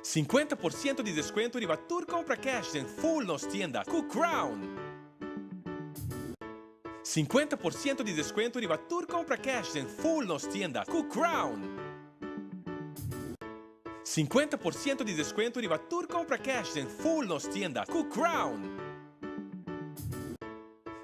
50% di descuento riba tur compra cash den full nos tienda cu Crown. 50% di descuento riba tur compra cash den full nos tienda cu Crown. 50% di descuento riba tur compra cash den full nos tienda cu Crown.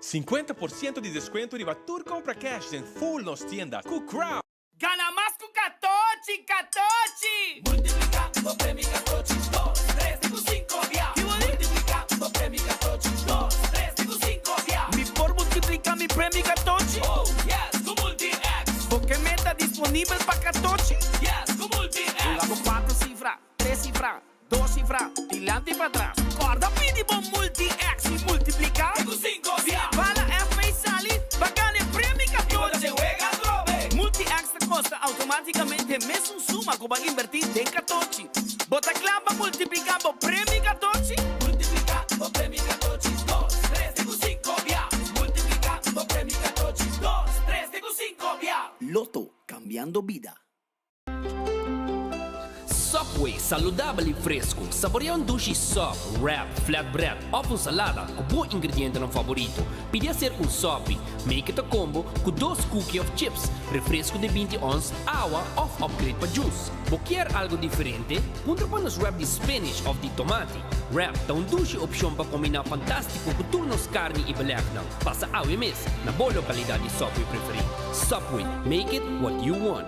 50% di descuento riba tur compra cash den full nos tienda cu Crown. Gana mas ku katochi, katochi! Multipliká bo premio katochi dos, tres te ku sinku bia. Multipliká bo premio katochi dos, tres te ku sinku bia. Mi por multipliká mi premio katochi? Oh yes, ku Multi-X! Bo ke meta disponibel pa katochi? Yes, ku Multi-X! Hunga bo kuater sifra, tres sifra, Dos sifra, dilanti i patras. Kòrda pidi bo Multi-X i multipliká. Te ku sinko bia. Bala FP sali pa gana e premio katochi. I bo ta wega atrobe. Multi-X ta kosta outomátikamente mesun suma ku bo a inbertí den katochi. Bo ta kla pa multipliká bo premio katochi? Multipliká bo premio katochi dos, tres te ku sinko bia. Multipliká bo premio katochi dos, tres te ku sinko bia. Lotto, kambiando bida. Subway, saludabel y fresco. Saborea un dushi sub, wrap, flatbread of un salada cu bo ingredientenan favorito. Pidi acerca un sopi. Make it a combo cu dos cookie of chips, refresco di 20 ons, awa of upgrade pa juice. Bo kier algo diferente? Puntra pa nos wrap di spinach of di tomati. Wrap ta un dushi opcion pa combina fantastico cu tur nos carni y belegnan. Pasa awe mes na bo localidad di Subway preferi. Subway, make it what you want.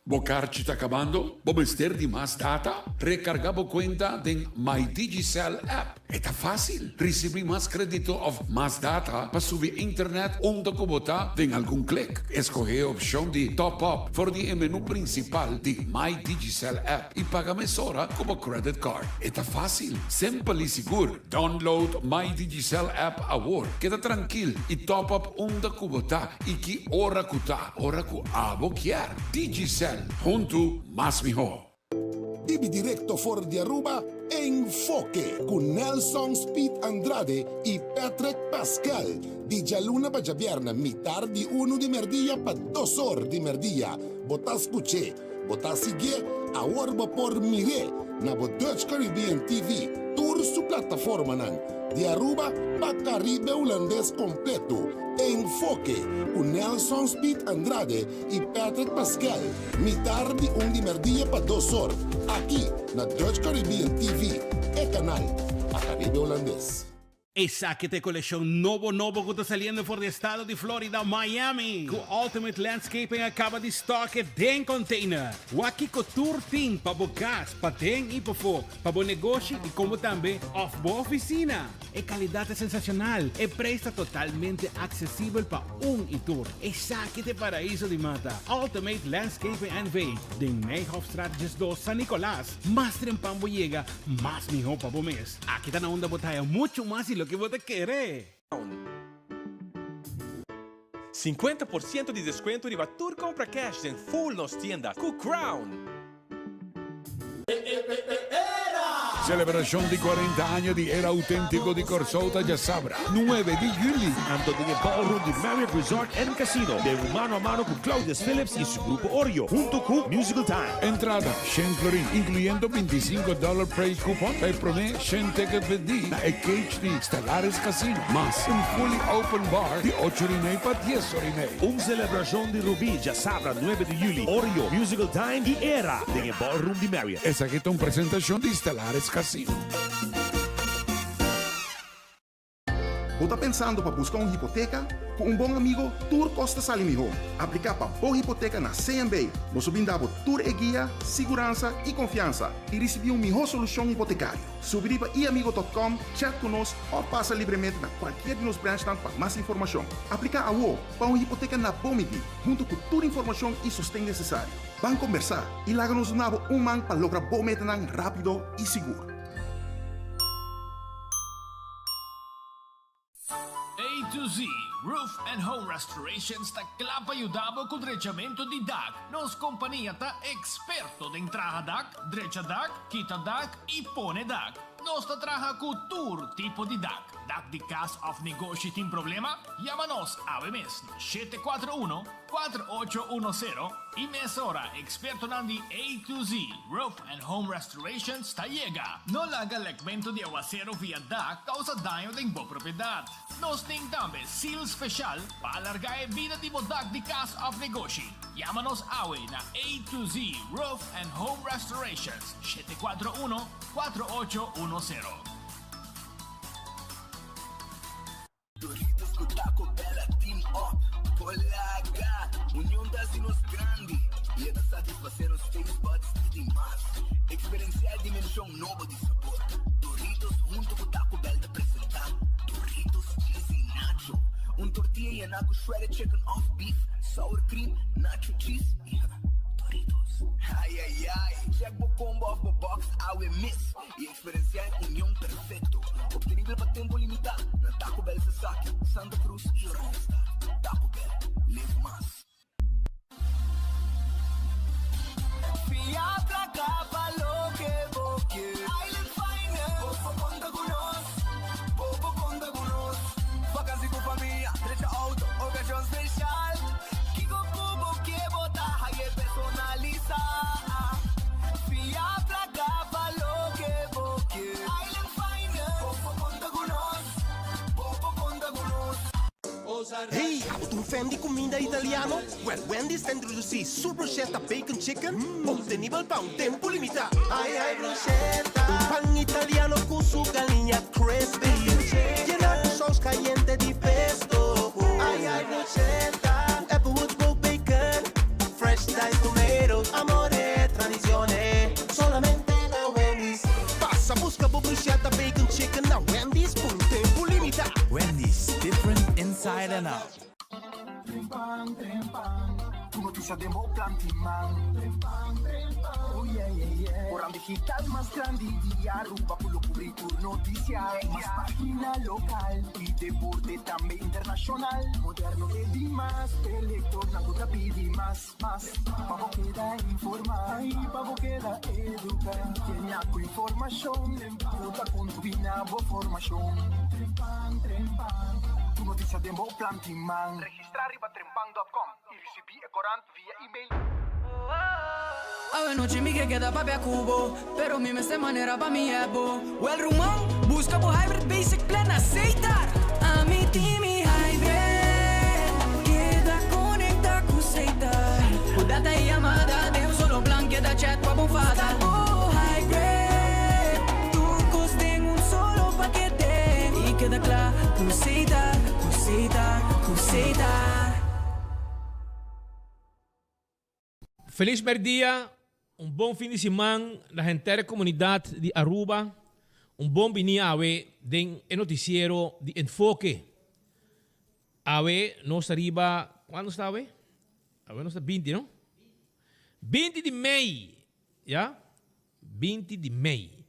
Bo karchi ta kabando? Bo mester di mas data? Rekargá bo kuenta den My Digicel app. E ta fásil! Risibí mas krédito òf mas data pa subi internet unda ku bo ta den algun klik. Eskohé e opshon di Top Up for di e menú prinsipal di My Digicel app i paga mesora ku bo credit card. E ta fásil, simpel i sigur. Download My Digicel app awor. Keda trankil i top up unda ku bo ta i ki ora ku ta, ora ku abo kier. Digicel, huntu mas mihó. Bibi directo for di Aruba, Enfoke cu Nelson Speed Andrade y Patrick Pascal, di djaluna pa djabierna mitar di unu di merdia pa dos or di merdia. Bo ta scuch'e, Bo ta siguié? Awor bo por mir'é na bo Dutch Caribbean TV, tur su plataformanan, di Aruba pa Caribe Hulandes kompleto. Enfoke, ku Nelson Speed Andrade i Patrick Pascal, mitar di un di merdia pa dos or, aki na Dutch Caribbean TV, e kanal pa Caribe Hulandes. Esaki ta e kolekshon nobo nobo ku ta saliendo for di estado di Florida, Miami, ku Ultimate Landscaping a kaba di stock e den container. Wak kiko tur tin pa bo kas, paden i pafó, pa bo negoshi i komo tambe òf bo ofisina. E kalidat ta sensashonal, e preis ta totalmente aksesibel pa un i tur. Esaki ta e paraiso di mata, Ultimate Landscaping NV, den Nijhofstraat 12, San Nicolas. Mas trempan bo yega, mas mihó pa bo mes. Aki ta na unda bo ta haya muchu mas di loke bo ta kere. 50% di descuento riba tur compra cash den full nos tienda cu Crown. Celebracion di 40 aña di Era Autentico di Corsou ta djasabra, 9 di juli. Anto den e ballroom di Marriott Resort and Casino den un mano a mano cu Claudius Philips y su grupo Oreo hunto cu Musical Time. Entrada, Shen florin, incluyendo 25 dollar prize coupon pa e prome shen ticket bendi na e cage di Stellaris Casino, mas un fully open bar di ocho ora y mei pa dies ora y mei. Un celebracion di Rubí djasabra nuebe di juli, Oreo, Musical Time y Era den e ballroom di Marriott. Esaki ta un presentacion di Stellaris Casino. Bo ta pensando pa buska un hipoteka? Ku un bon amigo tur kos ta sali mihó. Apliká pa bo hipoteka na CMB. Nos lo bin da bo tur e guia, siguransa i konfiansa i risibí un mihó solushon hipotekario. Subi riba iamigo dòt kòm, chat ku nos òf pasa libremente na kualkier di nos branchnan pa mas informashon. Apliká awo pa un hipoteka na bo midí, huntu ku tur informashon i sosten nesesario. Ban kombersá i laga nos duna bo un man pa logra bo metanan rápido i sigur. A to Z Roof and Home Restorations ta kla pa yuda bo ku drechamentu di dak. Nos kompania ta eksperto den traha dak, drecha dak, kita dak i pone dak. Nos ta traha ku tur tipo di dak. Dak di kas òf negoshi tin problema? Yama nos awe mes na 741 4810 i mesora ekspertonan di A to Z Roof and Home Restorations ta yega. No laga lekmentu di awaseru via dak kousa daño den bo propiedat. Nos tin tambe seal special pa alarga e bida di bo dak di cas of negoshi. Yama nos awe na A to Z Roof and Home Restorations, 741 4810. Doritos cu Taco Bell a team up Polaga! Union ta haci nos grandi y e ta satisface nos taste buds di di mas. Experiencia e dimension nobo di sabor. Doritos hunto cu Taco Bell ta presenta Doritos Cheesy Nacho, un tortilla yena cu shredded chicken of beef, sour cream, nacho cheese y Doritos. Ay ay ay! Check bo combo of bo box awe mes y experiencia e union perfecto. Obtenibel pa tempo limita na Taco Bell Sasaki, Santa Cruz y Oranjestad. Taco Bell, live mas. Fia placa pa loke bo ke. Island Finance. Bo por conta cu nos. Bo por conta cu nos. Vakantie cu famia, drecha auto, ocasion special. Kico cu bo ke bo ta haye personalisa. Fia placa pa loke bo ke. Island Finance. Bo por conta cu nos. Bo por conta cu nos. Hey, abo ta un fan di cuminda italiano? Well, Wendy's ta introduci su bruschetta bacon chicken, obtenibel pa un tempo limita. Ay ay bruschetta, pan italiano cu su galiña crispy, yena cu saus cayente di pesto. Ay ay bruschetta, cu Applewood smoked bacon, fresh diced tomatoes, amore, tradicione, solamente na Wendy's. Pasa busca bo bruschetta bacon chicken na Wendy's pa un tempo limita. Wendy's, different inside and out. Trempan, trempan, tur noticia den bo planti man. Trempan, trempan, oh yeah, yeah, yeah. Corant digital mas grandi di Aruba cu lo cubri tur noticia. Mas pagina local y deporte tambe internacional. Moderno e di mas, e lectornan cu ta pidi mas, mas. Pa bo keda informa y pa bo keda educa. Kenia cu informacion cu ta contribui na bo formacion. Trempan, trempan, tur noticia den bo planti man. Registra riba trempan dot com y ricibi e corant via email. Awe nochi mi ke keda papia ku bo, pero mi mester manera pa mi hep bo. Wel ruman, buska bo Hybrid Basic Plan na Setar! Ami tin mi Hybrid, keda konekta ku Setar. Ku data i yamada den un solo plan, keda chat pa bo fada. Buska bo Hybrid, tur kos den un solo pakete. I keda kla ku Setar, ku Setar, ku Setar. Feliz merdia, un bon fin di siman na henter e comunidad di Aruba. Un bon bini awe den e noticiero di Enfoke. Awe nos ta riba, cuando nos ta awe? Awe nos ta binti, no? Binti di mei, ya? Binti di mei.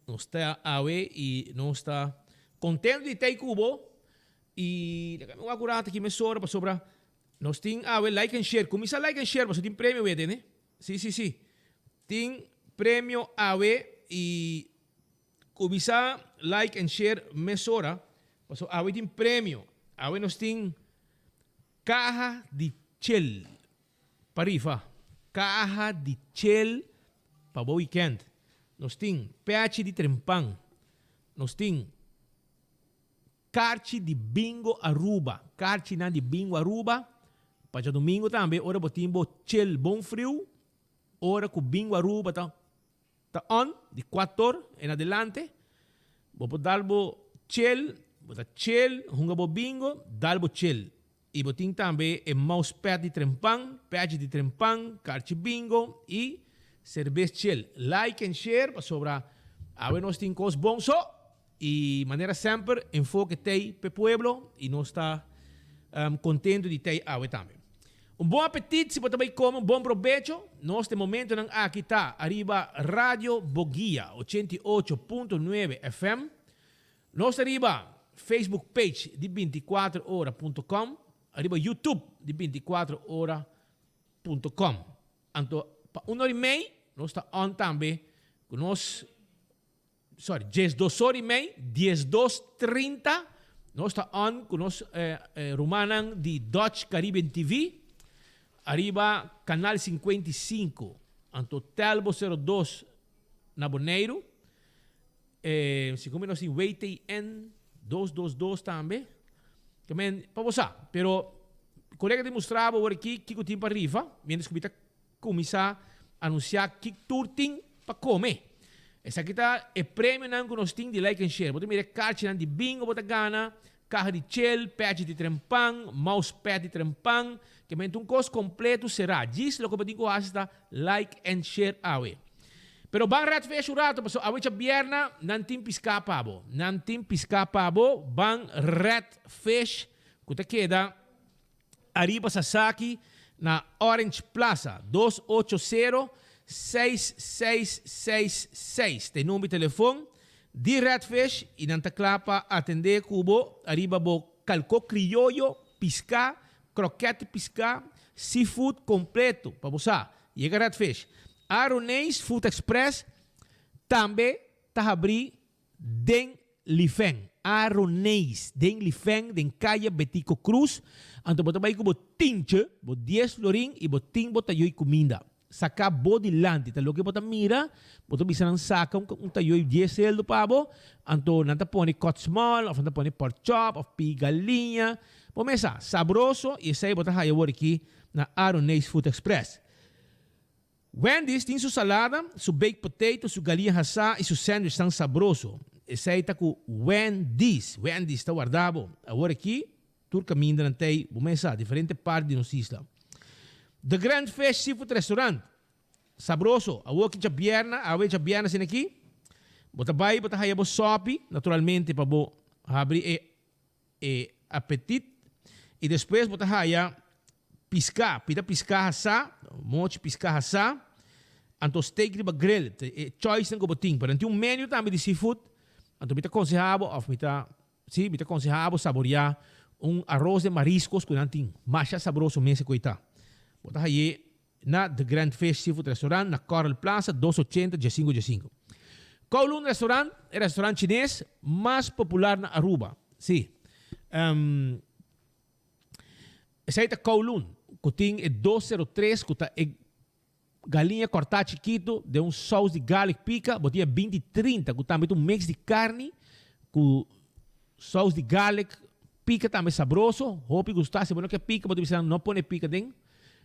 Nos ta awe y nos ta contento di ta cu bo y laga mi wak un rato aki mesora pasobra Nos tin awe like and share. Cuminsa like and share pasobra tin premio wete ne. Si si si. Tin premio awe y cuminsa like and share mesora pasobra awe tin premio. Awe nos tin caha di chel pa rifa. Caha di chel pa bo weekend. Nos tin pechi di trempan. Nos tin. Karchi di Bingo Aruba, Karchinan di Bingo Aruba, pa djadumingo tambe ora bo tin bo chel bon friu, ora ku Bingo Aruba ta ta on, di kuator en adelante, bo por dal bo chel, bo ta chel, hunga bo bingo, dal bo chel. I bo tin tambe e mousepad di trempan, pèchi di trempan, karchi bingo i serbes chel. Like en share pasobra awe nos tin kos bon so i manera semper enfoke tei p'e pueblo i nos ta kontentu di tei awe tambe. Un bon apetit si bo ta bai kome, un bon probecho. Nos den momentonan aki ta ariba Radio Boguia 88.9 FM. Nos ta riba Facebook page di 24 ora punto com, riba YouTube di 24 ora punto com. Anto pa un ora y mei nos ta on tambe cu nos. sorry, 12 or i mei, 12 30, nos ta on ku nos rumannan di Dutch Caribbean TV, ariba Canal 55, anto Telbo 02 na Boneiru. Si komo nos tin WTN 222 tambe. Ke men, pa bo sa. Pero, kolega tin mustra bo awor aki kiko tin pa rifa, mientras ku mi ta Kuminsá anunsiá ki tur tin pa kome. Esaki ta e premionan ku nos tin di Like and Share. Bo ta mira e karchinan di bingo bo ta gana, kaha di chel, pèchi di trempan, mousepad di trempan, ke menti un kos kompleto será. Djis loke bo tin ku hasi ta Like and Share awe. Pero ban ret fesh un rato pasobra awe djabièrna nan tin piská pa bo. Nan tin piská pa bo. Ban ret fesh ku ta keda. Ariba Sasaki na Orange Plaza, 280 6666 ta e number di telefon di Redfish y nan ta kla pa atende ku bo ariba bo kalko krioyo, piská, krokèt di piská, seafood kompleto pa bo sa. Yega Redfish. Aroneis Food Express tambe ta habrí Den Lifeng, Aroneis, den Lifeng, den Kaya Betico Cruz, anto bo ta bai ku bo tintje, bo dies florin i bo tin bo tayoi kuminda. Saka bo dilanti, ta loke bo ta mira, bo ta bisa nan saka un tayoi dies seldo pa bo, anto nan ta pone cut small of nan ta pone pork chop of pi galiña, bo mesa, sabroso i esei bo ta haya awor aki na Aroneis Food Express. Wendy's tin su salada, su baked potato, su galiña hasá i su sandwichnan sabroso. Esei ta ku Wendy's. Wendy's ta warda bo. Awor aki, tur kaminda nan t'ei bo mesa, diferente parti di nos isla. The Grand Fish Seafood Restaurant, sabroso. Awor aki djabièrna, awe djabièrna asina aki, bo ta bai, bo ta haya bo sòpi, naturalmente pa bo habri e e apetit y despues bo ta haya pisca, pida pisca hasa, mochi pisca hasa, anto steak riba grill, ta e choice nan cu bo tin, pero nan tin un menu tambe di seafood, anto mi ta conseha bo of mi ta, si, mi ta conseha bo saboria un arroz de mariscos cu nan tin, masha sabroso mes e cu ei ta. Bo ta haye na The Grand Fish Seafood Restaurant na Coral Plaza, dos ochenta, diesinco diesinco. Kowloon Restaurant, e restaurant chines mas popular na Aruba. Sí. Um, esei ta Kowloon, ku tin e 203 ku ta e galiña kòrtá chikitu den un sous di garlic pika. Bo tin e 20 30 ku tambe ta un mix di karni ku sous di garlic pika tambe sabroso. Hopi gustá. Si bo no ke pika, bo ta bisa nan no pone pika den.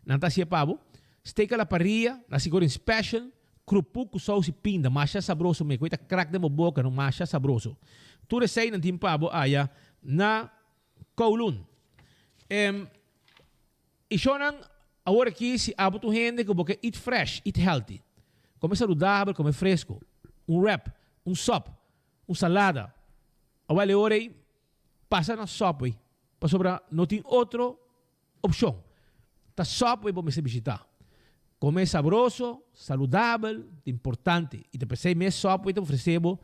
Nan ta hacié pa bo. Steak a la parrilla, nasi goreng special, krupuk ku saus i pinda, masha sabroso me, ku e ta krak den bo boka, no, masha sabroso. Tur esei nan tin pa bo aya na Kowloon. Em, i shownan, awor aki si abo ta un hende ku bo ke eat fresh, eat healthy, kome saludabel, kome fresco, un wrap, un sop, un salada, awel e ora ei pasa na Subway, pasobra no tin otro Opshon, Ta Subway bo mester bishitá. Kome sabroso, saludabel ta importante i ta p'esei mes Subway ta ofresé bo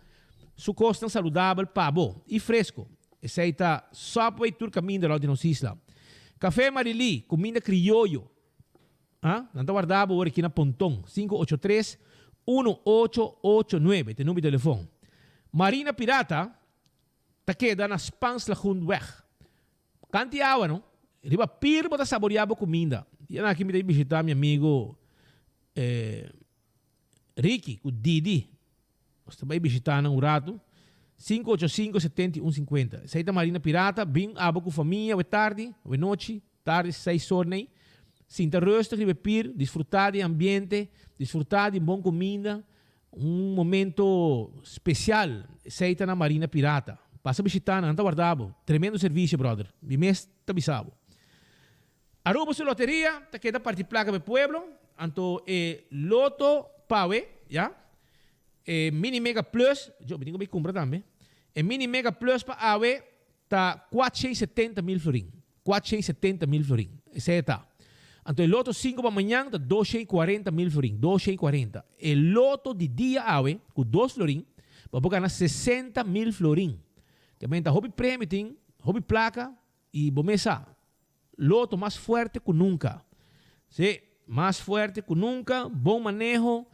su kosnan saludabel pa bo i fresko. Esei ta Subway tur kaminda rònt di nos isla. Kafé Marilí, kuminda krioyo. A Nan ta warda bo ora aki na Ponton, 583 1889 ta e number di telefon. Marina Pirata ta keda na Spaans Lagoenweg. Kanti awa no. Riba pir bo ta saborea bo kuminda. Dianan aki mi ta bishita mi amigo Ricky ku Didi. Nos ta bai bishita nan un ratu. 585 71 50. Esei ta Marina Pirata. Bin abo ku famia awe tardi, awe nochi, tardi seis or nei. Sinta rustig riba e pir, disfruta di e ambiente, disfruta di bon kuminda. Un momento special, esey ta na Marina Pirata. Pasa bishita nan, nan ta warda bo. Tremendo servicio brother, mi mes ta bisa bo. Aruba su loteria ta keda parti placa pa e pueblo, anto e loto pawe, ya, e mini mega plus, yo mi tin cu bay cumpra tambe, e mini mega plus pa awe ta 470 mil florin. 470 mil florin. Esei e ta. Anto e loto sinku pa mañan ta 240 mil florin. 240. E loto di dia awe, ku dos florin, bo por gana 60 mil florin. Te menta hopi premio tin, hopi plaka, i bo mes sa, loto mas fuerte ku nunka. Si, mas fuerte ku nunka, bon maneho.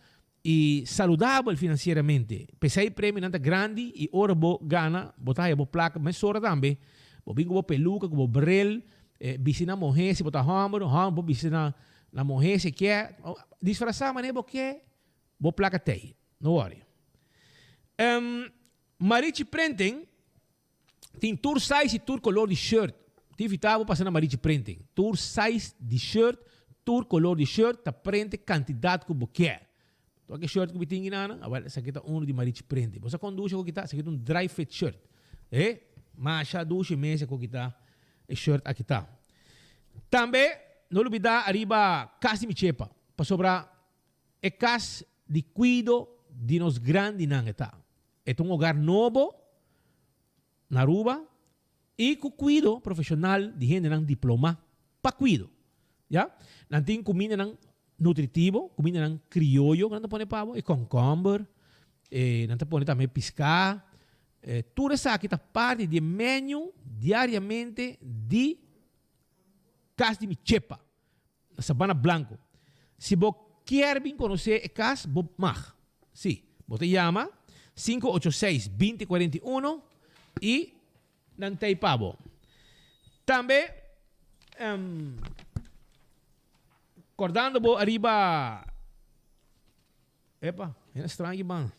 I saludabel financieramente. P'esei premionan ta grandi i ora bo gana bo ta haya bo placa mesora tambe. Bo bin cu bo peluca, cu bo bril, bisti na mohe si bo ta homber, homber por bisti na na mohe si e kier. Disfrasa manera bo kier, bo placa t'ei. No worry. Marichi Printing Tin tur size y tur color di shirt. Tin invita bo pasa na Marichi Printing. Tur size di shirt, tur color di shirt ta prente cantidad cu bo kier. Tur e shirt cu mi tin guinana, awel esaki ta uno di Marichi Printing. Bo sa con dushi cu kita? Esaki ta un dry fit shirt. E, masha dushi mes e cu kita e shirt aki ta. Tambe no lubida ariba cas di mi chepa, pasobra e cas di cuido di nos grandinan e ta. E ta un hogar nobo na Aruba y cu cuido profesional di hendenan diploma pa cuido. Ya. Nan tin cumindanan nutritivo, cumindanan crioyo cu nan ta pone pa bo, e concomber, e nan ta pone tambe pisca. Tur esaki ta parti di e menu diariamente di Cas di Mi Chepa. Na Sabana Blanco. Si bo kier bin conoce e cas, bo mag. Si, bo ta yama 586 2041 y nan ta pa bo. Tambe, um, cordando bo ariba, epa, hende strange man.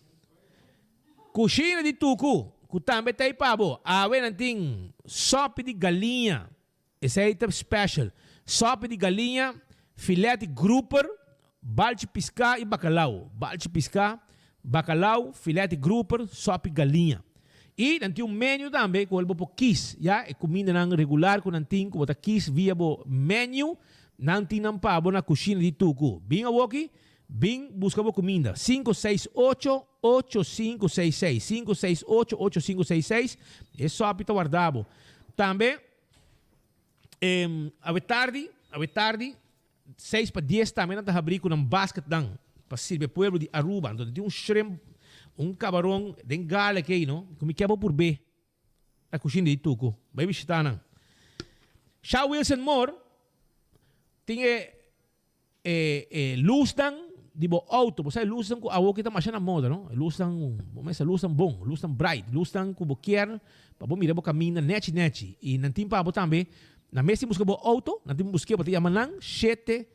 Cushina di Tucu, cu tambe ta pa bo. Awe nan tin sopi di galiña. Esei ta special. Sopi di galiña, filet di grouper, balchi piská i bakalau. Balchi piská, bakalau, filet di grouper, sopi galiña. I nan tin un menu tambe ku bo por kis, ya, e kumindanan regular ku nan tin ku bo ta kis via bo menu, nan tin nan pa bo na kushina di Tuku. Bin awoki, bin buska bo kuminda. 568 8566, 568 8566, e sopi ta warda bo. Tambe. Awe tardi, awe tardi, seis pa dies tambe nan ta habri ku nan basketnan pa sirbi e pueblo di Aruba. Anto tin un shrimp, un kabaron den garlic ei no, ku mi ke bo purb'é na kushin di Tuku. Bai bishita nan. Sha Wilson Moore tin e E e lusnan di bo auto, bo sa e lusnan ku awoki ta masha na moda no, e lusnan, bo mester lusnan bon, lusnan bright, lusnan ku bo kier pa bo mira bo kaminda nechi nechi. I nan tin pa bo tambe, nan mes tin buska bo auto, nan tin busk'é, bo ta yama nan shete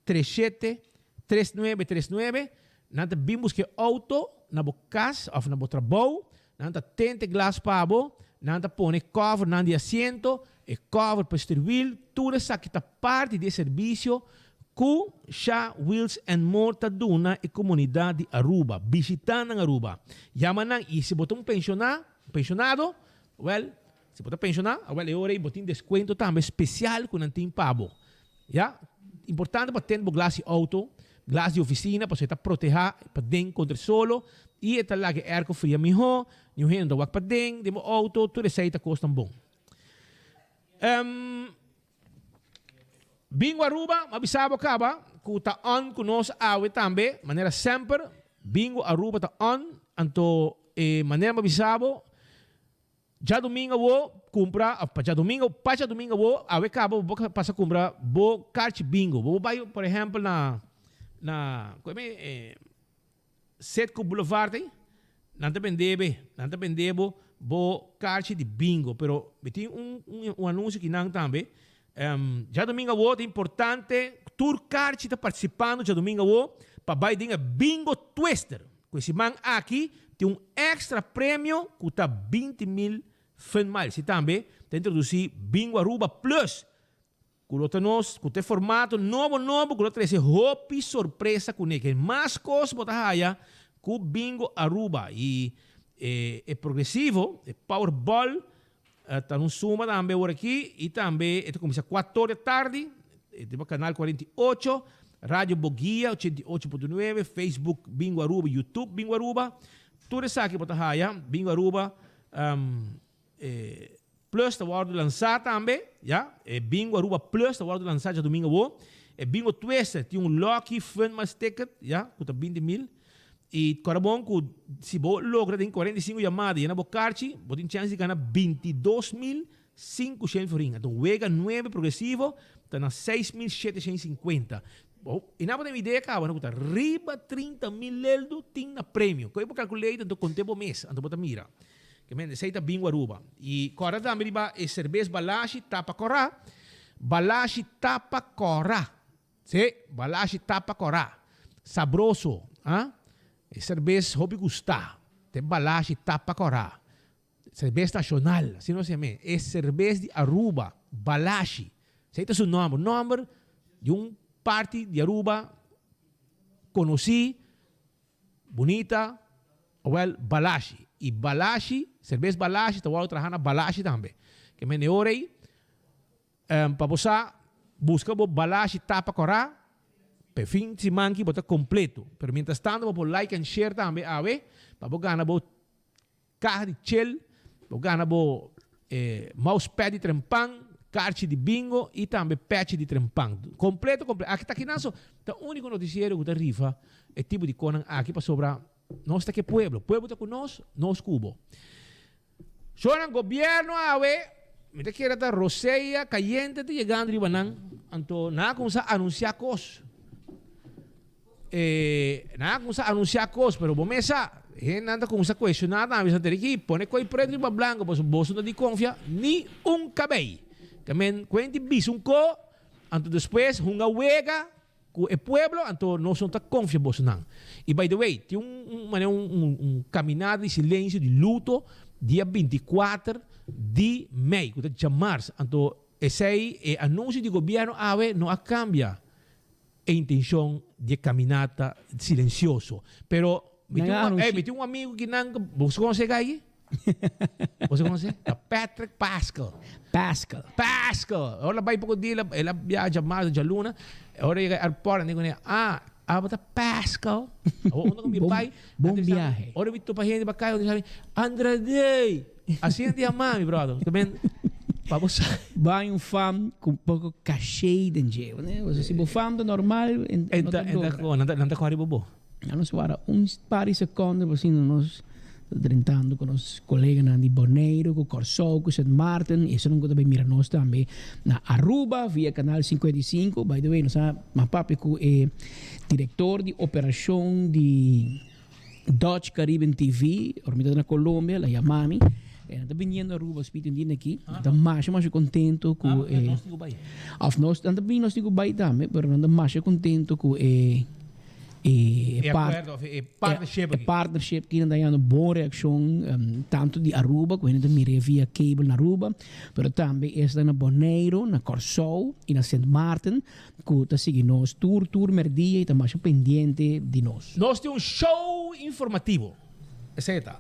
tres shete tres nuebe tres nuebe, nan ta bin buska e auto na bo kas òf na bo trabou, Nan ta tente glas pa bo, nan ta pone covernan di asiento, e cover pa stuurwiel, tur esaki ta parti di e servicio cu Sha Wheels and More ta duna e comunidad di Aruba. Bishita nan Aruba. Yama nan y si bo ta un pensiona, pensionado, wel, si bo ta pensiona, awel e ora ey bo tin descuento tambe special cu nan tin pa bo. Ya, importante pa tene bo glas di auto, glas di oficina, pasobra e ta proteha paden contra e solo y e ta laga e airco fria miho, niun hende no ta wak paden den bo auto, tur esey ta cosnan bon. Um, Bingo Aruba, m'a bisa bo caba cu ta on cu nos awe tambe, manera semper, Bingo Aruba ta on, anto e manera m'a bisa bo, Djadumingu awo kumpra of pa djadumingu pa djadumingu awo awe kaba bo por pasa kumpra bo karchi bingo. Bo por bai por ehèmpel na na ku e Setco Boulevard ei nan ta bende be nan ta bende bo bo karchi di bingo pero mi tin un un anunsio kinan tambe djadumingu awo ta importante tur karchi ta partisipando djadumingu awo pa bai den e bingo twister. Ku e siman aki tin un extra premio ku ta 20,000 Fun Miles i tambe ta introdusí Bingo Aruba Plus ku lo ta nos ku ta e formato nobo nobo ku lo trese hopi sorpresa kuné. Ke mas kos bo ta haya ku Bingo Aruba i e e progresivo e Powerball ta un suma tambe awor aki y tambe e ta cuminsa cuatro or di tardi riba canal 48, Radio Boguia 88.9, Facebook Bingo Aruba, YouTube Bingo Aruba. Tur esaki bo ta haya Bingo Aruba Plus ta wordo lansa tambe, ya, e Bingo Aruba Plus ta wordo lansa djadomingo awo. E Bingo Twister tin un lucky fun mas ticket, ya, cu ta binti mil. I kòrda bon ku si bo logra den 45 yamada yena bo karchi, bo tin chèns di gana 22,500 florin. Anto wega nuebe progresivo ta na 6,750. I nan bo tin idea kaba no ku ta riba 30,000 leldu tin na premio. Koe bo calculate anto konte bo mes anto bo ta mira. Ke men esei ta bingo Aruba. I kòrda tambe riba e serbes Balashi tapa kòrá. Balashi tapa kòrá. Sí, Balashi tapa kòrá. Sabroso, ah. E serbes hopi gustá. Te Balashi tapa kòrá. Serbes nashonal, asina nos yam'é. E serbes di Aruba, Balashi. Esei ta su nòmber. Nòmber di un parti di Aruba konosí, bunita, awèl Balashi. I Balashi, serbes Balashi ta wòrdu traha na Balashi tambe. Ke men e ora ei, pa bo sa, buska bo Balashi tapa kòrá, p'e fin siman aki bo ta kompleto. Pero mientras tanto bo por like and share tambe awe pa bo gana bo Kaha di chel, bo gana bo mousepad di trempan, karchi di bingo i tambe pechi di trempan. Kompleto kompleto. Aki ta kinan so ta uniko notisiero ku ta rifa e tipo di konan aki pasobra nos ta ke pueblo. Pueblo ta ku nos, nos ku bo. Shornan gobierno awe mi ta kere ta rosea kayente ta yegando riba nan anto nan a kuminsá anunsiá kos. E nan a kuminsá anunsiá kos, pero bo mes sa, hendenan ta kuminsá kuestioná tambe, bisa Teriki, pone koi pretu riba blanku, pasobra boso no di konfia ni un kabei. Ta men kuenti bisa un ko, anto despues hunga wega ku e pueblo, anto nos no ta konfia bosonan. I by the way, tin un manera un un kaminada di silensio di luto dia 24 di mei, ku ta djamars, anto esei e anunsio di gobièrnu awe no a kambia. E intencion di e caminata silencioso. Pero mi tin un, ey, mi tin un amigo ki nan, boso conoce e guy? Boso conoce? Ta Patrick Pascal. Pascal. Pascal. Ora bay poco dia, el a biaha djamarzo, djaluna. Ora yega airport, nan di cune, ah, abo ta Pascal? Awor unda cu mi bay? Bon biahe. Ora mi topa hende pa caya, unda sabi, Andrade! Asina ta yama mi, brother. Ta ben, pa bo sa. Bai un fam cu poco caché den dje. Si bo fam ta normal, no ta logra. Nan ta cori bo bo. Nan nos wara un par di seconde pa asina nos ta drentando cu nos coleganan di Boneiru, cu Corsou, cu Sint Maarten. Esun cu ta bay mira nos tambe na Aruba via Canal 55. By the way, nos a papia cu e director di operacion di Dutch Caribbean TV, ora mi ta na Colombia, el a yama mi, e nan ta biniendo Aruba spiti un dia aki, nan ta masha masha contento cu e, of nos, nan ta bini nos tin cu bay tambe, pero nan ta masha contento cu e, e, E acuerdo of e partnership aki. E partnership aki nan ta hañando bon reaccion, tanto di Aruba, cu hende ta mir'é via cable na Aruba, pero tambe esnan na Boneiru, na Corsou y na Sint Maarten, Cu ta sigui nos tur tur merdia y ta masha pendiente di nos. Nos tin un show informativo, esey ta,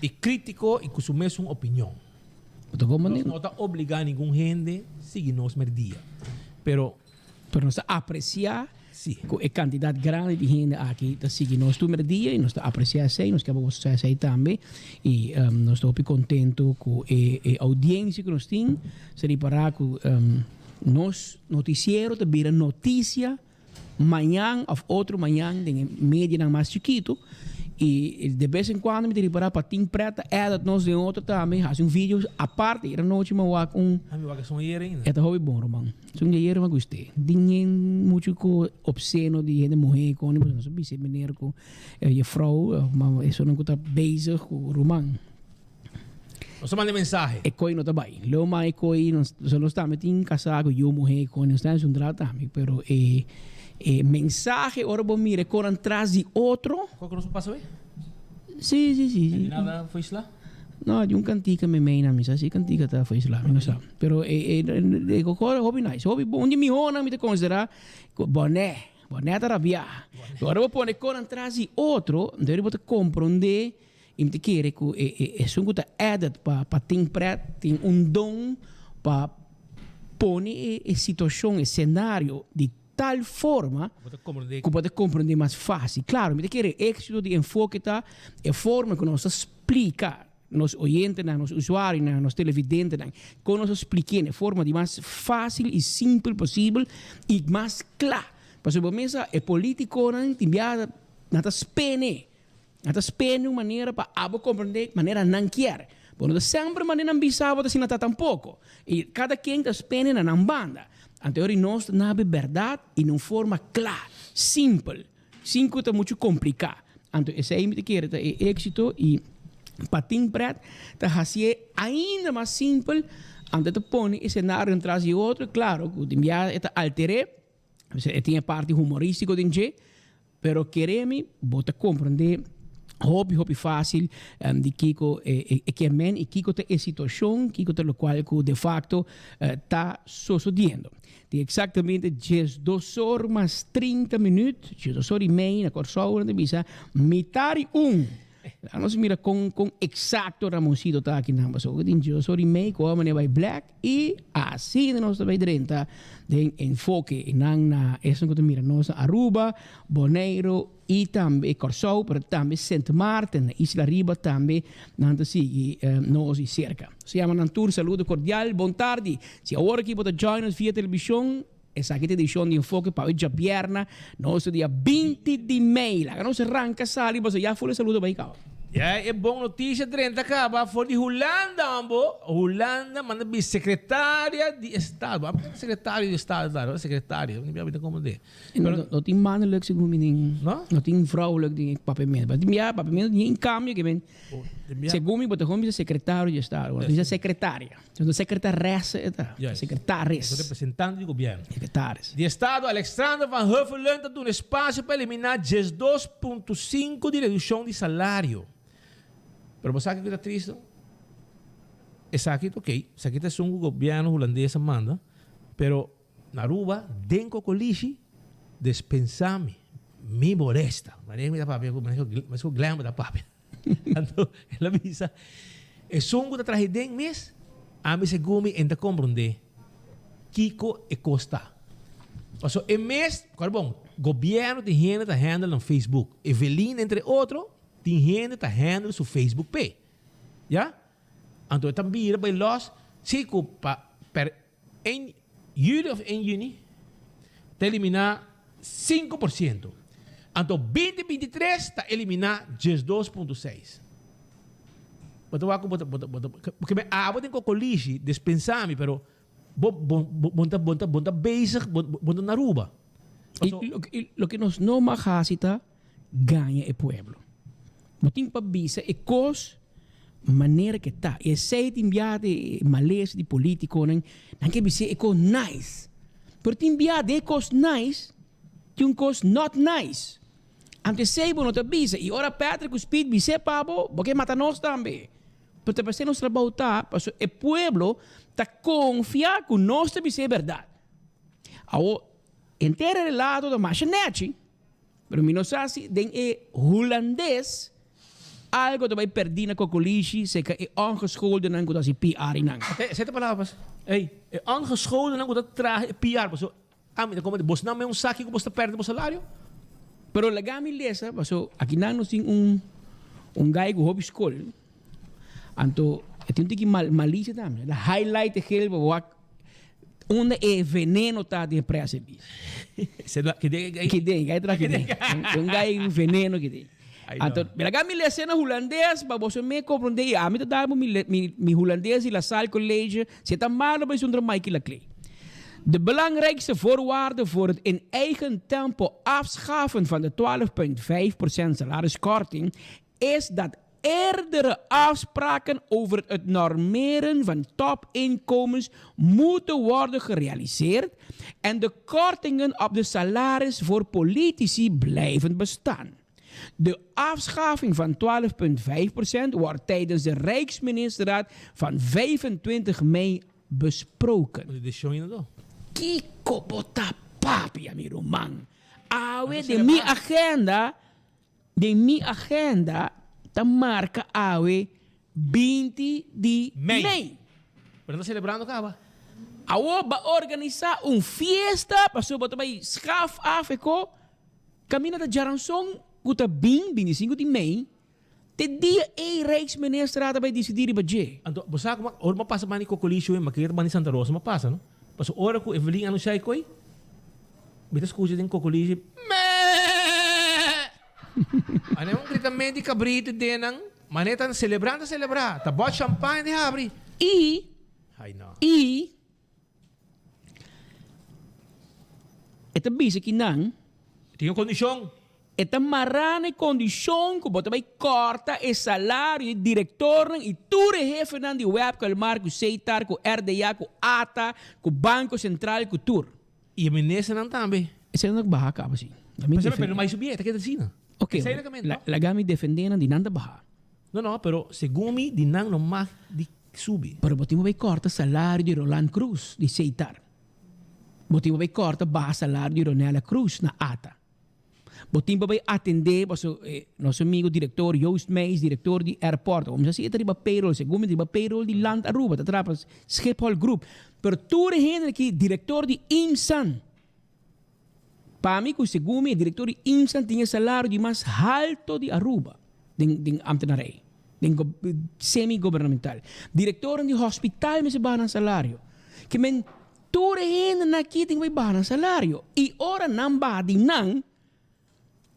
y critico y cu su mesun opinion. Nos no ta obliga ningun hende sigui nos merdia, pero. Pero nos ta aprecia cu e cantidad grandi di hende aki ta sigui nos tur merdia y nos ta aprecia esey, nos kier pa boso sa esey tambe y nos ta hopi contento cu e audiencia cu nos tin, se ripara cu. Nos noticiero ta bira noticia mañan of otro mañan den e medianan mas chikitu y de bes en cuando mi ta ripara pa tin pret ta edit nos den otro tambe haci un video aparte ayer anochi mi a wak un Ah mi wak esun ayer ainda. E ta hopi bon ruman. Esun di ayer mi a gust'e. Tin hende mucho cu obsceno di hende muhe con pasobra nos a bisa e meneer cu e juffrouw ma esunnan cu ta bezig cu ruman. Nos a manda e mensahe. E koi no ta bai. Leu mai e koi, nos, nos tambe tin kasá ku yu muhé koi, nos ta ensundrá tambe, pero e, e mensahe ora bo mira e konan tras di otro. Kua ku nos a pasa wei? Sí, sí, sí, sí. Di nada foi sla? No, di un kantika meimei na mi sa si e kantika ta foi sla, mi no sa. Pero e, e, e koko hopi nice, hopi bon. Un di mihónan mi ta konsiderá ku Bonè, Bonè ta rabiá. Ora bo pone konan tras di otro, anto bo ta komprondé. I mi ta kere ku e e esun ku ta edit pa pa tin pret tin un don pa pone e e situashon, e senario di tal forma ku bo ta komprendé mas fásil. Klaro, mi ta kere e éksito di enfoke ta e forma ku nos ta splika nos oyentenan, nos usuarionan, nos televidentenan, kon nos ta splik'é na e forma di mas fásil i simpel posibel i mas kla. Pasobra bo mesa e politikonan tin biaha nan ta spene. Nan ta spende un manera pa abo comprende manera nan kier. Bo no ta semper manera nan bisa bo ta asina ta tampoco. Y cada ken ta spende na nan banda. Anto ora nos ta nabe bèrdat i na un forma kla, simpel, sin ku ta muchu kompliká. Anto esei mi ta kere ta e éksito i pa tin prèt ta hasié ainda mas simpel, anto e ta pone e senario un tras di otro, klaro ku tin bia e ta alter'é, e tin e parti humorístiko den dje, Pero kere mi, bo ta comprende hopi hopi facil di kico e kier men y kico ta e situacion, kico ta locual cu de facto ta sosodiendo. Tin exactamente diesdos or mas trinta minuut, diesdos or y mei na Corsou nan ta bisa mitar y un. Laga nos mira con con exacto Ramoncito ta aki nan pasobra tin diesdos or y mei cu ora manera bay black. I asina nos ta bay drenta den enfoke i nan na esun ku ta mira nos na Aruba, Boneiru i tambe Kòrsou, pero tambe Sint Maarten, na Isla Riba tambe nan ta sigui nos di serka. Nos ta yama nan tur saludo kordial, bon tardi. Si awor aki bo ta join nos via televishon, esaki ta edishon di Enfoke pa awe djabièrna, nos ta dia 20 di mei. Laga nos ranka sali pasobra ya ful e saludo bay kaba. Ya e bon noticia drenta caba for di Hulanda ambo. Hulanda manda bi secretaria di estado. Abo ta secretario di estado ta, no? Secretario, mi ta comprende. No, no tin mannelijk segun mi nin. No? No tin vrouwelijk den papiamento. Pero tin bia papiamento tin cambio ke men. Segun mi bo ta gewoon bisa secretario di estado. Bo ta bisa secretaria. Entonces secretaresse e ta. Juist. Secretaris. E representante di gobierno. Secretaris. Di Estado Alexander van Huffelen ta duna espacio pa elimina 12.5 di reduccion di salario. Pero bo sa kico ta tristo? Esaki ta ok, esaki ta esun cu gobierno Hulandes a manda, pero na Aruba den Cocolishi despensa mi, mi molesta. Manera mi ta papia cu, manera cu Glenn ta papia. Anto el a bisa, Esun ku ta traha den mes, ami segun mi N ta komprondé kiko e kos ta. Pasobra e mes, kòrda bon, gobièrnu tin hende ta handle nan Facebook. Evelyn entre otro tin hende ta handle su Facebook p'e. Ya? Anto e ta bira bai lòs, si ku pa per En juli of en juni ta eliminá 5%. Anto 2023 ta eliminá 12.6. Bo ta wak ku bo ta, bo ta, bo ta, porque mi abo den kokolishi, despensa mi, pero bo, bo, bo, bo ta, bo ta, bo ta bezig, bo, bo ta na Aruba. I loke, i loke nos no mag hasi ta gaña e pueblo. Bo tin pa bisa e kos manera ke ta. I esei tin bia di malesa di politikonan, nan ke bis'é e kos nice. Pero tin bia den e kos nice, tin un kos not nice. Anto esei bo no ta bisa. I ora Patrick ku Speed bis'é pa bo, bo ke mata nos tambe. Pero ta parse nos trabou ta, pasobra e pueblo ta konfia ku nos ta bis'é bèrdat. Awor, henter e relato ta masha nèchi. Pero mi no sa si den e hulandes algo ta bai perdí na kokolishi seka e ongeschooldenan ku ta hasi PR i nan. Ate, esei ta palabra pas. Ey, e ongeschooldenan ku ta traha e PR paso ami ta komprende bos nan me un saki ku bos ta perde bo salario. Pero laga mi lesa paso akinan nos tin un un guy ku hopi skol anto e tin un tiki mal malicia tambe. El a highlight e gel pa wak Unda e veneno ta den press release? Ki den, gai tra ki den. Un gai un veneno ki den. Anto, mira mi lese na hulandes, pa boso me comprende, y ami ta dar mi, mi, mi hulandes di La Salle College, si ta malo bij zonder Mikey Laclé. De belangrijkste voorwaarde voor het in eigen tempo afschaffen van de 12,5% salariskorting is dat eerdere afspraken over het normeren van topinkomens moeten worden gerealiseerd en de kortingen op de salaris voor politici blijven bestaan. De afschaffing van 12,5% wordt tijdens de Rijksministerraad van 25 mei besproken. Kiko bo ta papia, mi ruman? Awe den mi agenda Den mi agenda ta marca awe 20 di mei. Pero nan ta celebrando caba. Awor ba organisa un fiesta pasobra bo ta bay schaf af e ko caminda ta djaranson cu ta bin 25 di mei te dia ey Rijksministerraad ta bay dicidi riba dje. Anto bo sa kuma ora bo pasa bani Cocolisio e maqueta bani Santa Rosa bo pasa no pasobra ora cu Evelyn anuncia e koy Mi ta skucha den kokolishi, Meeeeee! Mane un gritament di kabritu den nan, mane ta selebrá, ta selebrá, ta bòt champagne di habri. I, Ai no. i, E ta bisa ki nan. Tin un kondishon. E ta mará na e kondishon ku bo ta bai kòrta e salario di direktornan i tur e hefenan di web ku Elmar, ku Setar, ku RDA, ku ata, ku Banko Sentral, ku tur. I e ministernan tambe. Esei nan ta baha kaba si. Pero pero no bai subi e ta keda asina. Ok, laga mi defendé nan di nan ta baha. No no, pero segun mi di nan no mag di subi. Pero bo tin bo bai kòrta salario di Roland Croes di Setar. Bo tin bo bai kòrta baha salario di Ronella Croes na ata. Bo tin pa bai atendé paso nos amigo director Joost Meijs, director di airport. Bo mester si e ta riba payroll, segun mi ta riba payroll di Land Aruba, ta traha pa Schiphol Group. Pero tur e hende aki, director di IMSAN, pa mi ku segun mi e director di IMSAN tin e salario di mas halto di Aruba den den ambtenarij, den semi-gubernamental. Directornan di hospital mester baha nan salario. Ke men Tur e hendenan aki tin ku bai baha nan salario i ora nan baha di nan,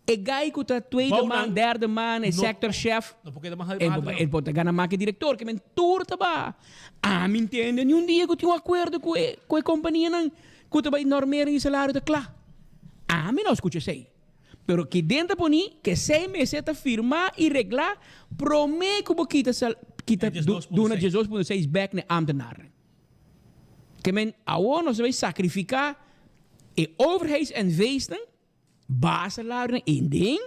e gai ku ta tweede man, derde man, e sectorchef, e por ta gana mas ku e direktor, ke men tur ta baha. Ami ntende ni un dia ku tin un akuerdo ku e ku e kompanianan ku ta bai normering di salario ta kla. Ami no skucha esei. Pero kiden ta poni ku esei mester ta firmá i reglá promé ku bo kita kita duna 12.6 bèk na e ámtenarnan. Ke men awor nos ta bay sacrifica e overheids NV's nan, baha salarionan en den,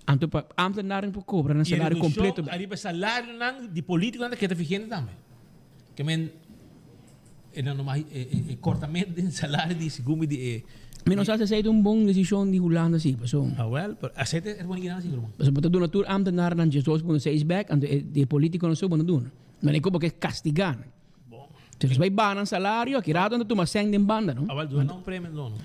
anto pa ambtenaren por cobra nan salario completo bek. Ariba e salarionan di politiconan ta keda vigente tambe. Ke men e nan no mas e cortamento den salario di segun mi di e. Mi no sa si esey ta un bon decision di Hulanda si, paso. Ah wel, pero esey ta e bon di si ruman. Paso bo ta duna tur ambtenaren 12.6 bek, anto e di e politiconan so bo no duna. Mane ku bo ke kastigá nan. Si nos bai baha nan salario, aki rato nan ta tuma sèn den banda, no? Awel, duna nan un premio no, no?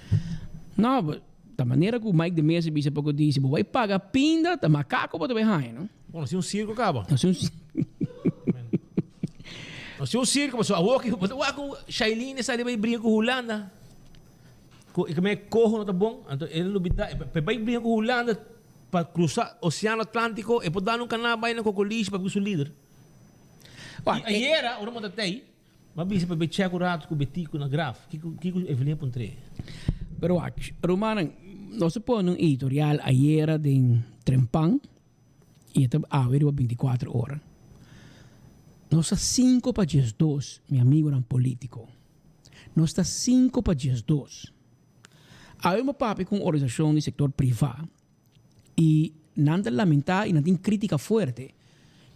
No, ta manera ku Mike de Meza a bisa poko di, si bo bai paga pinda, ta makako bo ta bai haña, no? Bon, nos tin un sirko kaba. Nos tin un Nos tin un sirko, pasobra awor ki bo ta wak ku Shailene sa di bai bringa ku Hulanda, ku e kaminda koho no ta bon, anto el a lubida, pa e bai bringa ku Hulanda pa krusa Oseano Atlantiko, e por dal un kana bai na Kokolishi papia ku su lider. I ayera, ora bo ta tei, m'a bisa pa bai chèk un ratu ku Betico na graf. Kiko, kiko Evelyn a puntr'é? Pero wak, rumannan, nos a pone un editorial ayera den Trempan i e ta awe riba bintikuater ora. Nos ta sinku pa diesdos, mi amigunan politiko. Nos ta sinku pa diesdos. Awe mi a papia ku un organisashon di sektor privá. I nan ta lamentá i nan tin krítika fuerte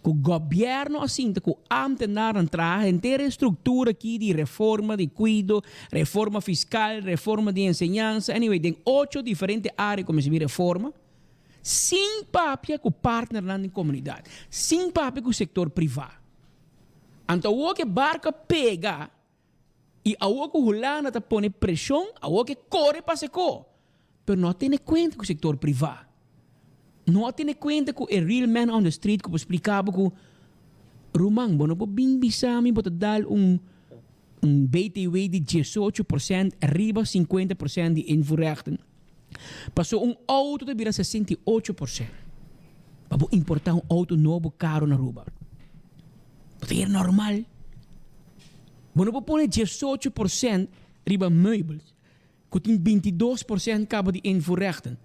ku gobièrnu a sinta ku ámtenarnan traha henter e struktura aki di reforma di kuido, reforma fiskal, reforma di enseñansa, anyway den ocho diferente área ku mester bin reforma, sin papia ku partnernan den komunidat, sin papia ku sektor privá. Anto awor ku e barku a pega I awor ku Hulanda ta pone preshon, awor ke kore pasa e ko. Pero no a tene kuenta ku sektor privá. No a tene kuenta ku e real man on the street ku por splika bo ku, Ruman, bo no por bin bisa mi bo ta dal un un BTW di 18% riba 50% di invoerrechten. Paso un auto ta bira 68% pa bo importa un auto nobo caro na Aruba. Bo ta kere normal? Bo no por pone 18% riba meubels cu tin 22% caba di invoerrechten.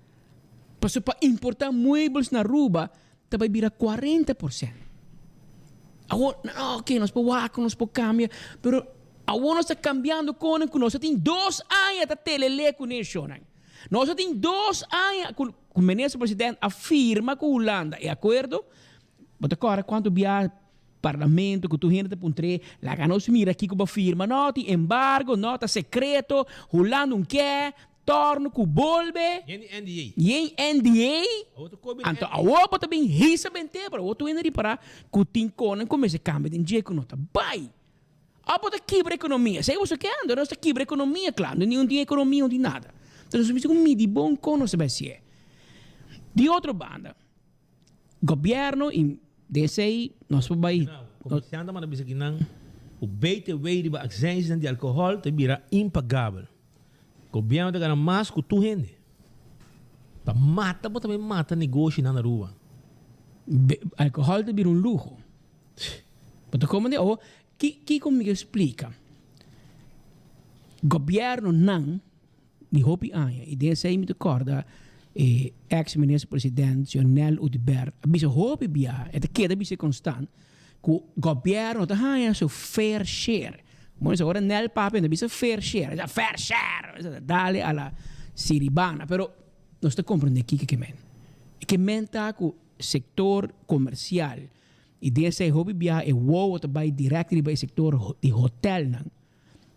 Paso pa importa meubels na Aruba ta bay bira 40%. Awor, no, ok, nos por wak, nos por cambia, pero awor nos ta cambiando konen cu nos a tin dos aña ta telele cu neshonnan. Nos a tin dos aña cu, cu Minister President a firma cu Hulanda e acuerdo. Bo ta corda cuanto bia Parlamento cu tur hende ta puntr'é, laga nos mira kico bo a firma. No, tin embargo, no, ta secreto, Hulanda un ke, Torno ku bolbe. Yen di NDA. Yen NDA. Awor ta kobi Anto awor bo ta bin hisa bente, pero awor tur hende ripará ku tin konan ku mester kambia den dje ku no ta bai. Awor bo ta kibra ekonomia. Esei boso ke ando, nos ta kibra ekonomia kla. No tin ekonomia, no tin nada. Entonces nos mester ku midi bon kon nos ta bai hasié. Di otro banda, Gobierno y den esey nos por bay. Comerciante a manda bisa ki nan cu BTW riba accijnsnan di alcohol ta bira impagabel. Gobierno ta gana mas cu tur hende. Pa mata bo ta bay mata negoshinan na Aruba. Alcohol ta bira un luho. Bo ta como di awo kico mi ke splica? Gobiernonan. di hopi aña y den esey mi ta corda e ex minister president señor Nel Oduber a bisa hopi biaha, e ta keda bisa constant cu gobierno ta haya su fair share. Bueno, ora Nel papia no ta bisa fair share, e ta fair share, dale a la siribana, pero nos ta comprende kiko ke men. E ke men ta cu sector comercial y den esey hopi biaha e wowo ta bay direct riba e sector di hotelnan.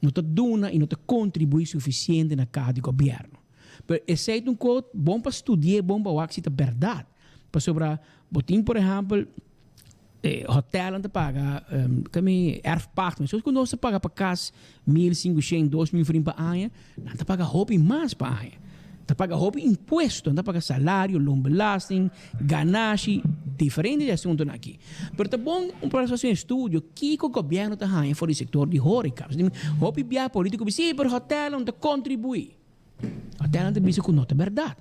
No ta duna y no ta contribui suficiente na caha di gobierno. Pero esey ta un cos bon pa studi'e, bon pa wak si ta berdad. Pasobra bo tin por ehempel e hotelnan ta paga kami erfpacht, mescos cu nos ta paga pa cas 1500, 2000 florin pa aña, nan ta paga hopi mas pa aña. Ta paga hopi impuesto, nan ta paga salario, loonbelasting, ganashi, diferente di asuntonan aki. Pero ta bon un por haci un estudio kico gobierno ta haña for di sector di horeca. Hopi biaha politico bisa, si, pero hotelnan ta contribui. Hotelnan ta bisa cu no ta berdad.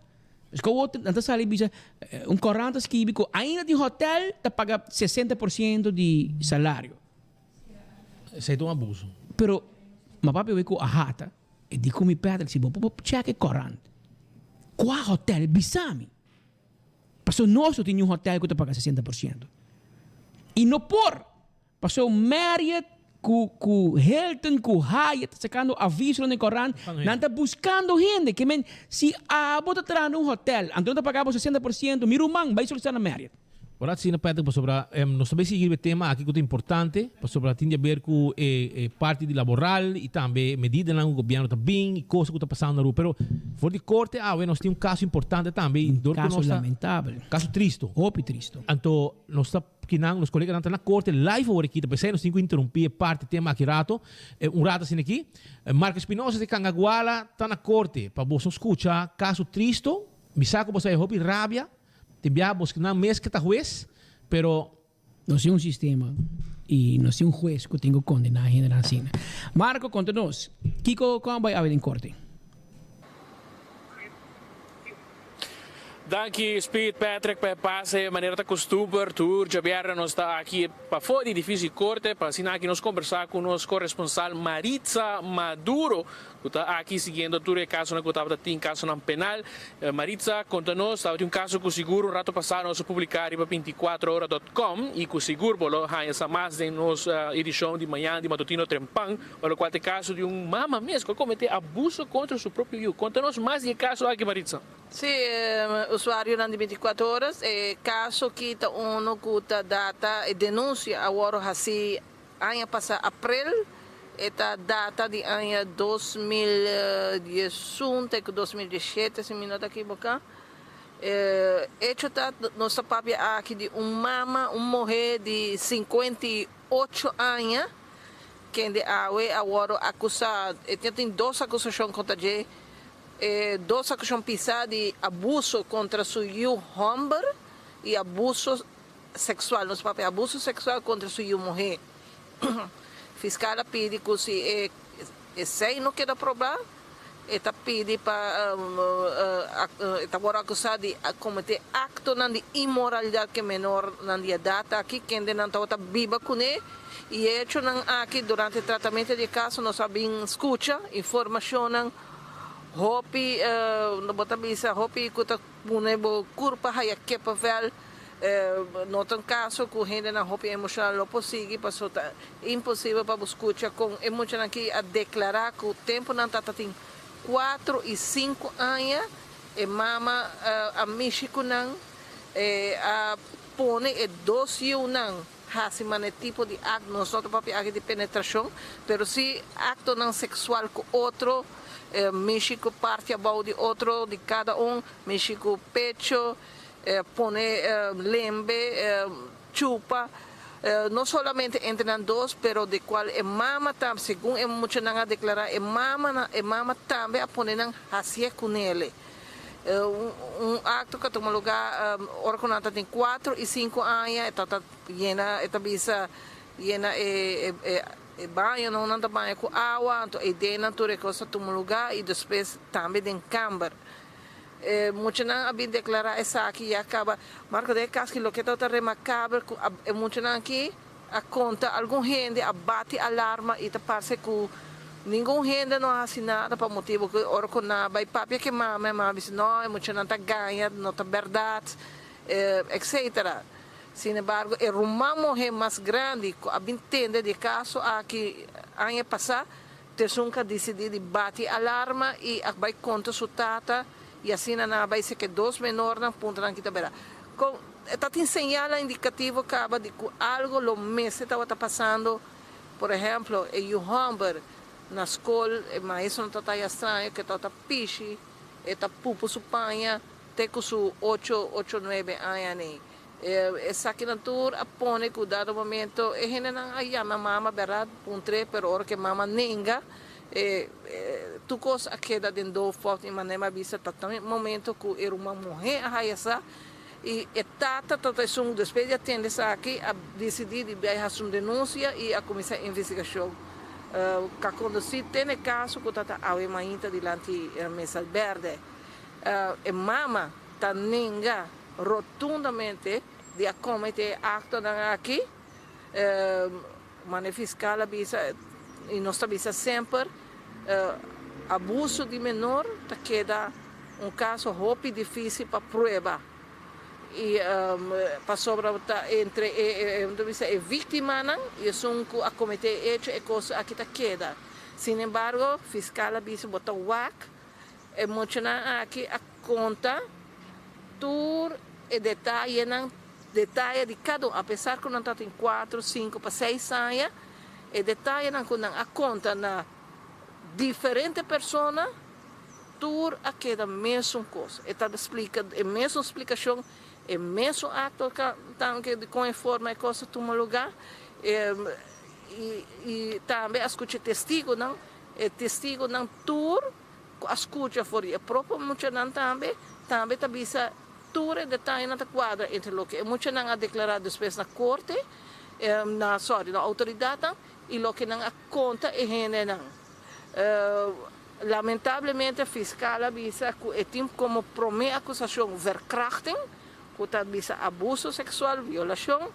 Nan ta sali bisa, un corant ta skibi cu ainda tin hotel ta paga 60% di salario. Esey ta un abuso. Pero, ma papia wei cu ahata, e di cu mi Patrick, si bo por check e corant, cua hotel bisa mi? Pasobra nos no tin niun hotel ku ta paga 60%. I no por! Pasobra Marriott ku ku Hilton ku Hyatt ta sakando aviso den korant, nan ta buskando hende. Ke men, si abo ta traha na un hotel, anto nan ta paga bo 60%, mi ruman, bai solisitá na Marriott. Ora asina, Patrick, pasobra nos ta bay sigui riba e tema aki cu ta importante, pasobra tin di haber cu e parti di laboral y tambe medidanan cu gobierno ta bin y cosnan cu ta pasando na Aruba. Pero for di corte awe nos tin un caso importante tambe y dor cu Caso nos ta lamentabel. Caso tristo. Hopi tristo. Anto nos ta kinan, nos coleganan ta na corte live awor aki, ta pesey nos tin cu interumpi e parti tema aki rato, un rato asina aki. Marco Espinosa di Cangaguala ta na corte pa boso scucha caso tristo. Mi sa cu boso a hopi rabia. Tin biaha bos nan mes ke ta hues, pero. Nos tin un sistema y nos tin un hues cu tin cu condena hendenan asina. Marco, conta nos, kico con a bay awe den corte? Danki Speed Patrick pa e pase. Manera ta costumber tur djabièrnè nos ta aki pafó di edificio di corte pa asina aki nos combersa cu nos corresponsal Maritza Maduro. Ku ta aki siguiendo tur e kasonan ku tabata tin kasonan penal. Maritza konta nos tabatin un kaso ku sigur un rato pasá nos a publiká riba binticuatro ora dot com i ku sigur bo lo haña sa mas den nos edishon di mañana di Matutino Trempan, pa lokual ta e kaso di un mama mes ku a kometé abuso kontra su propio yu. Konta nos mas di e kaso aki Maritza. Sí, usuarionan di binticuatro horas, e kaso ki ta unu ku ta data e denunsia a wòrdu hasí Aña pasa aprel, e ta data di aña 2011 te ku 2017 si mi no ta kiboká. E echo ta nos ta papia aki di un mama, un muhé di 58 aña kende awe a wòrdu akusá, e tin dos akusashon kontra dje, e dos akusashon pisá di abuso kontra su yu hòmber i abuso sexual, nos papia abuso sexual contra su yu muhe. Fiscal a pidi cu si e esey no keda proba, e ta pidi pa e ta worde acusa di comete actonan di inmoralidad cu e menornan di edad aki, kendenan tabata biba cune y e hechonan aki durante e tratamento di e caso nos a bin scucha informacionnan hopi, bo ta bisa hopi cu ta pone bo curpa haya kippenvel. No ta un kaso ku hendenan hopi emoshonal lo por sigui paso ta imposibel pa bo skucha kon e muchanan aki a deklará ku tempu nan tata tin kuatro i sinku aña e mama a mishi ku nan e a pone e dos yiunan hasi mane tipo di akto nos no ta papia aki di penetrashon pero si aktonan seksual ku otro mishi ku parti abou di otro di kada un mishi ku pecho. Pone lembe, chupa, no solamente entre nan dos, pero di cual e mama tambe, segun e muchanan a declara, e mama, e mama tambe a pone nan hacié cunele. Un acto cu a tuma lugar ora cu nan ta tin cuatro y cinco aña, e ta yena, e ta bisa yena e e baño, nan ta baña cu awa, anto eyden nan tur e cos a tuma lugar y despues tambe den camber. E muchanan a bin deklará esaki ya kaba. Marco den e kas ki loke tabata remarkabel ku e muchanan aki a konta algun hende a bati alarma i ta parse ku Ningun hende no a hasi nada pa motibu ku ora ku nan a bai papia ku e mama, e mama a bisa no, e muchanan ta gaña, no ta bèrdat, etcetera. Sin embargo, e ruman muhé mas grandi ku a bin tende di e kaso aki aña pasá, Tesun ka disidí di bati alarma i a bai konta su tata i asina nan a bai seke dos menornan puntra nan kita bera. Kon e ta tin señalnan indikativo kaba di ku algo lo mester tabata pasando, por ehemplo e yu hòmber na skol e maestronan ta taya straño ku e tabata pishi, e ta pupu su paña te ku su ocho, ocho nuebe aña nei. Esakinan tur a pone ku dado momento e hendenan a yama mama bèrdat puntr'é, pero ora ku e mama nenga, tur kos a keda den doofpot i manera mi a bisa ta ta momento ku e ruman muhé a haya sa i e tata ta ta esun despues di a tende esaki a disidí di bai hasi un denunsia i a kuminsá investigashon ku a kondusí te na e kaso ku ta ta awe mainta dilanti mesa bèrdè. E mama ta nenga rotundamente di a comete e actonan aki, mane fiscal a bisa y nos ta bisa semper, abuso di menor ta keda un caso hopi dificil pa prueba y pasobra ta entre e e victimanan y esun cu a comete e hecho e cos aki ta keda. Sin embargo fiscal a bisa bo ta wak E muchanan aki a konta tur e detayenan, detaye di kada un, apesar ku nan tabatin kuater, sinku pa seis aña, e detayenan ku nan a konta na diferente persona, tur a keda mesun kos. E ta splika e mesun splikashon, e mesun akto tanke di kon e forma e kos a tuma lugá, i tambe a skucha testigunan. E testigunan tur ku a skucha for di e propio muchanan tambe, tambe ta bisa tur e detayenan ta kuadra entre loke e muchanan a deklará despues na korte, na sorry, na outoridatnan i loke nan a konta e hendenan. Lamentablemente fiskal a bisa ku e tin komo promé akusashon verkrachting, ku ta bisa abuso seksual, violashon.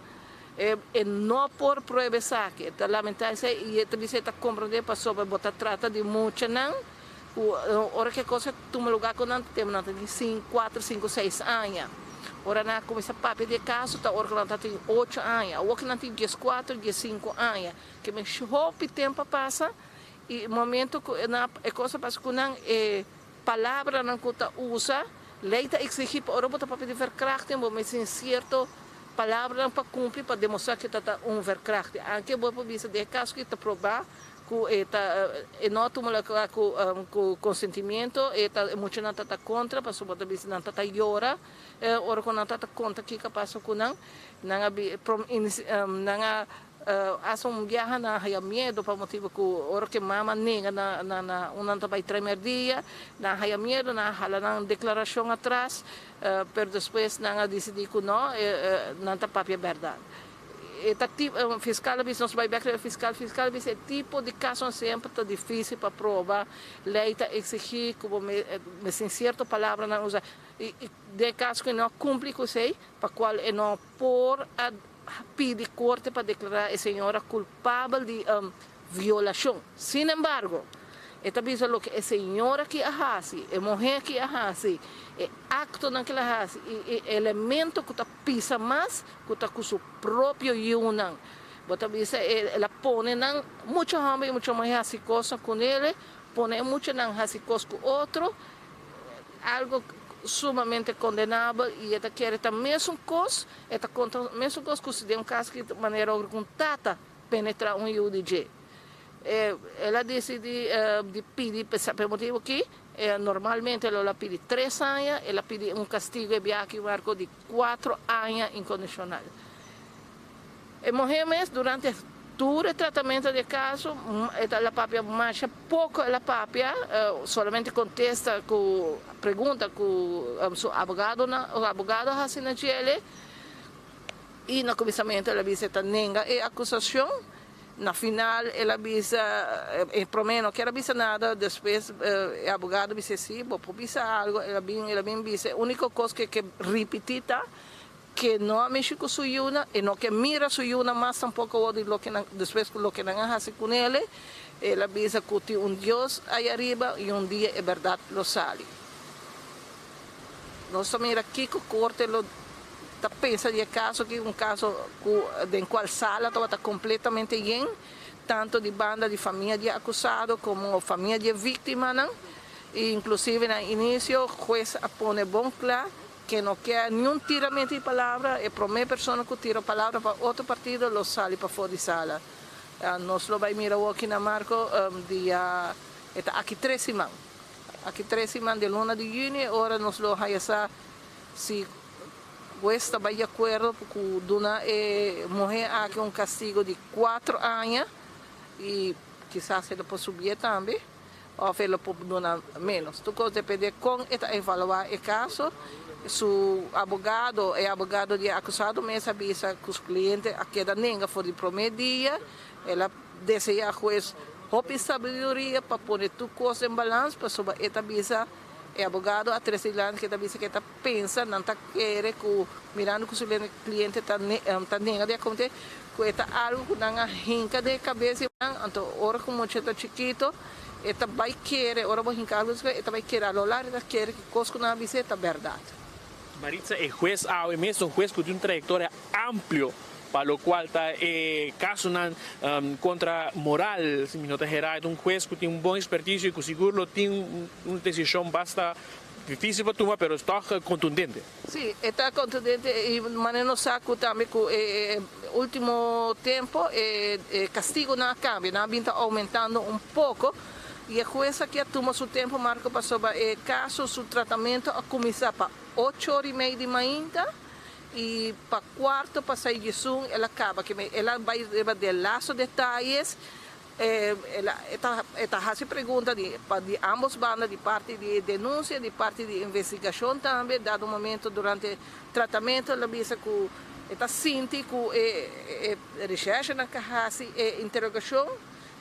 E no por prueba esaki. E ta lamentá esei i e ta bisa e ta komprendé pasobra bo ta trata di muchanan ku ora ku e kos a tuma lugá ku nan ta tempu nan ta tin sinku, kuater, sinku, seis aña. Ora nan a kuminsá papia di e kaso ta ora ku nan ta tin ocho aña. Awor ku nan tin dieskuater, diessinku aña. Ke men hopi tempu a pasa i momento ku e kos a pasa ku nan e palabranan ku ta usa, lei ta eksigí pa ora bo ta papia di verkrachting bo mester tin sierto Palabranan pa cumpli pa demostra cu ta ta un verkrachting. Anke bo por bisa den e caso cu ta proba cu e ta e no a tuma lugar cu cu consentimiento, e ta e muchanan ta ta contra pasobra bo ta bisa nan ta ta yora ora cu nan ta ta conta kico a pasa cu nan. Nan a bi nan a Hasta un biaha nan a haya miedo pa motibo cu ora cu e mama nenga na na na un nan ta bay tremer dia, nan a haya miedo, nan a hala nan declaracion atras, pero despues nan a dicidi cu no, nan ta papia berdad. E ta tip, fiscal a bisa, nos bay bek riba e fiscal, fiscal a bisa e tipo di casonan semper ta dificil pa proba, ley ta exigi cu bo mester tin cierto palabranan usa, y den e caso cu e no a cumpli cu esey, pa cual e no por a pidi korte pa deklará e señora kulpabel di violashon. Sin embargo, e ta bisa loke e señora aki a hasi, e muhé aki a hasi, e aktonan ku el a hasi i e elemento ku ta pisa mas ku ta ku su propio yunan. Bo ta bisa el a pone nan, mucha hòmber i mucha muhé hasi kosnan kunele, pone e muchanan hasi kos ku otro. Algo sumamente condenabel y e ta kere ta mesun cos, e ta conta mesun cos cu si den un cas ki manera ora cu un tata penetra un yu di dje. El a dicidi di pidi p'e motibo aki, normalmente lo a pidi tres aña, el a pidi un castigo e biaha aki marco di cuatro aña incondicional. E muhé mes durante tur e tratamento di e caso e ta la papia masha poco el a papia, solamente contesta cu pregunta cu su abogadonan o abogado a haci na djele y na cuminsamento el a bisa e ta nenga e acusacion, na final el a bisa e prome no kier a bisa nada despues e abogado bisa si bo por bisa algo el a bin el a bin bisa e unico cos cu e ke ripiti ta. ke no a mishi ku su yunan, e no ke mira su yunan mas tampoko awor di loke nan, despues ku loke nan a hasi kunele, el a bisa ku tin un Dios aya riba i un dia e bèrdat lo sali. Nos ta mira kiko korte lo ta pensa di e kaso aki, un kaso ku den kual sala tabata kompletamente yen, tanto di banda di famia di e akusado komo famia di e víktimanan, i inklusive na inisio hues a pone bon kla ke no ke niun tiramento di palabra, e promé persona ku tira palabra pa otro partido lo sali pafó di sala. Nos lo bai mira awoki na Marco dia e ta aki tres siman. Aki tres siman den luna di yüni e ora nos lo haya sa si hues ta bai di akuerdo ku duna e muhé aki un kastigo di kuatro aña i kisas e lo por subié tambe òf e lo por duna ménos. Tur kos depende kon e ta evaluá e kaso. Su abogado, e abogado di e akusado mes a bisa ku su kliente a keda nenga for di promé dia. El a deseá hues hopi sabiduria pa pone tur kos den balans pasobra e ta bisa, e abogado a trese dilanti ke ta bisa ke ta pensa nan ta kere ku mirando ku su kliente ta ta nenga di a kometé ku e ta algu ku nan a hinka den e kabes di nan anto ora ku mucha ta chikito e ta bai kere ora bo hinka algu den su kabes e ta bai kere a lo largo e ta kere ku kos ku nan a bisa e ta bèrdat. Maritza e hues awe mes ta un hues ku tin un trayektoria amplio pa lokual ta e kasonan kontra moral, si mi no ta hera, e ta un hues ku tin un bon ekspertisio i ku sigur lo tin un desishon basta difísil pa tuma pero tòg kontundente. Sí, e ta kontundente i manera nos sa ku tambe ku e último tempu e kastigunan a kambia, nan a bin ta oumentando un poko i e hues aki a tuma su tempu Marco pasobra e kaso su tratamentu a kuminsá pa ocho ora i mei di mainta. I pa cuarto pa sai djesun el a caba ke me el a bai riba de lasto detayes el a e ta e ta haci pregunta di pa di ambos banda di parti di denuncia di parti di investigacion tambe dado momento durante tratamento el a bisa cu e ta sinti cu e e recherchenan ke haci e interogacion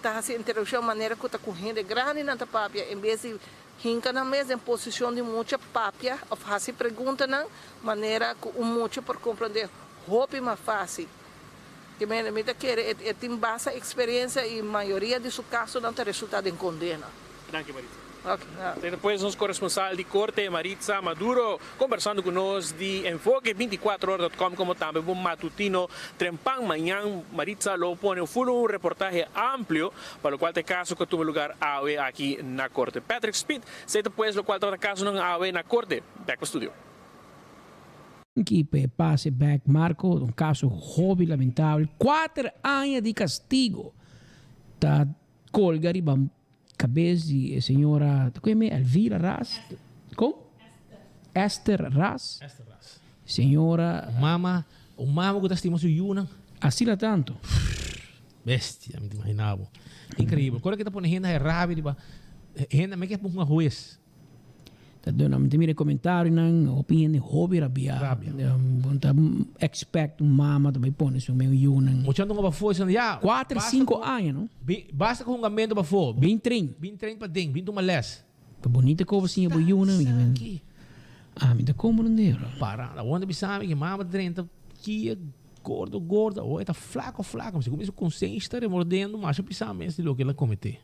ta haci interogacion manera cu ta cu hende grandinan ta papia en bes di Hinka nan mes den posishon di mucha papia òf hasi preguntanan manera ku un mucha por komprondé hopi mas fásil. Ke manera mi ta kere e tin basta eksperensia i mayoria di su kasonan ta resultá den kondena. Danki Maritza. Ok, na. Te pues nos koresponsal di korte Maritza Maduro kombersando ku nos di Enfoke 24 Hora dot com komo tambe bo matutino Trempan mañan Maritza lo pone un full un reportahe amplio Pa locual ta e caso cu a tuma lugar awe aki na Corte. Patrick Speed, Esey ta pues locual tabata casonan awe na Corte. Back pa studio. Ki pa e pase bek Marco, un caso hopi lamentabel. Cuater aña di castigo ta colga riba cabes di e señora, ta cu e Elvira Ras? Con? Esther Ras. Esther Ras. Señora. Un mama, un mama cu ta stima su yunan. Asina tanto. Bestia, mi ta imagina bo. Increíbel. Ora ki ta pone hende haña rabia riba hende, mi ke pon un hues. Ta duna, mi ta mira e comentarionan, hopi hende hopi rabia. Rabia. Bo ta expect un mama ta bai pone su medio yunan. Mucha nan pafó diciendo ya. Cuater, cinco aña, no? Basta cu hungamento pafó. Bin train. Bin train paden, bin tuma les. Ta bonito cu bo siña bo yunan. Sa ki. Ami ta comprende, bro. Para, awor ta bisa mi ki mama ta drenta kia. Gordo gordo awor e ta flaco flaco mi su konsenshi ta remordendo masha pisa mes di loke el a komete.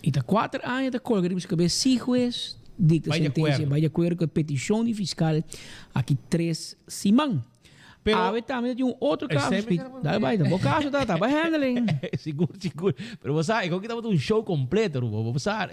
I ta kuater aña ta kolga riba su kabes si hues dikta sentensia bai di akuerdo ku e petishon di fiskal aki tres siman. Pero Awe tambe ta tin un otro kaso Speed. Dale bai ta bo kaso ta ta bai handling. Sigur sigur pero bo sa e koki tabata un show kompleto Rubo bo sa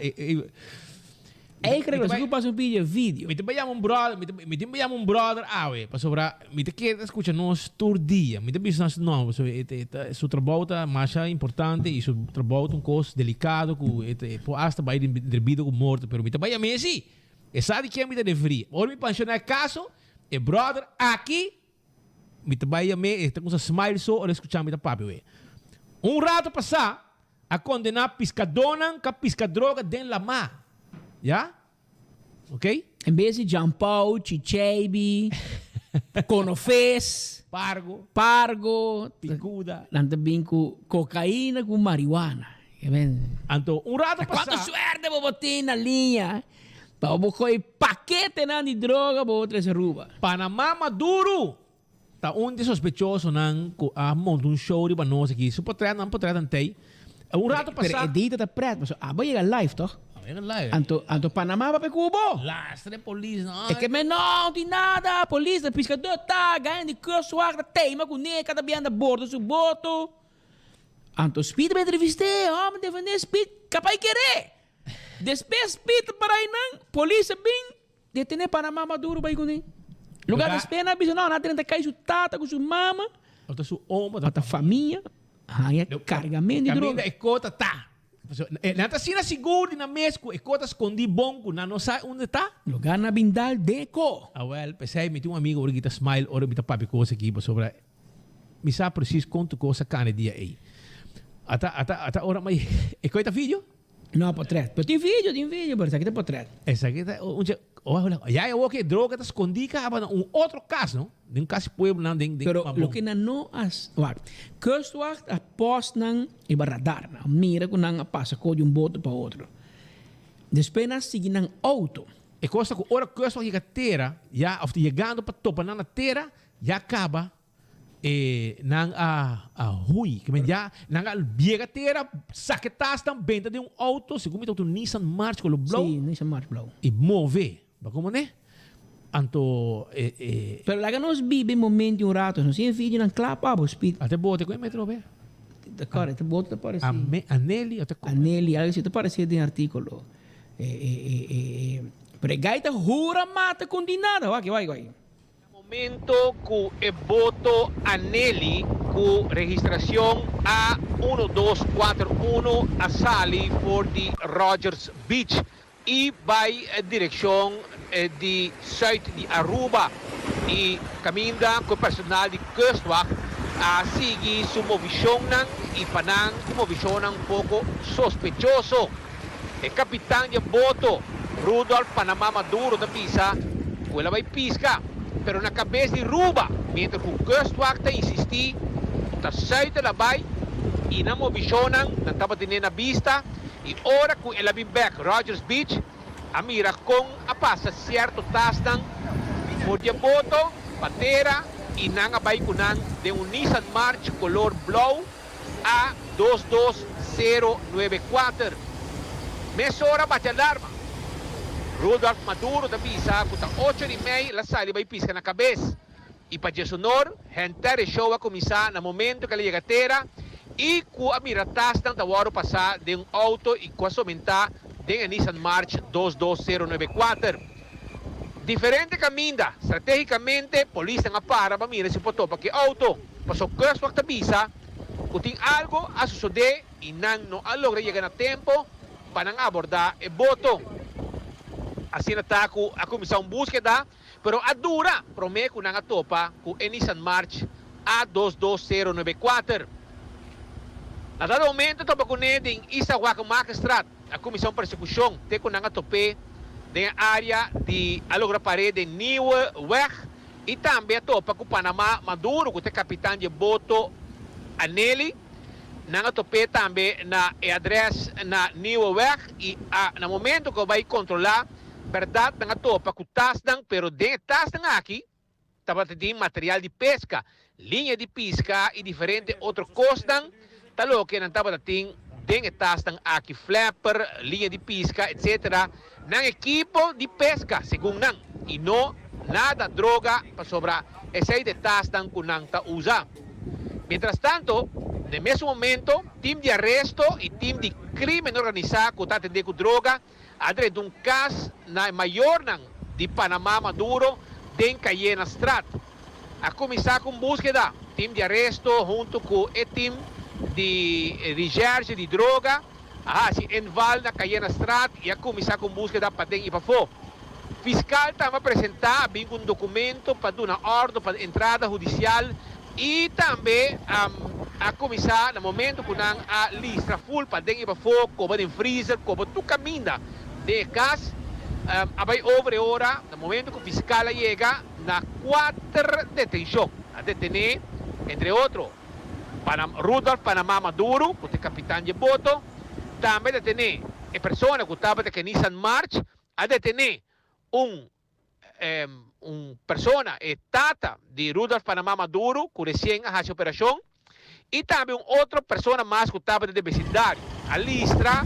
Ey creo si cu pasa un pidi video. Mi ta bay yama un brother, mi ta mi tin bay yama un brother awe, pasobra mi ta kere ta scucha nos tur dia. Mi ta bisa nos no, pasobra e ta e ta su trabou ta masha importante y su trabou ta un cos delicado cu e ta e por hasta bay entre bida cu morto, pero mi ta bay yam'e si. E sa di ken mi ta referí. Ora mi pensiona e caso, e brother aki mi ta bay yam'e, e ta cuminsa smile so ora e scucha mi ta papia we. Un rato pasa A kondená piskadónan ku a piska droga den lamá. Ya? Oké? En bes di Jampou, Chicheibi, Konofes, Pargo, Pargo, Pikuda. Nan ta bin ku kokaina ku marihuana. Anto un rato pasá. Kuantu suerte bo por tin na liña pa bo kohe paketenan di droga bo trese Aruba. Panamá Maduro. Ta un di sospechosonan ku a monta un show riba nos aki. Su potret nan potret antey. Un rato Pero pasá. e data ta pret, pasobra abo a yega live toch? Abo yega live. Anto, anto Panama papia ku bo. Lastra e polis no. E ke men no tin nada, polis ta piskadó ta, gaña di kustwacht ta teima ku ne, kada biaha ta bordo su boto. Anto Speed a entrevist'é, hòmber defendé Speed, kapá e keré. Despues Speed ta para einan, polis a bin, Detené Panamá Maduro bai kuné. Lugar di spera nan a bisa no, nan a drenta kai su tata ku su mama. Ota su omo. Ota famia haña kargamento di droga. Kaminda e kota ta. Nan ta asina sigur di nan mes ku e kota skondí bon ku nan no sa unda ta. Lugar nan a bin dal den e ko. Awel, p'esei mi tin un amigo ora ki ta smile ora mi ta papia kos aki pasobra mi sa presis kon tur kos a kana e dia ei. Ata ata ata ora mi e koi ta video? No, potret. Pero tin video, tin video, pero esaki ta potret. Esaki ta un che, ya e oke droga ta skondí kaba na un otro kas, no? Den un kas di pueblonan den den Pero Mabon. loke nan no a, wak, Kustwacht a post nan riba radar, nan a mira ku nan a pasa ko di un boto pa otro. Despues nan a sigui nan auto. E kos ta ku ora Kustwacht yega tera, ya, of ta yegando pa topa nan na tera, ya kaba E nan a a hui, ke men ya nan a biega tera, saka e tasnan, benta den un auto, segun mi ta un Nissan March color blou. Sí, Nissan March blou. I move. Bo komo ne? Anto e e. Pero laga nos biba e momento un rato, nos tin e videonan kla pa bo, Speed. Ata e bote ku e metro be? Ta kore, ta bote ta paresi. Ame, Aneli, ata ku. Aneli, algo asi ta paresi den artikulo. E e e e pero e gai ta hura mata ku di nada, wak, wak, wak. Na momento cu e boto Aneli cu registracion A uno dos kuater uno a sali for di Rogers Beach y bay direccion di zuid di Aruba y caminda cu e personal di Kustwacht a sigui su movicionnan y pa nan e movicionnan un poco sospechoso. E kapitan di e boto, Rudolf Panamá Maduro ta bisa ku el a bai piska, pero na kabes di Ruba, mientras ku Kustwacht ta insistí ku ta sùit el a bai i nan movishonnan nan tabatin'é na bista i ora ku el a bin bèk Rogers Beach a mira kon a pasa sierto tasnan for di e boto pa tera i nan a bai ku nan den un Nissan March kolor blou. A 22094. Mesora bati alarma. Rudolf Maduro ta bisa ku ta ocho di mei el a sali bai piska na kabes. I pa djesonor, henter e show a kuminsá na momento ku el a yega tera i ku a mira tasnan ta wòrdu pasá den un outo i ku a somentá den e Nissan March 22094. Diferente kaminda, stratégikamente, polisnan a para pa mira si por topa ku e outo. Paso Kustwacht ta bisa ku tin algu a sosodé i nan no a logra yega na tempo pa nan abordá e boto. Asina ta ku a kuminsá un búskeda, pero a dura promé ku nan a topa ku e Nissan March A 22094. Na dado momento topa kuné den Isa Wagenmakerstraat. A kuminsá un persekushon te ku nan a top'é den e área di a logra par'é den Nieuwe Weg i tambe a topa ku Panamá Maduro ku ta e kapitan di e boto Aneli. Nan a top'é tambe na e adrès na Nieuwe Weg i a na momento ku a bai kontrolá bèrdat nan a topa ku tasnan pero den e tasnan aki Tabata tin material di pesca, liña di pisca y diferente otro cosnan ta loke nan tabata tin den e tasnan aki, flapper, liña di pisca, etc. Nan ekipo di pesca, segun nan, y no nada droga pasobra esey ta e tasnan cu nan ta usa. Mientras tanto, n'e mesun momento, team di aresto y team di crimen organisa cu ta atende cu droga a drenta un kas na e mayornan di Panamá Maduro den Cayena Straat. A kuminsá ku un búskeda. Tim di aresto huntu ku e tim di recherche di droga a hasi inval na Cayena Straat i a kuminsá ku un búskeda paden i pafó. Fiskal tambe a presentá a bin ku un dokumento pa duna òrdu pa entrada hudisial i tambe a kuminsá na momento ku nan a listra ful paden i pafó, koba den freezer, koba tur kaminda den e kas. A bai over e ora na momento ku fiskal a yega na kuater detenshon. A detené entre otro Rudolf Panamá Maduro ku ta e kapitan di e boto, tambe a detené e persona ku tabata ku e Nissan March. A detené un un persona, e tata di Rudolf Panama Maduro ku resien a hasi operashon i tambe un otro persona mas ku tabata den besindario. A listra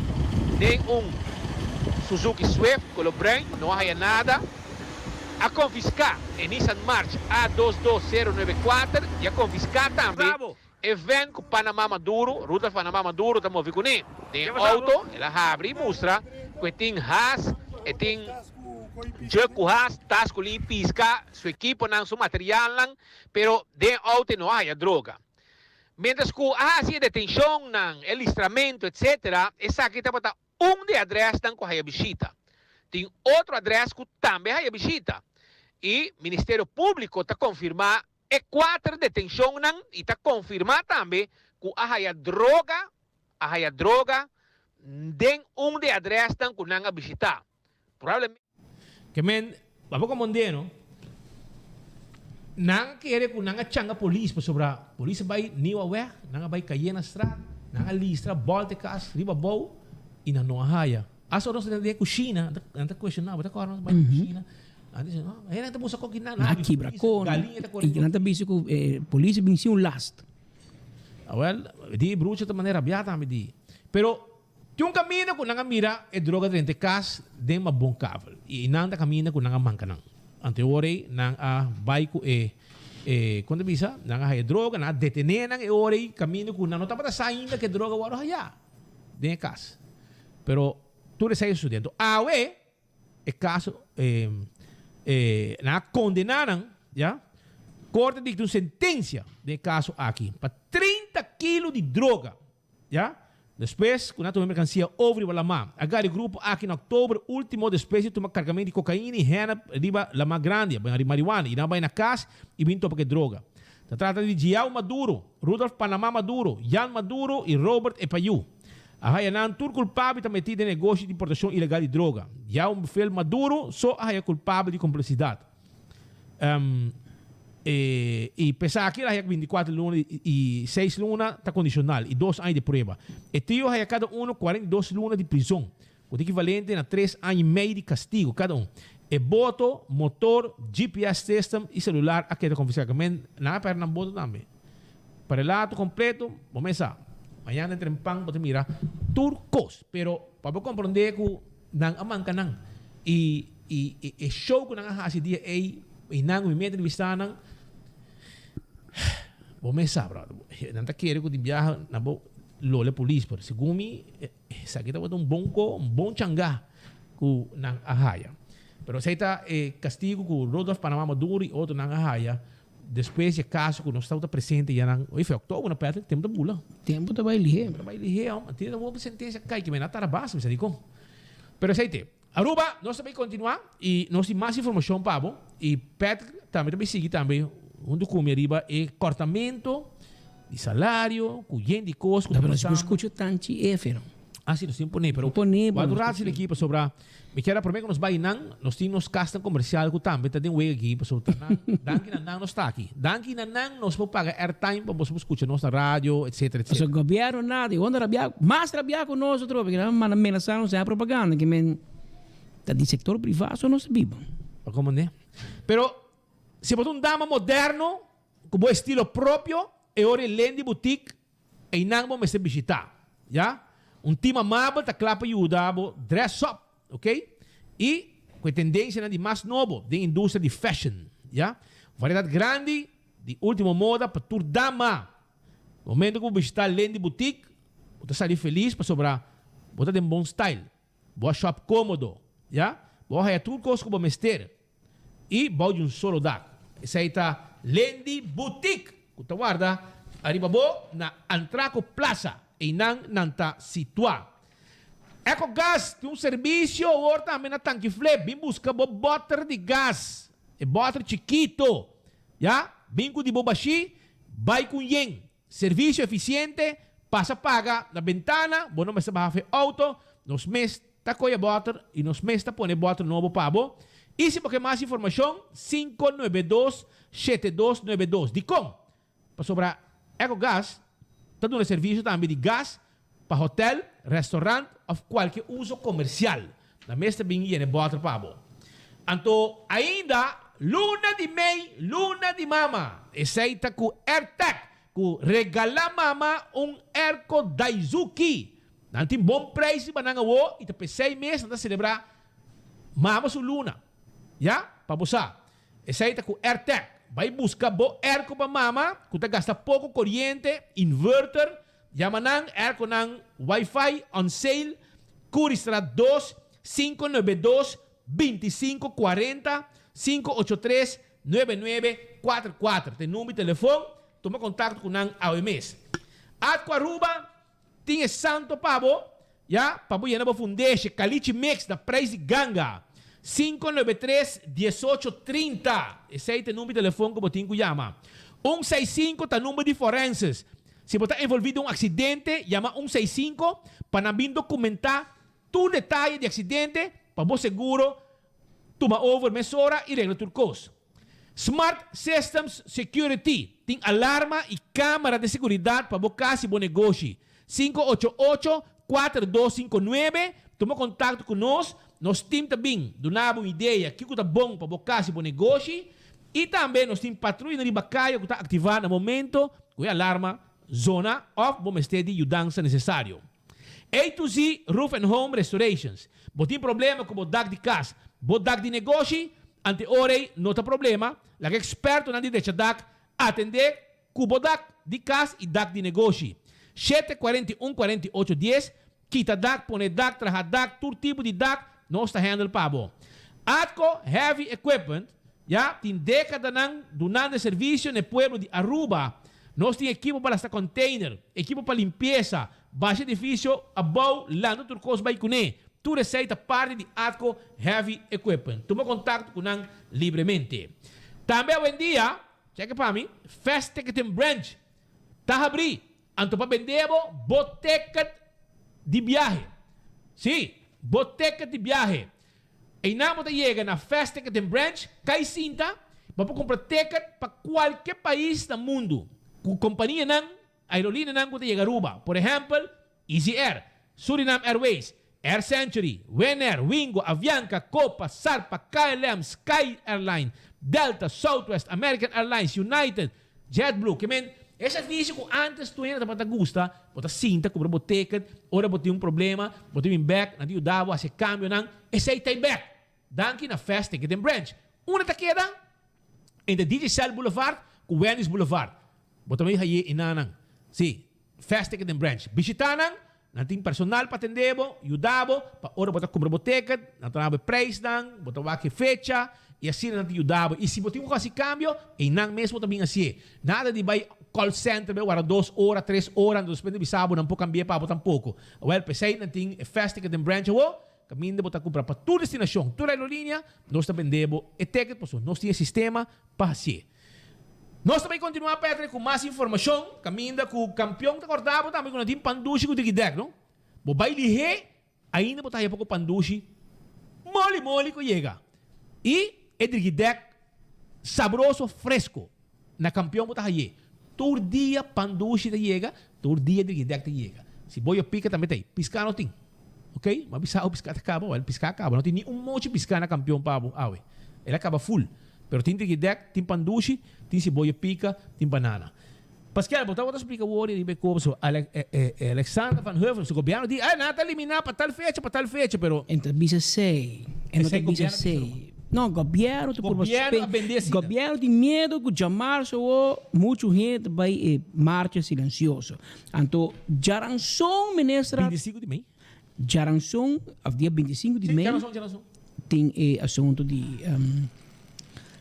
den un Suzuki Swift kolo bruin, no a haya nada. A konfiská e Nissan March A 22094 i a konfiská tambe e vèn ku Panama Maduro, Rudolf Panama Maduro ta move kuné. Den e outo el a habri i mustra ku e tin has, e tin jug ku has, tas ku lin piska, su ekiponan, su materialnan, pero den e outo e no a haya droga. Mientras ku a hasi e detenshonnan, e listramento etc. Esaki tabata un di e adrèsnan ku haya bishita. Tin otro adrès ku tambe haya bishita i Ministerio Públiko ta konfirmá E kuater detenshonnan i ta konfirmá tambe ku a haya droga a haya droga den un di e adrèsnan ku nan a bishitá. Probablemente. Ke men, pa bo komprondé no, nan a kere ku nan a changa polis pasobra polis a bai Nieuwe Weg, nan a bai Cayenastraat, nan a listra bòlta e kas riba abou i nan no a haya. Asta ora nos ta den e kushina, nan ta kuestioná, bo ta kòrda nos bai den kushina? Nan dice, no, hende ta busa koki nan. Nan a kibra kon, i nan ta bisa ku polis a bin sin un last. Awel, di brucha ta manera rabiá tambe di. Pero tin un kaminda ku nan a mira e droga drenta e kas den Mabon Kavel. I nan ta kaminda ku nan a manka nan. Anto e ora ei nan a bai ku e, e, kon ta bisa? Nan a haya droga, nan a detené nan e ora ei kaminda ku nan no tabata sa ainda ku e droga wòrdu hayá den e kas. Pero tur esei a sucedé. Anto awe E kaso nan a kondená nan, ya. Korte dikta un sentensia den e kaso aki pa 30 kilo di droga, ya. Despues ku nan a tuma e merkansia over riba lamá. A gara e grupo aki na oktober ultimo despues di tuma kargament di kokaina i hennep riba lamá grandi, marihuana, i nan a bai na kas i bin topa ku e droga. Ta trata di Jiao Maduro, Rudolf Panamá Maduro, Jan Maduro i Robert Epayu. A haya nan tur kulpabel ta metí den negoshi di importashon ilegal di droga. Ya un befel Maduro so a haya kulpabel di komplisidat. I p'esaki el a haya 24 luna i 6 luna ta kondishonal i 2 aña di prueba. E trio a haya kada uno 42 luna di prizon, ku ta ekivalente na 3 aña i mei di kastigu kada un. E boto, motor, GPS system i selular a keda konfiská. Nan a pèrdè nan boto tambe. Pa relato completo, bo mes sa, mañana den trempan bo ta mira tur cos, pero pa bo comprende cu nan a manca nan y y e show cu nan a haci dia ey y nan cu mi meta entrevista nan, bo mes sa brother, nan ta kere cu di biaha nan bo lole polis, pero segun mi esaki tabata un bon co, un bon changa cu nan a haya. Pero esey ta e castigo cu Rodolf Panama Maduro y otronan a haya. Despues di e kaso ku nos tabata presente ya nan, oye, fe oktober no Patrick, tempu ta bula. Tempu ta bai lihé. Tempu ta bai lihé, hom. Antes ta hopi sentensia kai ke mi na tarda basta, mi sa dikon. Pero esei te. Aruba, nos ta bai kontinuá i nos tin mas informashon pa bo i Patrick tambe ta bai sigui tambe huntu ku mi ariba e kòrtamentu di salario ku yen di kos ku ta Pero nos pasando. skucha tanchi efe no. Ah si, nos tin pone, pero Pone, wak pero un rato aki pasobra mi kier a prome ku nos bai nan, nos tin nos kasnan komersial ku tambe ta den wega aki, pasobra ta nan, danki na nan nos ta aki. Danki na nan nos por paga airtime pa boso por skucha nos na radio, etcetera, etcetera. Pasobra gobièrnu nada, i wonder rabia, mas rabia ku nos otro, pasobra nan manda menasá nos den propaganda, ke men ta di sektor privá so nos ta biba. Pa komo ne? Pero si bo ta un dama moderno ku bo estilo propio, e ora e Lendy Boutique Einan bo mester bishitá, ya. Un tim amabel ta kla pa yuda bo dress up, ok? I ku e tendensianan di mas nobo den industria di fashion, ya. Variedat grandi di ultimo moda pa tur dama. Momento ku bo bishitá Lendy Boutique, bo ta sali felis pasobra bo ta den bon style. Bo a shop komodo, ya. Bo a haya tur kos ku bo mester. I bou di un solo dak. Esei ta Lendy Boutique ku ta warda ariba bo na Antraco Plaza. Einan nan ta situá. Ecogas tin un servisio awor tambe na Tanki Flip. Bin buska bo bòter di gas. E bòter chikito. Ya, bin ku di bo bashí, bai ku un yen. Servisio efisiente, pasa paga na bentana, bo no mester baha fe auto, nos mes ta koya bòter i nos mes ta pone bòter nobo pa bo. I si bo ke mas informashon, 592 7292. Dikon? Pasobra Ecogas ta duna servisio tambe di gas pa hotel, restaurant òf kualke uso komersial. Nan mes ta bin yena e bòter pa bo. Anto ainda. Luna di mei, luna di mama. Esei ta ku Airtag ku regalá mama un airco Daizuki. Nan tin bon prijs riba nan awo i ta p'esei mes nan ta selebrá mama su luna. Ya, pa bo sa. Esei ta ku Airtag. Bai buska bo airco pa mama ku ta gasta poko koriente, inverter, Yama nan airconan wifi on sale Curiestraat dos, sinku nuebe dos, bintisinko kuarenta, sinku ocho tres, nuebe nuebe kuater kuater ta e number di telefon, tuma kontakto ku nan awe mes. Atco Aruba tin e santo pa bo, ya, pa bo yena bo fundeshe, Caliche Mix na prijs di ganga, sinku nuebe tres, diesocho trinta, esei ta e number di telefon ku bo tin ku yama. Un seis sinku ta number di forenses. Si bo ta envolví den un aksidente, yama un seis sinku pa nan bin dokumentá tur detaye di aksidente pa bo seguro tuma over mesora i regla tur kos. Smart Systems Security tin alarma i kámara di seguridat pa bo kas i bo negoshi. 588 4259 Tuma kontakto ku nos, nos tim ta bin duna bo un idea kiko ta bon pa bo kas i bo negoshi. I tambe nos tin patruyanan riba kaya ku ta aktivá na momento ku e alarma zona òf bo mester di yudansa nesesario. A to Z Roof and Home Restorations Bo tin problema ku bo dak di kas, bo dak di negoshi? Ante ora ei no ta problema, laga ekspertonan di drecha dak atendé ku bo dak di kas i dak di negoshi. 7 41 48 10 Kita dak, pone dak, traha dak, tur tipo di dak, nos ta handle pa bo. Atco Heavy Equipment, ya, tin decadanan dunando e servicio na e pueblo di Aruba. Nos tin ekipo pa lasta container, ekipo pa limpieza, basha edificio abou, lanta tur cos bay cune. Tur esey ta parti di Atco Heavy Equipment. Tuma contacto cu nan libremente. Tambe awendia, check pa mi, Fast Ticketing Branch ta habri. Anto pa bende bo, bo ticket di biahe. Sí, bo ticket di biahe. Einan bo ta yega na Fast Ticketing Branch, kai sinta, bo por kumpra ticket pa kualke pais na mundu ku kompanianan, aerolineanan ku ta yega Aruba. Por ehèmpel, Easy Air, Suriname Airways, Air Century, Winair, Wingo, Avianca, Copa, Sarpa, KLM, Sky Airline, Delta, Southwest, American Airlines, United, JetBlue. Ke men, e servisio ku antes tur hende tabata gusta, bo ta sinta, kubra bo ticket, ora bo tin un problema, bo ta bin bek, nan ta yuda bo hasi e kambionan, esei ta e bek. Danki na Fast Ticketing Branch. Unda ta keda? Entre Digicel Boulevard ku Wendy's Boulevard. Bo ta mei haye enanan. Sí, Fast Ticketing Branch. Bishita nan, nan tin personal pa atende bo, yuda bo, pa ora bo ta kumpra bo ticket, nan ta duna bo e prijsnan, bo ta wak e fecha, i asina nan ta yuda bo. I si bo tin ku hasi kambio, einan mes bo ta bin hasié. Nada di bai call center bai wara dos ora, tres ora, anto despues nan bisa bo nan por kambia pa bo tampoko. Awel, p'esei nan tin e Fast Ticketing Branch awo, kaminda bo ta kumpra pa tur destinashon, tur aerolínea, nos ta bende bo e ticket pasobra nos tin e sistema pa hasié. Nos ta bay continua Patrick cu mas informacion caminda cu campeon ta corda bo tambe cu no tin pan dushi cu diki dek no. Bo bay lihe ainda bo ta haya poco pan dushi moli moli cu yega y e driki dek sabroso fresco na campeon bo ta haye. Tur dia pan dushi ta yega tur dia driki dek ta yega. Si boyo pica tambe ta ey. Pisca no tin. Ok bo a bisa awe pisca ta caba wel pisca a caba no tin ni un mochi pisca na campeon pa bo awe el a caba full. Pero tin trikidek, tin pandushi, tin siboyo pika, tin banana. Paskel, bo tabata splika wori riba e koba so Alexander van Heuvel, su gobierno di, eh, nan ta elimina pa tal fecha, pa tal fecha, pero. En ta bisa esey, en no ta bisa esey. No, gobierno ta purba Gobierno a bende asina. Gobierno tin miedo ku djamarzo awo muchu hende ta bai e marcha silencioso. Anto djaranson minister a. 25 di mei. Djaranson, of dia 25 di Sí, mei. djaranson, djaranson. Tin e asunto di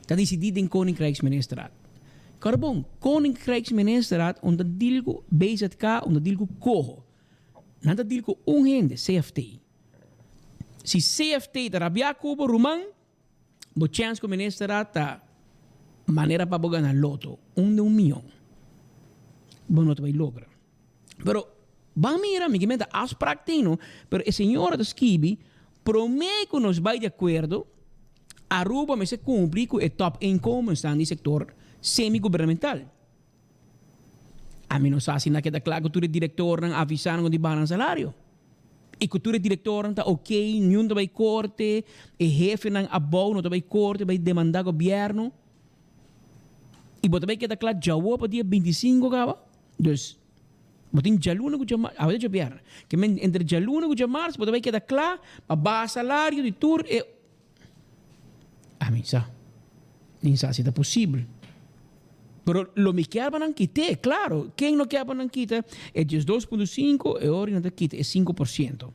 ta disidí den Koninkrijksministerraad. Kòrda bon, Koninkrijksministerraad un ta deal ku BZK, un ta deal ku Coho. Nan ta deal ku un hende, CFT. Si CFT ta rabiá ku bo ruman, bo chèns ku ministerraad ta manera pa bo gana loto, un den un mion. Bo no ta bai logra. Pero ban mira, mi ke menta afspraak tin no, pero e señora ta skibi, prome ku nos bai di akuerdo, Aruba mester kumpli ku e top inkomensnan di sektor semi-gubernamental. Ami no sa si nan keda kla ku tur e direktornan avisá nan ku di baha nan salario. I ku tur e direktornan ta ok, niun ta bai korte, e hefenan abou no ta bai korte bai demandá gobièrnu. I bo ta bai keda kla djawo pa dia 25 kaba? Dus, bo tin djaluna ku djamars, awe ta djabièrnè. Ke men entre djaluna ku djamars bo ta bai keda kla pa baha salario di tur e. Ami sa. Nin sa si ta posibel. Pero lo mi kier pa nan kit'é, klaro. Ken no kier pa nan kita e 12.5, e ora nan ta kita e 5%.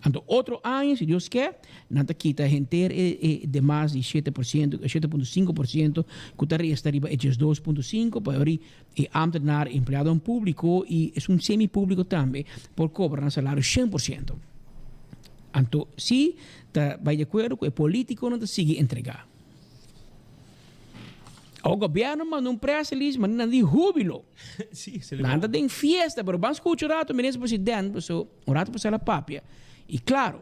Anto otro aña, si Dios ke, nan ta kita henter e e demas di 7%, 7.5% ku ta resta riba e 12.5 pa e ora e ambtenaar, empleadonan públiko i esun semi-públiko tambe por kobra nan salario 100%. Anto si ta bai di akuerdo ku e politikonan ta sigui entregá. Awor gobièrnu manda un press release manera nan di húbilo. Nan ta den fiesta, pero ban skucha un ratu minister president paso un ratu pasá el a papia. I klaro,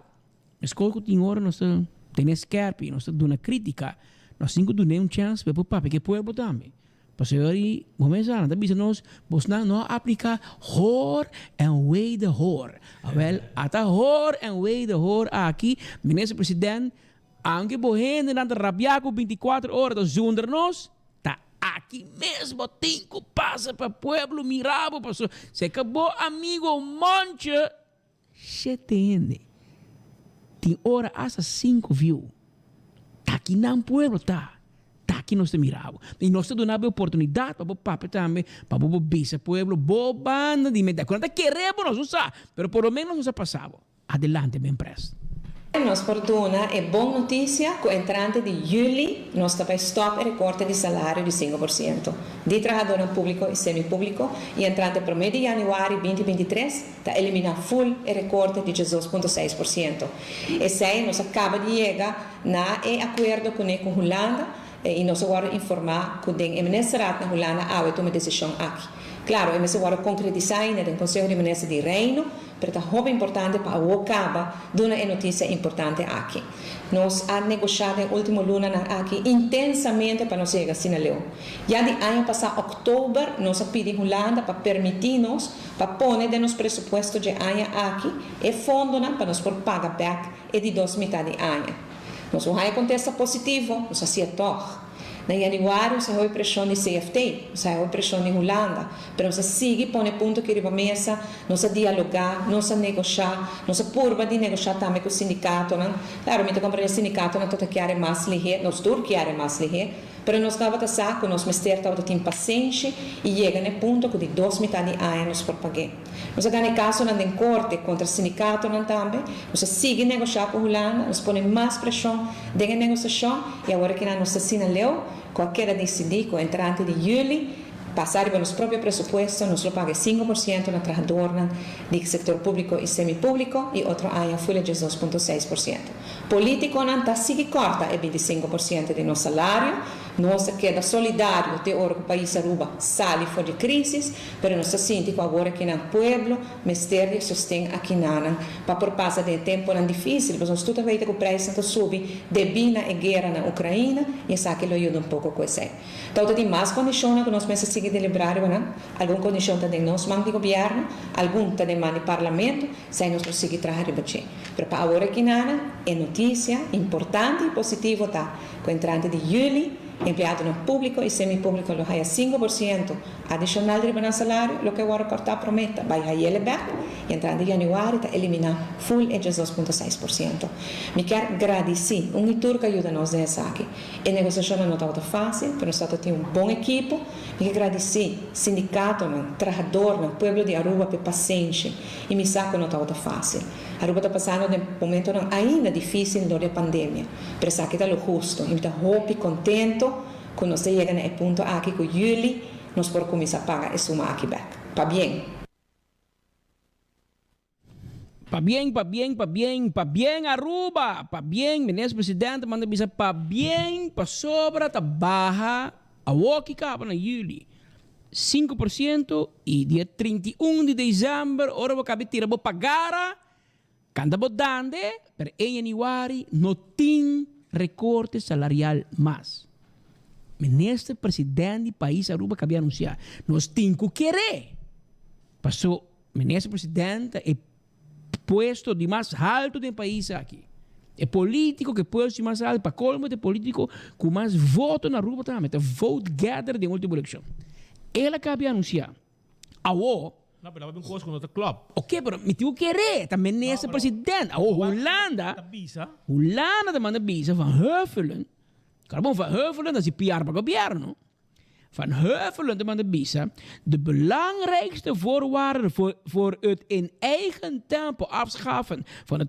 meskos ku tin ora nos ta tene skèrpi, nos ta duna krítika, nos tin ku dun'é un chèns pa e por papia ku e pueblo tambe. Pasobra di bo mes a nan ta bisa nos, bosnan no a apliká hoor en wederhoor. Awel, ata hoor en wederhoor aki, Minister President, aunke bo hendenan ta rabiá ku 24 ora ta zundra nos, ta aki mes bo tin ku pasa pa pueblo mira bo, pasobra si ka bo amigo Monche Shete hende. Tin ora hasta sinku view. Ta ki nan pueblo ta. Ta ki nos ta mira bo. I nos ta duna bo e oportunidat pa bo papia tambe, pa bo por bisa pueblo bo banda di meta. Ku nan ta kere bo nos no sa, pero por lo menos nos a pasa bo. Adelante men pres. Nos por duna e bon noticia cu entrante di juli nos ta bay stop e recorte di salario di 5% di trahadornan publico y semi-publico y entrante prome di januari 2023 ta elimina full e recorte di 12.6%. Esey nos a caba di yega na e acuerdo cune cu Hulanda y nos a wordo informa cu den e Ministerraad na Hulanda awe tuma e decision aki. Claro, e mester wordo concretisa ainda den Conseho di Minister di Reino, Pero ta hopi importante pa awor caba duna e noticia importante aki. Nos a negosha den ultimo lunanan aki intensamente pa nos yega asina leu. Ya di aña pasa october nos a pidi Hulanda pa permiti nos pa pone den nos presupuesto dje aña aki e fondonan pa nos por paga bek e di dos mitad di aña. Nos no haya contesta positivo, nos hacia tog. Na januari nos a hopi preshon di CFT, nos a hopi preshon di Hulanda, pero nos a sigui pone punto aki riba mesa, nos a dialogá, nos a negoshá, nos a purba di negoshá tambe ku sindikatonan. Klaro, mi ta komprendé sindikatonan ta ta kier e mas lihé, nos tur kier e mas lihé, pero nos tabata sa ku nos mester tabata tin pasenshi i yega na e punto ku di dos mitad di aña nos por pag'é. Nos a gana e kasonan den korte kontra sindikatonan tambe. Nos a sigui negoshá ku Hulanda, nos pone mas preshon den e negosiashon i awor akinan nos ta asina leu ku a keda disidí ku entrante di yüli pasa riba nos propio presupuesto nos lo paga e 5% na trahadornan di sektor públiko i semi-públiko i otro aña full e 12.6%. Polítikonan ta sigui kòrta e 25% di nos salario. Nos a keda solidario te ora ku pais Aruba sali for di krísis. Pero nos ta sinti cu awor aki nan pueblo mester di e sosten akinanan pa por pasa den e temponan dificil, pasobra nos tur ta weten cu prijsnan ta subi debí na e guera na Ucraina y esaki lo yuda un poco cu esey. Tawata tin mas condicionnan cu nos mester sigui delibra riba nan. Algun condicion ta den nos man di gobierno, algun ta den man di parlamento, esey nos lo sigui traha riba dje. Pero pa awor akinanan e noticia importante y positivo ta cu entrante di juli empleadonan publico y semi-publico lo haya 5% Adishonal riba nan salario, loke wòrdu kòrtá promé ta bai hayele bèk i entrante yanüari ta eliminá ful e 12.6%. Mi kier gradisí un i tur ku a yuda nos den esaki. E negosiashonnan no tabata fásil, pero nos tabata tin un bon ekipo. Mi ke gradisí sindikatonan, trahadornan, pueblo di Aruba pa e pasenshi i mi sa ku no tabata fásil. Aruba ta pasando den momentonan ainda difísil dor di e pandemia, pero esaki ta lo hustu i mi ta hopi kontento. Ku nos ta yega na e punto aki ku yüli nos por kuminsá paga e suma aki bèk. Pabien! Pabien, pabien, pabien, pabien Aruba! Pabien, Minister President ta manda bisa pabien pasobra ta baha awoki kaba na yüli 5% i dia 31 di desèmber ora bo kabi tira bo pagara Canta bo dande, pero e januari no tin recorte salarial mas. Minister President di pais Aruba cabia anuncia, nos tin cu kere. Paso Minister President ta e. puesto di mas halto den pais aki. E politico cu e puesto di mas halto, pa colmo ta e politico cu mas voto na Aruba tambe, ta vote getter den ultimo eleccion. El a caba di anuncia. Awo. No, pero un cos cu no ta klop. Ok, pero mi tin cu kere, ta minister president. Awo Hulanda, Hulanda ta manda bisa Van Huffelen, Carbon Van Huffelen ta haci PR pa gobierno. Van Huffelen ta manda bisa, de belangrijkste voorwaarde voor, voor het in eigen tempo afschaffen van de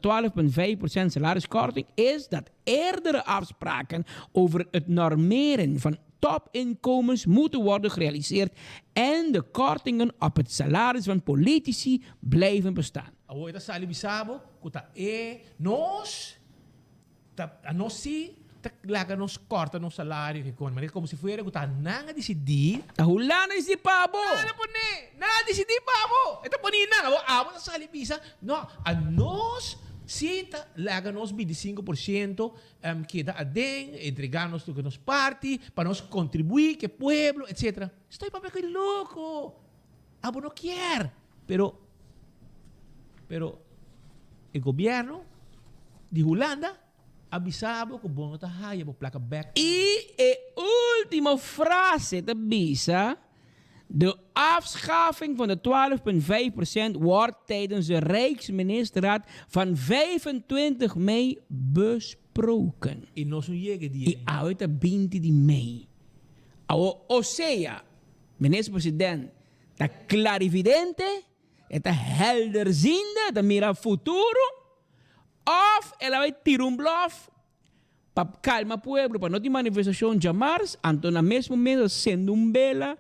12,5% salariskorting is dat eerdere afspraken over het normeren van topinkomens moeten worden gerealiseerd en de kortingen op het salaris van politici blijven bestaan. Awor e ta sali bisa bo ku ta e nos ta a nos si ta laga nos kòrta nos salario ke kon manera komo si fuera ku ta nan a disidí. Ta Hulanda a disidí pa bo. Nan a pone, nan a disidí pa bo. E ta pone nan. Awor abo ta sali bisa no a nos si ta laga nos 25% Keda aden, entregá nos loke nos parti, pa nos kontribuí ku e pueblo, etsetera. Estoy papia ku e loko. Abo no kier. Pero, pero e gobièrnu di Hulanda a bisa bo ku bo no ta haya bo plaka bèk. I e último frase ta bisa, De afschaffing van de 12,5% wordt tijdens de Rijksministerraad van 25 mei besproken. I nos no yega di I awe ta 20 di mei. Awo osea, Minister President ta clarividente, e ta helderziende, e ta mira futuro, of el a bay tira un blof Pa calma pueblo pa no tin manifestacion djamars, anto na mes momento ta sende un bela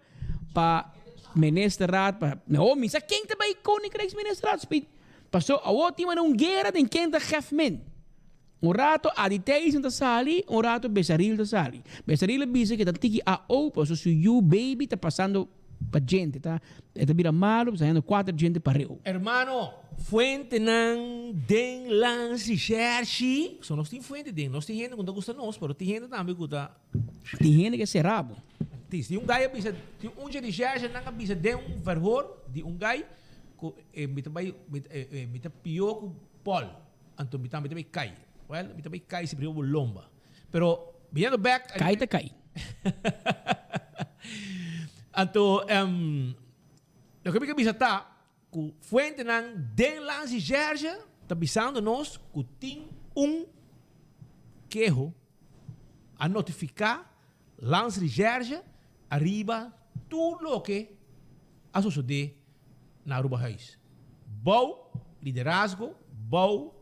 pa ministerraad pa oh mi sa ken ta bay Koninkrijksministerraad speed paso awor tin un guera den ken ta gef min. Un rato Adi Thijssen ta sali, un rato Besaril ta sali. Besaril a bisa ke ta tiki AO paso su yu baby ta pasando Pa djente ta e ta bira malu ta hendo kuater djente pareu. Hermano, fuentenan den Lansi Shershi. So nos tin fuente den, nos tin hende ku no ta gusta nos, pero tin hende tambe ku ta. Tin hende ke sera bo. Tin, tin un guy a bisa, tin un dje di Shershi nan a bisa den un verhoor di un guy ku e mi ta bai mi ta e mi ta pio ku Paul, anto mi tambe ta bai kai. Well, mi ta bai kai si riba bo lomba. Pero biniendo bek. Kai ta kai. Anto um, loke mi ke bisa ta ku fuentenan den Lansi Jerge ta bisando nos ku tin un keho a notifiká Lansi Jerge ariba tur loke a sosodé na Aruba Huis. Bou liderazgo, bou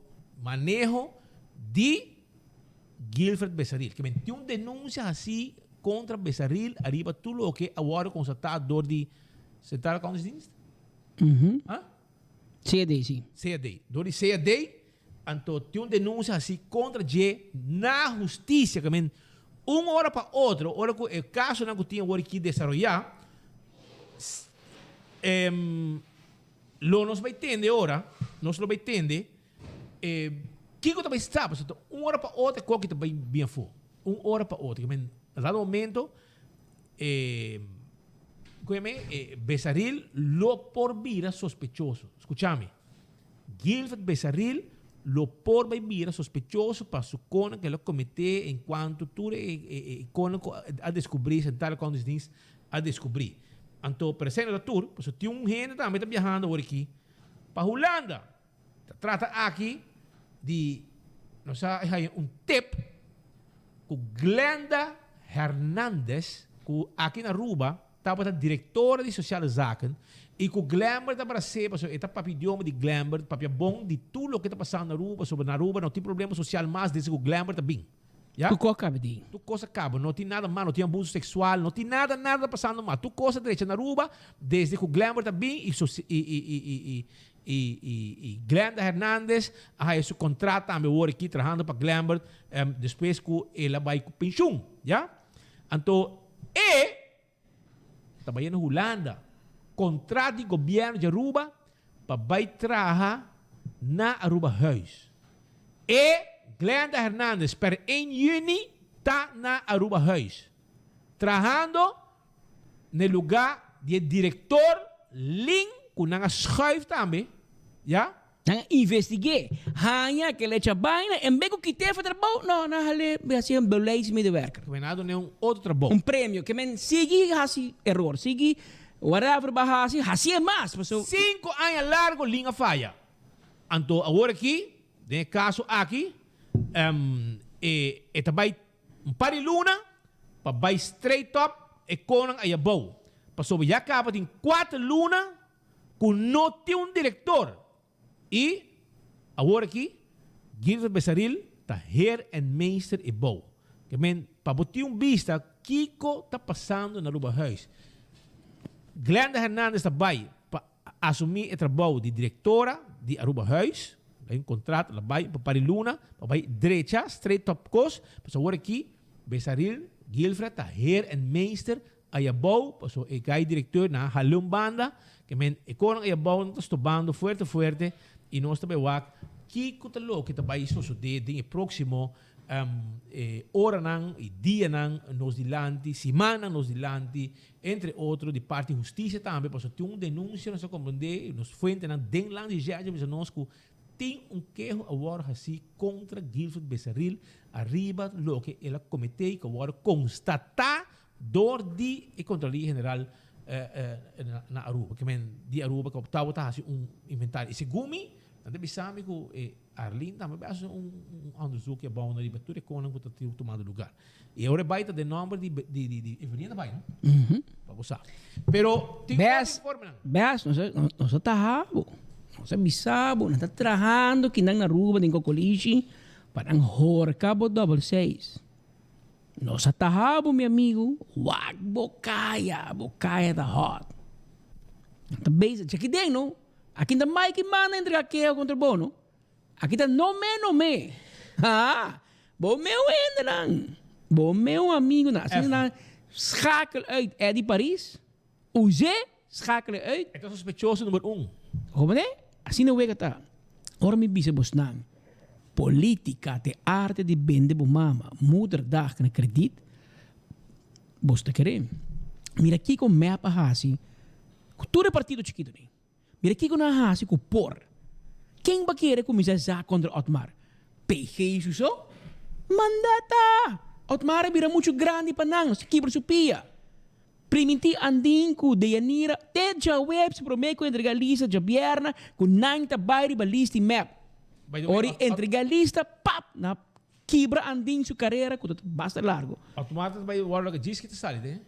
maneho di Guilfred Besaril. Ke men tin un denunsia hasi kontra Besaril ariba tur loke a wòrdu konstatá dor di Centrale Accountantsdienst? Ha? CAD, si. CAD. Dor di CAD, anto tin un denunsia hasi kontra dje na hustisia. Ke men un ora pa otro, ora ku e kasonan ku tin awor aki desaroyá, lo nos bai tende ora, nos lo bai tende E kiko ta bai sa? Pasobra ta un ora pa otro e koki ta bai bien afó. Un ora pa otro. Men, na dado momento, e, koe e Besaril lo por bira sospechoso. Skucha mi. Guilford Besaril lo por bai bira sospechoso pa su konan ku el a kometé en kuanto tur e, e, e konan ku a deskubrí, Centrale Accountantsdienst a deskubrí. Anto, pero esei no ta tur, pasobra tin un hende tambe ta biahando awor aki pa Hulanda. Ta trata aki di nos a haña un tip ku Glenda Hernandez ku aki na Aruba tabata direktora di Sociale Zaken i ku Glenbert ta bras'é pasobra e ta papia idioma di Glenbert, papia bon di tur loke ta pasando na Aruba pasobra na Aruba no tin problema sosial mas desde ku Glenbert a bin. Ya? Tur kos a kaba di. Tur kos a kaba. No tin nada mas, no tin abuso seksual, no tin nada, nada ta pasando mas. Tur kos a drecha na Aruba desde ku Glenbert a bin i i i i i i i i Glenda Hernandez a haya su kontrat tambe awor aki trahando pa Glenbert despues ku el a bai ku penshun. Ya? Anto e ta bai na Hulanda. Kontrat di gobièrnu di Aruba pa bai traha na Aruba Huis. E Glenda Hernandez per 1 juni ta na Aruba Huis trahando na e lugá di e direktor Lin ku nan a schuif tambe, ya. Nan a investig'é, haña ke lecha baina, en bes ku kit'é for trabou, no, nan a hal'é hasi un beleidsmedewerker. Ke men a dun'é un otro trabou. Un premio. Ke men sigui hasi eror, sigui whatever bo a hasi, hasié mas, paso. Sinku aña largo Lin a faya. Anto awor aki, den e kaso aki, e e ta bai un par di luna pa bai straight up e konan ayabou. Pasobra ya kaba tin kuater luna ku no tin un direktor i awor aki Gilbert Besaril ta heer en meester e bou. Ke men pa bo tin un bista kiko ta pasando na Arubahuis. Glenda Hernandez ta bai pa asumi e trabou di direktora di Arubahuis. Hay un kontrato la bai pa par di luna pa bai drecha straight top kos pasobra awor aki Besaril Gilfred ta heer en meester Ayabou, paso e gai directeur nan a hala un banda, ke men e konan ayabou nan ta stobando fuerte fuerte y nos ta bay wak kiko ta loke ta bay sosode den e proximo oranan y dianan nos dilanti, simannan nos dilanti, entre otro di parti husticia tambe, paso tin un denuncia nos a comprende, nos fuentenan den land di Jeje a bisa nos cu Tin un keho a wòrdu hasí kontra Guilford Becerril ariba loke el a kometé i ku a wòrdu konstatá dor di e Kontraloria General na Aruba, ke men di Aruba ku tabata hasi un inventario. I segun mi, nan ta bisa mi ku e Arlene tambe bai hasi un onderzoek abou riba tur e konan ku ta tumando lugar. I ora e bai ta den nòmber di di Evelina ta bai no? Pa bo sa. Pero tin otro informenan. Bes, nos a taha bo. Nos a bisa bo, nan ta trahando kinan na Aruba den Cocolishi pa nan horka bo dòbel seis. Nos a taha bo mi amigu, wak bo kaya, bo kaya ta hot. Nan ta bezig, djaki den no, aki ta Mike manda entrega keho kontra bo no. Aki ta no me no me. Haa! Bo meu hendenan, bo meu amigunan, asina nan schakel uit Eddy Paris, Uze schakel e uit. E ta sospechoso number un. Hoor me? Asina wega ta. Ora mi bisa bosnan, politica ta e arte di bende bo mama moederdag na krediet, bos ta kere. Mira kiko mep a hasi ku tur e partido chikito ni. Mira kiko nan a hasi ku por. Ken ba kere kuminsá zaak kontra Otmar? PG su so? Manda ta! Otmar a bira muchu grandi pa nan, nos ta kibra su pia. Primintí Andin ku Deyanira te djaweps promé ku entregá lista djabièrna ku nan ta bai riba lista di mep. Ora di entregá lista, pap! Nan a kibra Andin su karera ku ta basta largu. Otmar ta bai wòrdu loke djis ki ta sali den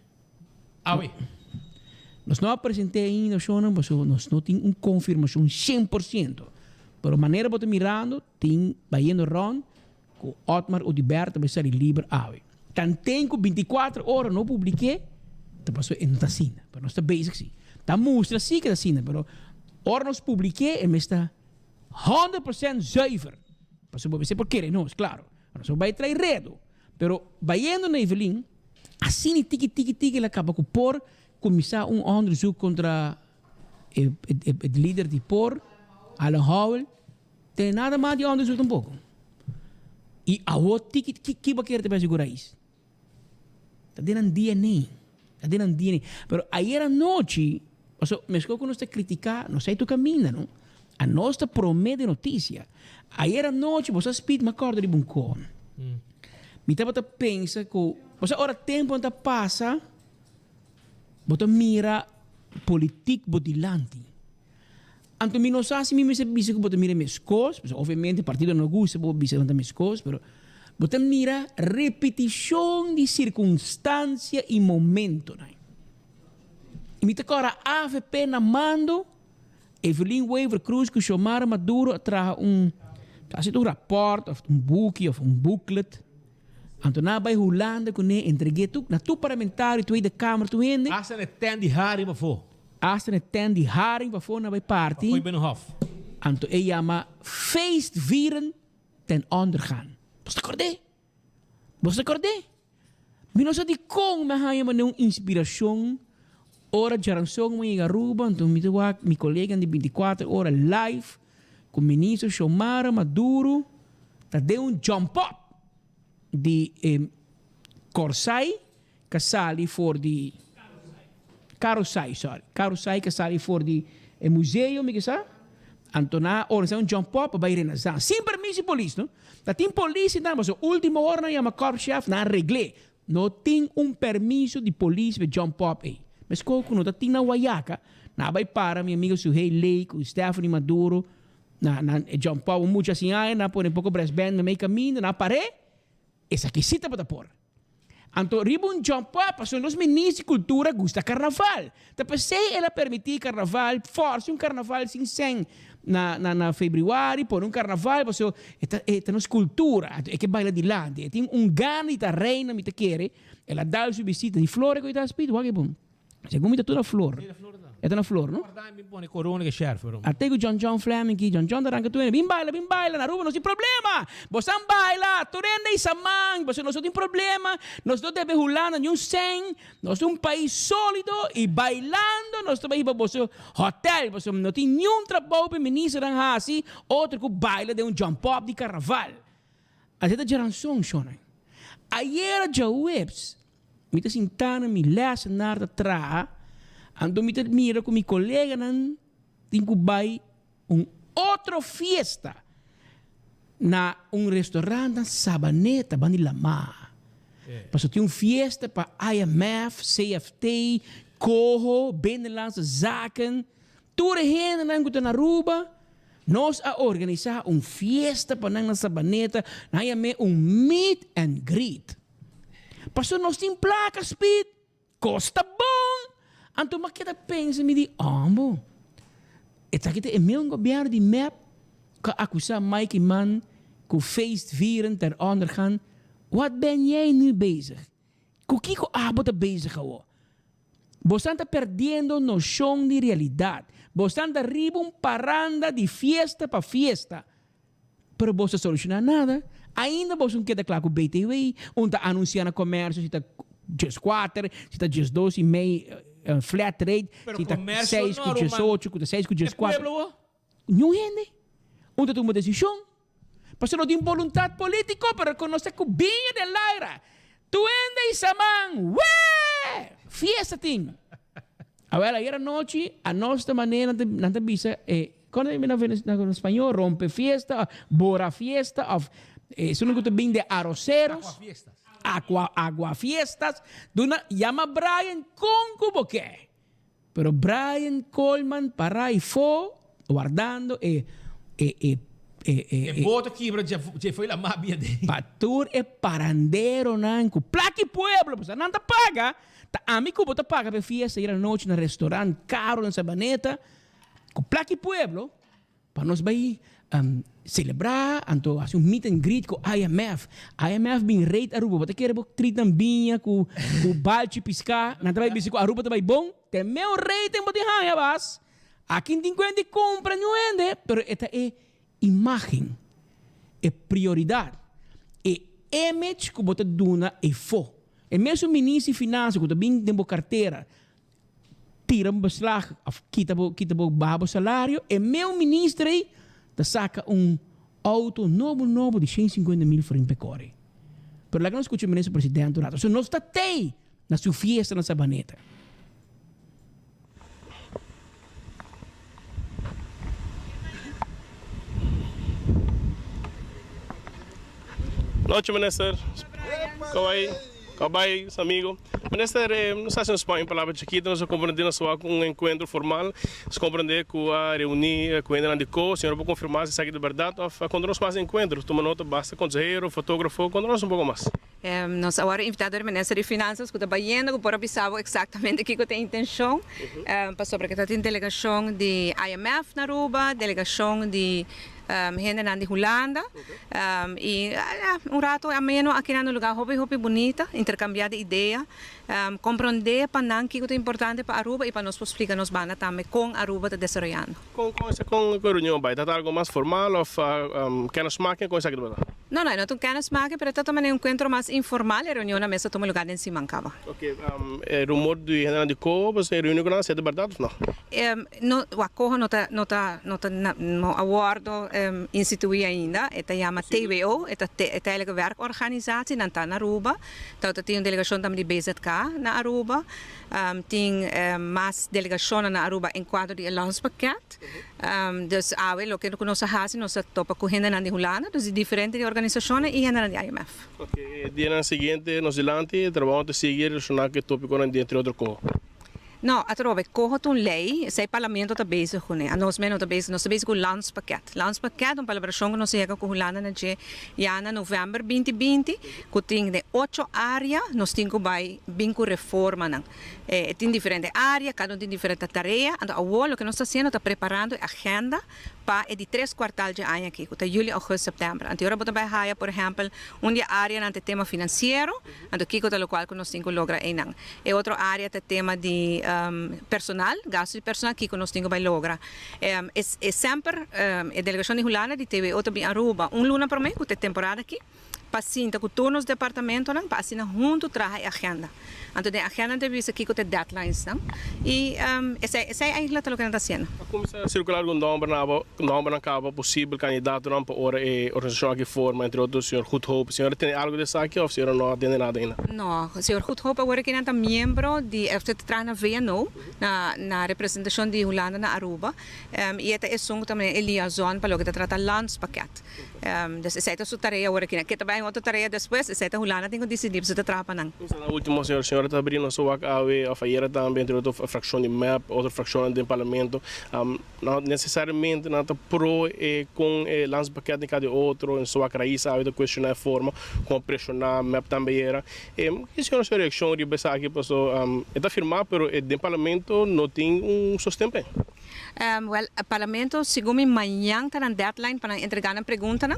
awe. Nos no a present'é ainda shownan pasobra nos no tin un konfirmashon 100%. Pero manera bo ta mirando tin bayendo rònt ku Otmar Oduber ta bai sali liber awe. Tanten ku bintikuater ora no publik'é ta pasobra e no ta asina. Pero nos ta bezig si. Ta mustra si ku ta asina pero ora nos publik'é e mes ta 100% zuiver. Pasobra bo mester por kere nos, klaro. Nos no bai trae redo. Pero bayendo na Evelyn, asina tiki tiki tiki el a kaba ku por kuminsá un onderzoek kontra e e lider di por, Alan Howell. Tene nada mas di onderzoek tampoko. I awor tiki tiki ki bo kere ta besi ku rais? Ta den nan DNA. Ta den nan DNA. Pero ayer anochi, paso meskos ku nos ta kritiká, nos sa tur kaminda no. Anos ta promé den notisia. Ayer anochi bo sa speed mi a kòrda riba un kò. Mi tabata pensa ku, bo sa ora tempunan ta pasa, bo ta mira politik bo dilanti. Anto mi no sa si mi mester bisa ku bo ta mira meskos, pasobra obviamente partido no gusta bo bisa ku nan ta meskos, pero bo ta mira repetishon di sirkunstansia i momentonan. I mi ta kòrda avp na mando, Evelyn Wever Croes ku Xiomara Maduro a traha un, ta hasi un rapòrt òf un buki òf un booklet, anto nan a bai Hulanda kuné entreg'é tur na tur parlamentario, Tweede Kamer, tur hende. Hasta na e tent di haring pafó. Hasta na e tent di haring pafó nan bai parti. Pafó i Binnenhof. Anto e yama Feestvieren ten ondergaan. Bos ta kòrd'é? Bos ta kòrd'é? Mi no sa dikon mi a haña manera un inspirashon ora djaranson mi a yega Aruba, anto mi ta wak mi koleganan di bintikuater ora live ku Minister Xiomara Maduro ta den un jump up di e Corsai ka sali for di Carosai, sorry, Carosai ka sali for di e museo mi ke sa. Anto nan a organisa un jump up pa bai Renaissance. Sin permiso di polis, no. Ta tin polis nan, pasobra ultimo ora nan yama korpschef, nan a regl'é. No tin un permiso di polis pa e jump up ei. Meskos ku no ta tin na Wayaca, nan a bai para mi amigo Suhey Lake ku Stephanie Maduro na na e jump up. Un mucha sin aña, nan a pone poko brass band meimei kaminda, nan a par'é. Esaki sí tabata por. Anto riba un jump up pasobra nos minister di cultura gusta carnaval. Ta p'esey el a permiti carnaval, forsa un carnaval sin sen na na na februari, pone un carnaval pasobra e ta e ta nos cultura. Anto e ke baila dilanti. E tin un gana di ta reina mi ta kere. El a dal su bisita di flor e cu e ta spit wak e bon. Segun mi ta tur na flor. E ta na flor, no? A te ku John John Fleming ki John John ta ranka tur hende, Bin baila, bin baila, na Aruba nos tin problema! Bosan baila, tur hende isa man, pasobra nos no tin problema, nos no debe Hulanda ni un sèn, nos ta un pais solido i bailando nos ta bai hiba boso hotel, pasobra no tin niun trabou pa e ministernan hasi otro ku baila den un jump up di karnaval. Asina ta djaranson, shonnan. Ayera djaweps. Mi ta sintá na mi lèsenar ta traha, anto mi ta mira ku mi koleganan tin ku bai un otro fiesta na un restaurant na Sabaneta, banda di lamá. Pasobra tin un fiesta pa IMF, CFT, Coho, Binnenlandse Zaken, tur e hendenan ku ta na Aruba, nos a organisá un fiesta pa nan na Sabaneta, nan yam'é un meet and greet. Pasobra nos tin plaka speed, kos ta bon. Anto mi a keda pensa, mi di, Ombo, esaki ta e meun gobierno di mep ku a akusa Mike Eman ku feestvieren ter onder gaan. Wat ben jij nu bezig? Ku kiko abo ta bezig awo? Bosan ta perdiendo noshon di realidat. Bosan ta riba un paranda di fiesta pa fiesta. Pero bos ta soluciona nada. Ainda bos un keda cla cu BTW, un ta anuncia na comercio si ta 14, si ta 12 y mei flat rate, Pero si ta comercio 6 no, cu ruman. 18, cu ta 6 cu E 14. pueblo bo? Niun hende. Un ta tuma decision. Pasobra no tin boluntad politico, pero reconoce cu biña den laira. Tuende y saman, wee! Fiesta tin. Awel, ayer anochi, anos ta manera nan ta, nan ta bisa e, kon ta na Venez, na spañó, rompe fiesta, bora fiesta, of esun ku ta bin de arroceros. Aqua fiestas. Aqua, agua fiestas. Duna, yama Brian kon ku bo ke. Pero Brian Koolman para i fo, wardando e, e, e, e, e, E boto kibra dje, dje foi la mar bia den. Pa tur e paranderonan ku plaki pueblo, pasobra nan ta paga. Ta ami ku bo ta paga pa e fiesta ir anochi na restaurant caro na Sabaneta ku plaki pueblo pa nos bai celebra anto haci un meet and greet ku IMF. IMF bin rate Aruba bo ta kere bo treat nan biña ku ku balchi pisca nan ta bai bisa ku Aruba ta bai bon te meu rating bo tin haya bas akin tin kuenta di cumpra niun hende pero e ta e imagen e prioridad e image ku bo ta duna eyfo. E mesun minister di finansa ku ta bin den bo kartera tira un beslag of kita bo kita bo baha bo salario, e meu minister ei ta saka un auto nobo nobo di shen sinkuenta mil florin p'e kore. Pero laga nos skucha minister presidente un rato. So nos ta tei na su fiesta na Sabaneta. Nochi minister, Con bai? Con bai amigo? Minister, nos haci nos un palabra chikito, nos a comprende nos wak un encuentro formal, nos comprende cu a reuni cu hendenan di co, señor por confirma si esaki ta berdad of a conta nos mas encuentro, tuma nota basta consehero, fotografo, conta nos un poco mas. Nos a wòrdu invitá dor e Minister di Finansas ku ta bayendo ku por a bisa bo eksaktamente kiko ta e intenshon pasobra ke ta tin delegashon di IMF na Aruba, delegashon di hendenan di Hulanda i un rato ameno aki na un lugá hopi hopi bunita interkambiá di idea komprondé pa nan kiko ta importante pa Aruba i pa nos por splika nos banda tambe kon Aruba ta desaroyando. Kon kon esaki kon e reunion bai? Ta ta algo mas formal of kennismaking? Kon esaki ta bai ta? No, no, e no ta un kennismaking, pero e ta ta manera un enkuentro mas informal. E reunionnan mes ta tuma lugar den siman kaba. Ok, e rumor di hendenan di Coho pues e reunion ku nan a hasi e ta bèrdat of no? No, wak Coho no ta, no ta, no ta, no a wòrdu. instituí ainda, e ta yama TWO, e ta Tijdelijke Werkorganisatie, nan ta na Aruba. Ta tin un delegashon tambe di BZK na Aruba. Tin mas delegashonnan na Aruba en kuadro di e landspakket. Dus awe loke ku nos a hasi, nos a topa ku hendenan di Hulanda, dus di diferente di organisashonnan i hendenan di IMF. Oke, e dianan siguiente nos dilanti e trabou ta sigui relashoná ku e topikonan di entre otro koho. No, atrobe, koho ta un lei, esei parlamento ta bezig kuné. Anos mes no ta bezig, nos ta bezig ku landspakket. Landspakket ta un palabrashon ku nos a yega ku Hulanda na dje ya na novèmber 2020, ku tin den ocho área nos tin ku bai bin ku reformanan. E tin diferente área, kada un tin diferente tarea. Anto awor loke nos ta hasiendo ta preparando e agenda pa e di tres kuartal dje aña aki, ku ta juli, ougùst, sèptèmber. Anto ora bo ta bai haya, por ehèmpel, un di e áreanan ta e tema finansiero, anto kiko ta lokual ku nos tin ku logra einan. E otro área ta e tema di personal, gastu di personal, kiko nos tin ku bai logra. E semper e delegashon di Hulanda di TWO ta bin Aruba un luna promé ku ta e temporada aki. pa sinta ku tur nos departamentonan pa asina huntu traha e agenda. Anto den agenda nan ta bisa kiko ta e deadlinesnan i esei esei eigenlijk ta loke nan ta hasiendo. A kuminsá sirkulá algun nòmber na abo, nòmbernan kaba posibel kandidatonan pa ora e organisashon aki forma, entre otro señor Goedhoop. Señor a tende algu di esaki òf señor no a tende nada ainda? No, señor Goedhoop awor aki nan ta miembro di òf ta traha na VNO, na na representashon di Hulanda na Aruba i e ta esun ku ta e liaison pa loke ta trata landspakket. Dus esei ta su tarea ora kina. Ke ta bai un otro tarea despues, esei ta Hulanda tin ku disidí pasobra ta traha pa nan. Pensa na ultimo, señor. Señora ta habri nos wak awe of ayera tambe entre otro frakshon di mep, otro frakshonnan den parlamento. No nesesariamente nan ta pro e kon e landspakket den kada otro. Nos wak Raiz awe ta kuestioná e forma kon a preshoná mep tambe ayera. Ki señora su reakshon riba esaki? Paso e ta afirmá pero e den parlamento no tin un sosten p'e. Wèl, Parlamento segun mi mañan ta nan deadline pa nan entregá nan preguntanan.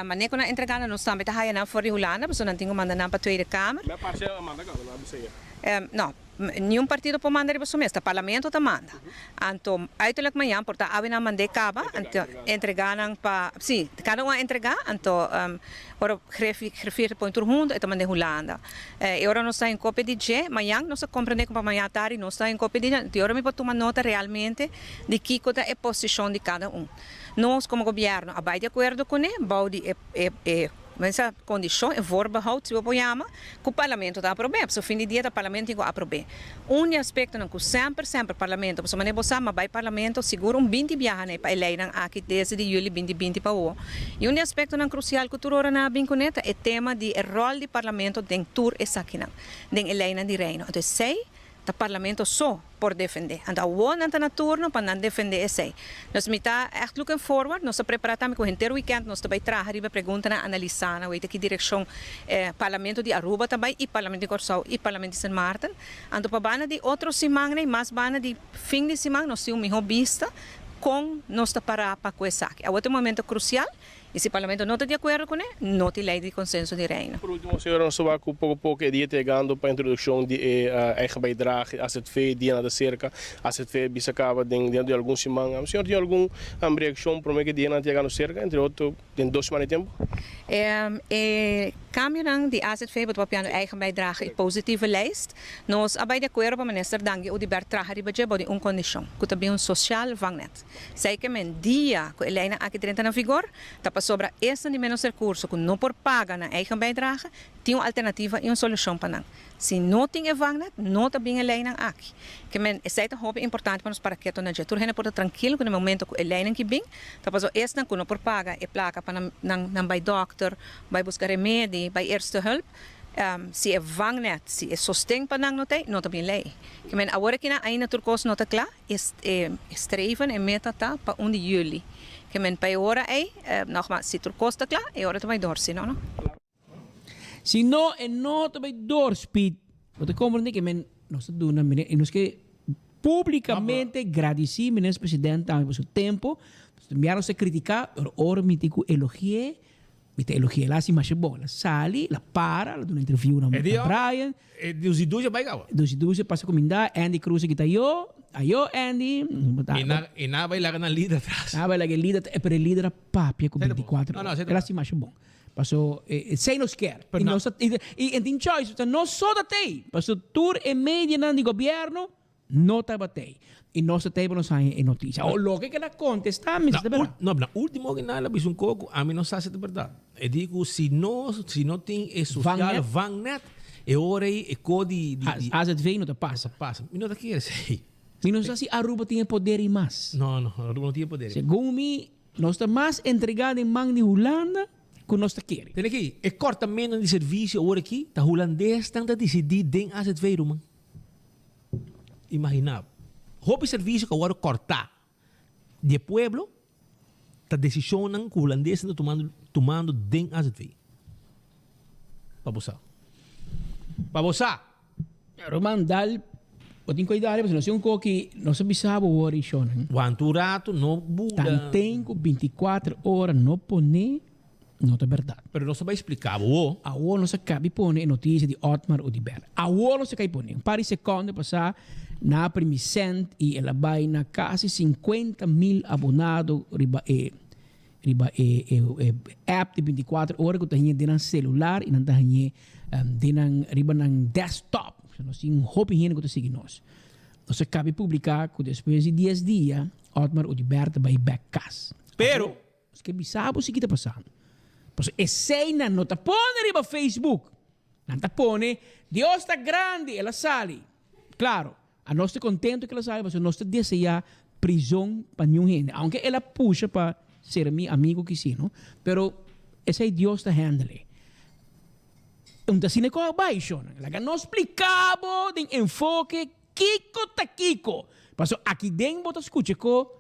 Manera ku nan entregá nan nos tambe ta haya nan for di Hulanda pasobra nan tin ku manda nan pa Tweede Kamer. Mi a parse a manda kaba, no a bisa ya. No, niun partido por manda riba su mes, ta Parlamento ta manda. Anto uiterlijk mañan por ta awe nan mand'é kaba, anto entregá nan pa, sí, kada un a entregá, anto Ora griffier ta pone tur hunto e ta manda e Hulanda. E ora nos ta en copia di dje, mañan nos ta comprende cu pa mañan atardi nos ta en copia di dje, di ora mi por tuma nota realmente di kico ta e posicion di cada un. Nos como gobierno a bay di acuerdo cune bou di e e e mesa condicion, e voorbehoud si bo por yama, cu Parlamento ta aprobe. Pasobra fin di dia ta Parlamento tin cu aprobe. Un di aspectonan cu semper semper Parlamento, pasobra manera bo sa m'a bay Parlamento sigur un 20 biaha n'e pa e leynan aki desde di juli binti binti pa awo. Y un di aspectonan crucial cu tur ora nan a bin cune ta e tema di e rol di Parlamento den tur esakinan, den e leynan di Reino. Anto esey ta Parlamento so por defende. Anto awo nan ta na turno pa nan defende esey. Nos mi ta echt looking forward, nos ta prepara tambe cu henter weekend nos ta bay traha riba e preguntanan, analisa nan, weten ki direccion Parlamento di Aruba ta bay y Parlamento di Corsou y Parlamento di Sint Maarten. Anto pa banda di otro siman ney, mas banda di fin di siman nos tin un miho bista con nos ta para pa cu esaki. Awo ta un momento crucial Y si Parlamento no ta di acuerdo cu ne, no tin ley di consenso di Reino. Por ultimo, señora, nos ta wak cu poco poco e dia ta yegando pa introduccion di e eigen bijdrage, AZV, dia na ta cerca. AZV bisa caba den dentro di algun siman. Señor tin algun reaccion prome cu e dianan ta yegando cerca, entre otro den dos siman di tempo? E cambionan di AZV, bo ta papiando eigen bijdrage y positieve lijst, nos a bay di acuerdo pa Minister Dangui Oduber traha riba dje bou di un condicion, cu ta bin un sociaal vangnet. Esei ke men dia ku e leinan aki drenta na vigor, ta pasobra esnan di menos rekurso ku no por paga nan eigen bijdrage, tin un alternativa i un solushon pa nan. Si no tin e vangnet, no ta bin e leinan aki. Ke men, esei ta hopi importante pa nos para keto na dje. Tur hende por ta trankil ku na momento ku e leinan ki bin, ta pasobra esnan ku no por paga e plaka pa nan nan bai dòkter, bai buska remedi, bai eerste hulp, Si e vangnet, si e sosten pa nan no ta ei, no ta bin lei. Ke men awor aki nan ainda tur kos no ta kla, e streven, e meta ta pa un di juli. Ke men pa e ora ei, nogmaals, si tur kos ta kla, e ora ta bai dor, si no, no. Si no, e no ta bai dor, Speed. Bo ta komprende ke men nos ta duna, i nos ke publikamente gradisí Minister President tambe pa su tempo. Mira nos ta kritiká, pero ora mi tin ku elogi'é, Mi ta elogia el hasi masha bon. El a sali, el a para, el a duna interview na Brian. E dus i dus a bai caba. Dus i dus a pasa cuminda, Andy Cruz a kita ayo, ayo Andy. E na bai laga nan lider atras. Na bai laga e lider, pero e lider a papia cu 24 ora. El a hasi masha bon. Paso, esey nos kier. Y nos ta, y tin choice, no so ta tey. Paso tur e medianan di gobierno. No tabat'ei. I nos ta tei pa nos haña e notisia. O loke ku el a kontestá mi ta bèrdat. No, na último ku nan a bisa un kos ku ami no sa si ta bèrdat. E di ku si no si no tin e sosial vangnet, e ora ei e kos di di AZV no ta pasa. Pasa. Mi no ta kere esei. Mi no sa si Aruba tin e poder ei mas. No, no, Aruba no tin e poder ei. Segun mi, nos ta mas entregá den man di Hulanda ku nos ta kere. Tene aki, e kòrtamentu di servisio awor aki ta hulandesnan ta disidí den AZV, ruman. Imaginá, hopi servisio ku a wòrdu kòrtá di e pueblo ta desishonnan ku hulandesnan ta tumando tumando den azv. Pa bo sa. Pa bo sa! Ruman dal, bo tin kuidado pasobra nos tin un koki nos a bisa bo wor i shonnan. Wanta un ratu, no buda. Tanten ku bintikuater ora no pone No ta berdad. Pero nos ta bai splica bo wo. Awor nos a cabi pone e noticia di Otmar Oduber. Awor nos a cay pone. Un par di seconde pasa na a primi cent y el a bay na casi 50 mil abonado riba e riba e e app di 24 ora cu ta hañe den nan celular y nan ta hañe den nan riba nan desktop. Nos tin hopi hende cu ta sigui nos. Nos a cabi publica cu despues di dies dia Otmar Oduber ta bay bek cas. Pero Nos ke bisa bo si ki ta pasando. Pasobra eseinan no ta pone riba Facebook. Nan ta pone, Dios ta grandi, el a sali. Claro, anos ta contento cu el a sali pasobra nos ta desea prizon pa niun hende. Aunke el a pusha pa ser mi amigo kisi, no? Pero esei Dios ta handle. Un ta asina cu a bay, shonnan. Laga nos splica bo den enfoke kico ta kico. Pasobra aki den bo ta scucha cu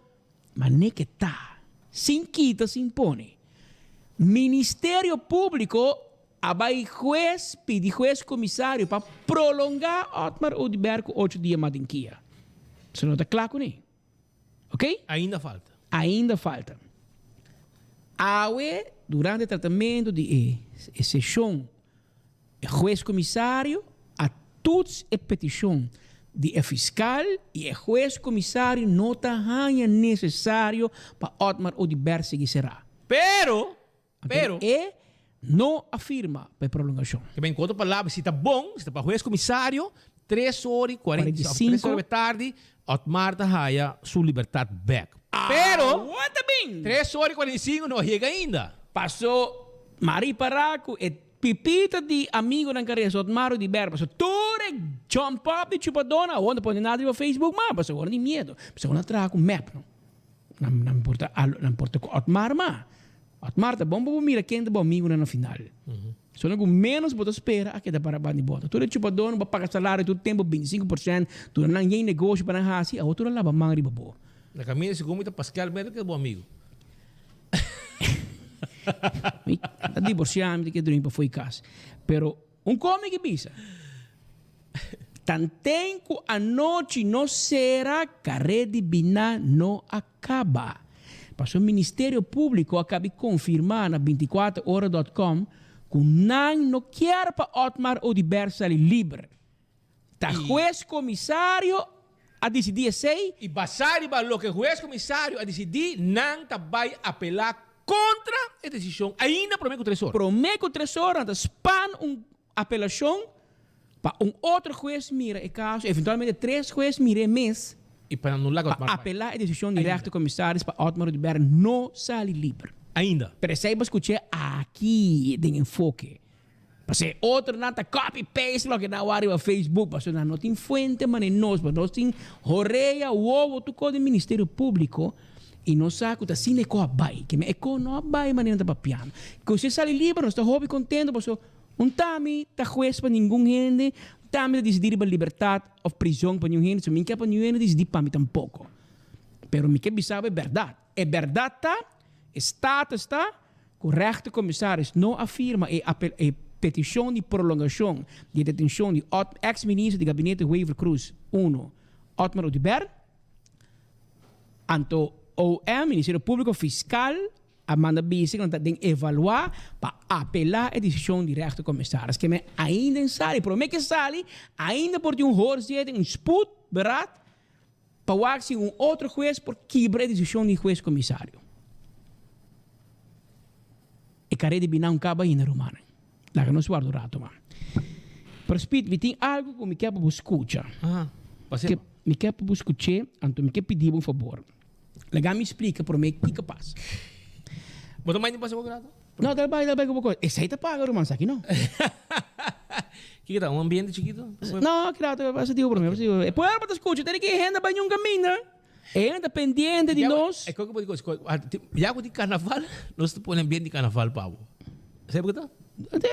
Mane ke ta, sin kita sin pone. Ministerio Publico a bai hues pidi hues comisario pa prolonga Otmar Oduber cu ocho dia mas den kia. So no ta cla cune. Ok? Ainda falta. Ainda falta. Awe durante tratamento di e sesion E hues komisario a toets e petishon di e fiskal i e hues komisario no ta haña nesesario pa Otmar Oduber sigui será. Pero, pero. E no a firma pa e prolongashon. Ke men ku otro palabra, si ta bon, si ta pa hues komisario, tres ora i kuarenta i sinku, tres ora di tardi, Otmar ta haya su libertat bek. Pero, tres ora i 45 no a yega ainda. Paso, m'a ripará ku e Pipita di amigonan ka resa Otmar Oduber pasobra tur e jump up di chupadona awor no pone nada riba Facebook mas pasobra awor tin miedo pasobra awor nan traha ku mep no nan nan por ta nan por ta ku Otmar mas Otmar ta bon pa bo mira ken ta bo amigonan na final solo ku menos bo ta spera a keda para banda di bota tur e chupadona bo a paga salario tur tempo 25% duna nan yen negoshi pa nan hasi awor tur a laba man riba bo. Na kaminda segun mi ta Pascal Meta ke bo amigo. Mi ta divorciá, mi ta ke drumi pafó di kas. Pero un kos mi ke bisa, tanten ku anochi no sera, karé di biná no a kaba. Pasobra Ministerio Públiko a kabi konfirmá na 24 ora dòt kòm ku nan no kier pa Otmar Oduber sali liber. Ta hues komisario a disidí esei. I basá riba loke hues komisario a disidí, nan ta bai apelá kontra e desishon ainda promé ku tres ora. Promé ku tres ora nan ta span un apelashon pa un otro hues mira e kaso, eventualmente tres hues mira e mes, I pa nan no laga pa apelá e desishon di rèchter komisaris pa Otmar Oduber no sali liber. Ainda. Pero esei bo skuch'é aki den Enfoke. Pasobra e otronan ta copy paste loke nan wak riba Facebook pasobra nan no tin fuente manera nos pasobra nos tin horea, wowo tur cos den Ministerio Publico y nos sa cu ta asina e cos a bay. Keme e cos no a bay manera nan ta papiando. Cu si e sali liber nos ta hopi contento pasobra un tami ta hues pa ningun hende, un tami ta dicidi riba libertad of prison pa niun hende, so mi no kier pa niun hende dicidi pa mi tampoco. Pero mi ke bisa bo e berdad. E berdad ta, e status ta, Ku rechtercommissaris no a firma e e petishon di prolongashon di e detenshon di Ot eks minister di gabinete Wever Croes I, Otmar Oduber. Anto OM, Ministerio Públiko Fiskal, a manda bisa ku nan ta den evaluá pa apelá e desishon di rechtercommissaris. Ke men ainda en sali. Promé ke sali ainda por tin un hoorzitting, un spoedberaad, Pa wak si un otro hues por kibra e desishon di hues komisario. E kare di bina un kaba ainda, rumannan. Laga nos warda un rato mas. Pero Speed, mi tin algu ku mi ke pa bo skucha. Aha, pas'e. Mi ke pa bo skuch'é, anto mi ke pidi bo un fabor. Laga mi splika promé kiko pasa. Bo ta manda pasa ku grato? No, dal bai, dal bai ku bo kos. Esei ta paga ruman, esaki no. Kiko ta, un ambiente chikito? No, grato, pasa digo promé, pasa digo. E pueblo ta skucha, tene ki e hende bai ñun kaminda. E hende ta pendiente di nos. E kos ku bo di kos, ya ku tin karnaval, nos ta pone ambiente di karnaval pa bo. Sabi por ke ta?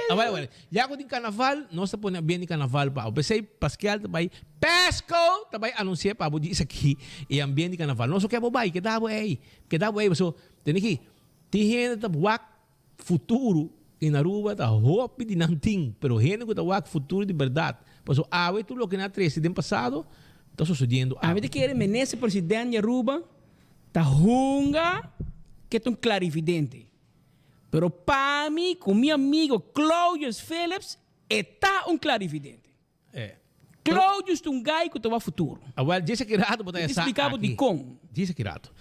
Ah, bueno, bueno. Ya ku tin karnaval, nos ta pone ambiente di karnaval pa bo. P'esei Paskel ta bai, Pasco ta bai anunsi'é pa bo djis aki e ambiente di karnaval. Nos no ke bo bai, keda bo ei, keda bo ei. Pasobra, tene ki, tin hende ta wak futuro in Aruba ta hopi di nan tin, pero hende ku ta wak futuro di bèrdat. Pasobra awe tur loke nan a trese den pasado ta sosodiendo awe. Ami ta kere minister president di Aruba ta hunga ke ta un clarividente. Pero pa mi cu mi amigo Claudius Philips e ta un clarividente. Claudius ta un guy cu ta wak futuro. Awel, djis aki rato bo ta Mi ta esa explica bo aki. dicon. Djis aki rato.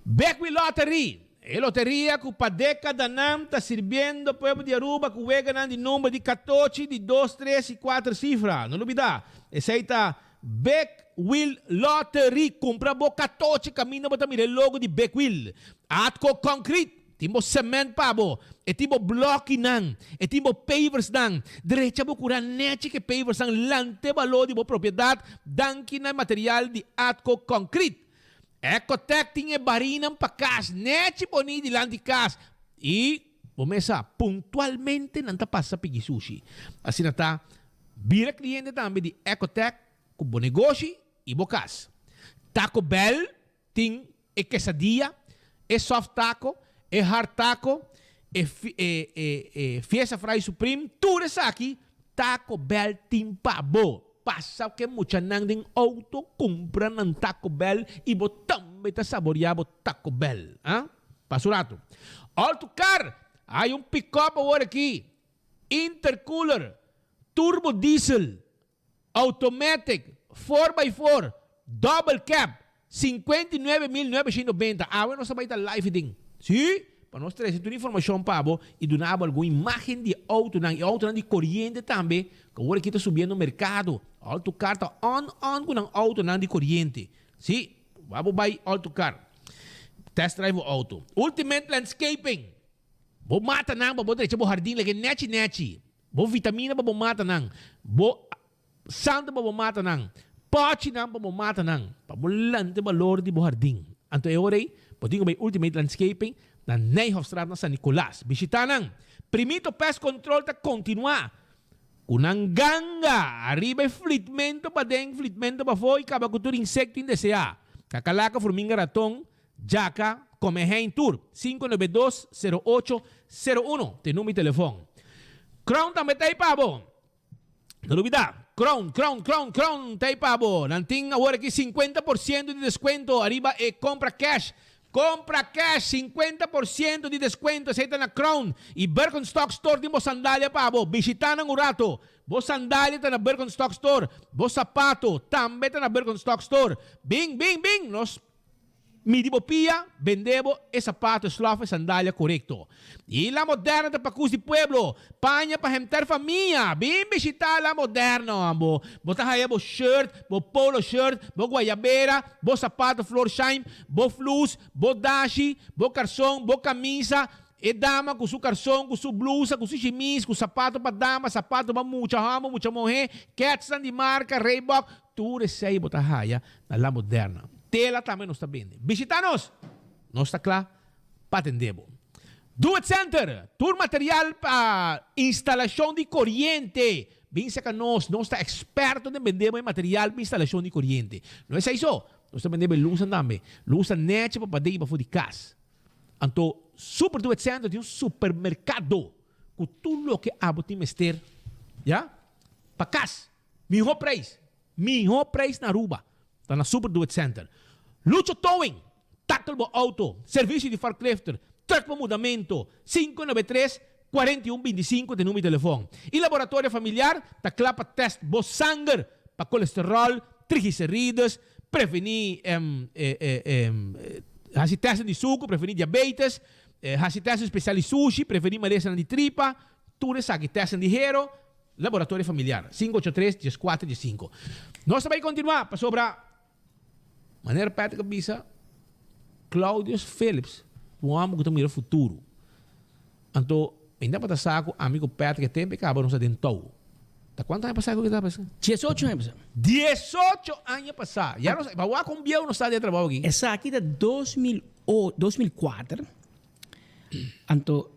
Bekwin Lottery, e loteria cu pa decadanan ta sirbiendo pueblo di Aruba cu weganan di number di catochi, di dos, tres y cuater cifra. No lubida, esey ta Big Wheel Lottery. Cumpra bo catochi caminda bo ta mira e logo di Big Wheel. Atco Concrete. Tin bo cement pa bo, e tin bo blokinan, e tin bo paversnan. Drecha bo cura nechi cu e paversnan lante balor di bo propiedad danki na e material di Atco Concrete. Ecotec tin e barinan pa cas nechi poni dilanti cas y bo mes sa puntualmente nan ta pasa pigi sushi. Asina ta bira cliente tambe di Ecotec cu bo negoshi y bo cas. Taco Bell Tin e quesadilla, e soft taco, e hard taco, e e e e fiesta fry supreme, tur esaki Taco Bell tin pa bo. Pasa ku e muchanan den auto kumpra nan Taco Bell i bo tambe ta saboria bo Taco Bell. Ah? Pasa un rato. All to car! Hay un pick-up awor aki. Intercooler, turbo diesel, Automatic, four by four, double cab, 59990. Awe nos ta bai ta live den. Sí, pa nos trece tur informacion pa bo y duna bo algun imagen di e autonan y autonan di coriente tambe, cu awor aki ta subiendo mercado. All to car ta on on cu nan autonan di coriente. Sí, wou bo bai all to car. Test drive bo auto. Ultimate Landscaping. Bo mata nan pa bo drecha bo hardin leke nechi nechi. Bo vitamina pa bo mata nan, bo santo pa bo mata nan, pòchinan pa bo mata nan, pa bo lanta e balor di bo hardin. Anto e ora ei, bo tin ku bai Ultimate Landscaping na Nijhofstraat na San Nicolas. Bishitá nan! Primito Pest Control ta kontinuá ku nan ganga ariba e flitmento paden, flitmento pafó i kaba ku tur insekto indeseá, kakalaka, furminga, raton, Djaka, Come Hein Tur, 592 08 01 ta e number di telefon. Crown tambe ta ei pa bo. No lubida, Crown, Crown, Crown, Crown ta ei pa bo. Nan tin awor aki 50 por ciento di descuento ariba e compra cash. Compra cash, 50 por ciento di descuento, esei ta na Crown. Y Birkenstock Store tin bo sandalia pa bo. Bishita nan un rato. Bo sandalia ta na Birkenstock Store. Bo sapato tambe ta na Birkenstock Store. Bin, bin, bin! Nos Midi bo pia, bende bo e sapato, e slof, e sandalia korekto. I La Moderna ta pakus di pueblo, paña pa henter famia. Bin bishita La Moderna, amo. Bo ta haya bo shirt, bo polo shirt, bo guayabera, bo sapato Florsheim, bo flus, bo dashi, bo karson, bo kamisa, e dama ku su karson, ku su blusa, ku su shimis, ku sapato pa dama, sapato pa mucha hòmber, mucha muhé, kètsnan di marka, Reebok, Tur esei bo ta haya na La Moderna. Tela tambe nos ta bende. Bishita nos! Nos ta kla pa atende bo. Do It Center! Tur material pa instalashon di koriente. Bin saka nos. Nos ta eksperto den bende bo e material pa instalashon di koriente. No esei so, nos ta bende bo e lusnan tambe. Lusnan nechi pa paden i pafó di kas. Anto Super Do It Center tin un supermerkado ku tur loke abo tin mester, ya, pa kas. Miho prijs, miho prijs na Aruba ta na Super Do It Center. Lucho Towing, tackle bo auto, servicio di forklifter, truck pa mudamento, 593 41 25 ta e numero di telefon. Y Laboratorio Familiar ta cla pa test bo sanger pa colesterol, triglicerides, preveni haci testen di sucu, preveni diabetes, haci testen special di sushi, preveni malesanan di tripa, tur esaki testen di hero. Laboratorio Familiar, 583 dieskuater diesinku. Nos ta bai kontinuá pasobra. Manera Patrick a bisa, Claudius Philips ta un homber cu ta mira futuro. Anto, mi tabata sa cu ami cu Patrick e tempo e caba nos ta den touw. Ta cuanto aña pasa cu ta pasa? Diesocho aña pasa. Diesocho aña pasa. Ya nos, pa wak con bieu nos ta den e trabou aki. Esaki ta 2008, 2004. Anto,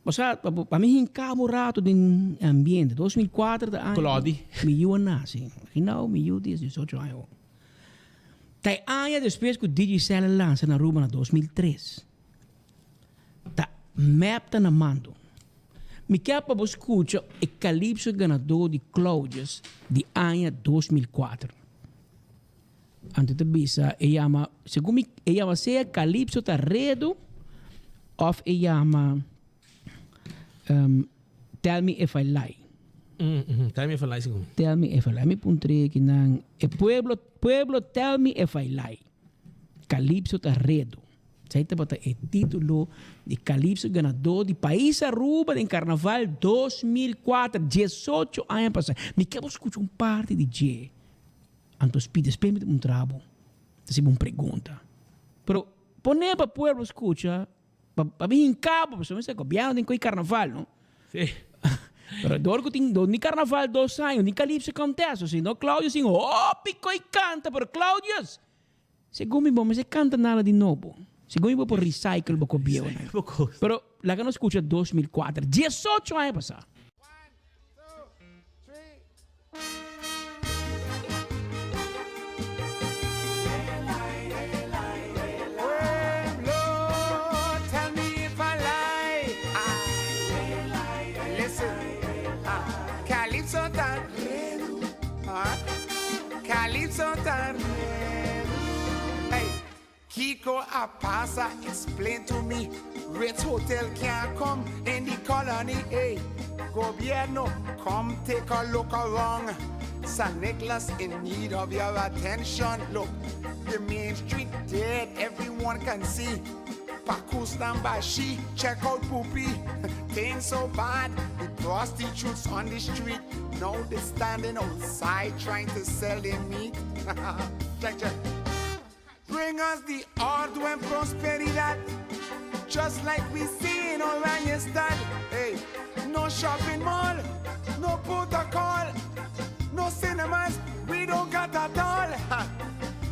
bo sa, pa mi hinca un rato den e ambiente. 2004 ta aña Claudy. mi yiu a nace. Imagina mi yiu tin diesocho aña awor. Ta e aña despues cu Digicel a lansa na Aruba na 2003. Ta mep ta na mando. Mi kier pa bo scucha e Calypso ganador di Claudius di aña 2004. Anto ta bisa e yama, segun mi, e yama sea Calypso ta redo of e yama um, Tell Me If I Lie. Mm, mm, tell me if I lie, segun mi. Tell me if I lie. Mi puntre kinan e pueblo, pueblo tell me if I lie. Calypso ta redo. Esei tabata e título di Calypso ganadó di Pais Aruba den Carnaval 2004, 18 aña pasá. Mi ke bo skucha un parti di dje. Anto Speed, despues mi ta puntra bo, ta hasi bo un pregunta. Pero pone pa pueblo skucha, pa pa mi hinka bo, pasobra mi sa gobièrnu tin koe Carnaval, no? Sí. Pero dor ku tin dor ni Carnaval dos aña, ni Calypso contest, si no Claudius tin hopi koe kanta, pero Claudius! Segun mi bo mester canta nada di nobo. Segun mi bo por recycle bo cobieunan. Pero laga nos scucha 2004, 18 aña pasa. Pueblo, tell me if I lie. Listen, Calypso ta redu. Calypso ta redu. Hey, Kiko a pasa, explain to me. Ritz Hotel can't come in the colony. Hey, gobierno, come take a look around. San Nicolas in need of your attention. Look, the main street dead, everyone can see. Pakustan Bashi, check out Poopy. Things so bad, the prostitutes on the street. Now they standing outside trying to sell their meat. check, check. Bring us the ordo and prosperidad, just like we see in Oranjestad. Hey, no shopping mall, no protocol, no cinemas, we don't got at all.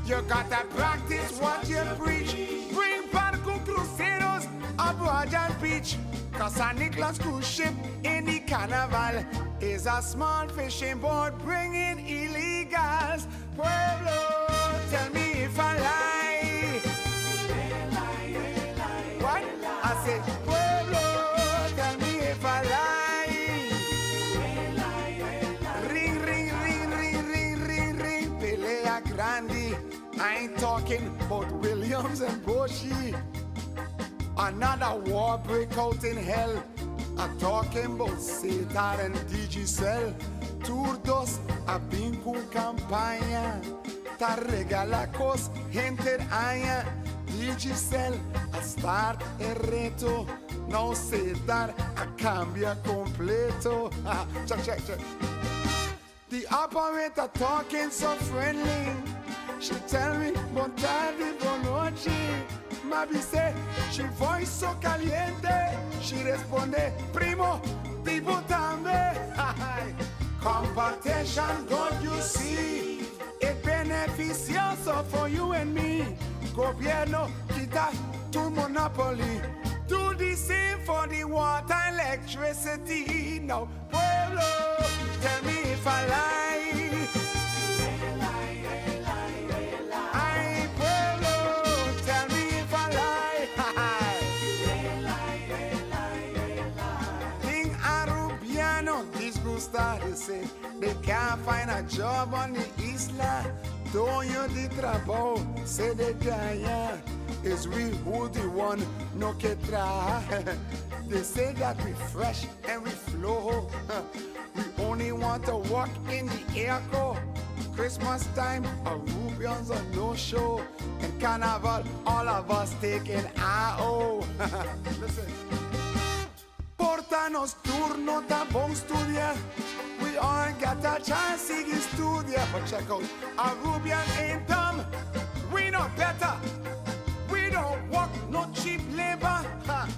You gotta practice what you preach. Bring Barco Cruceros, Abu Beach. Cause San Nicolas cruise ship in the carnival is a small fishing boat bringing illegals. Pueblo, tell me if I lie. What? I say, Pueblo, tell me if I lie. Ring, ring, ring, ring, ring, ring, ring. Pelea grande. I ain't talking about Williams and Bushy. Another war break out in hell. I'm talking about Setar and Digicel. Tur dos a bin cu campaña. Ta regala cos henter aña. Digicel a start e reto. Now Setar a cambia completo. check, check, check. The operator talking so friendly. She tell me, bon tardi, bon nochi. M'a bis'e, she voice so caliente. She responde, primo, di bo tambe. Competition, God you see. It beneficioso for you and me. Gobierno, kita tur monopoly. Do the same for the water, electricity. Now, pueblo, tell me if I lie. Ay, pueblo, tell me if I lie. Tin Arubiano disgusta, they say they can't find a job on the isla. Doño di trabou, say they gaña. Is we who the one no ke traha. They say that we fresh and we flow. We only want to walk in the airco. Christmas time, Arubians are no show. And carnival, all of us taking AO. Listen. Por ta nos tur no ta bon studia. We all got a chance to studia. But check out, Arubian ain't dumb. We no better. We don't work no cheap labor. Ha.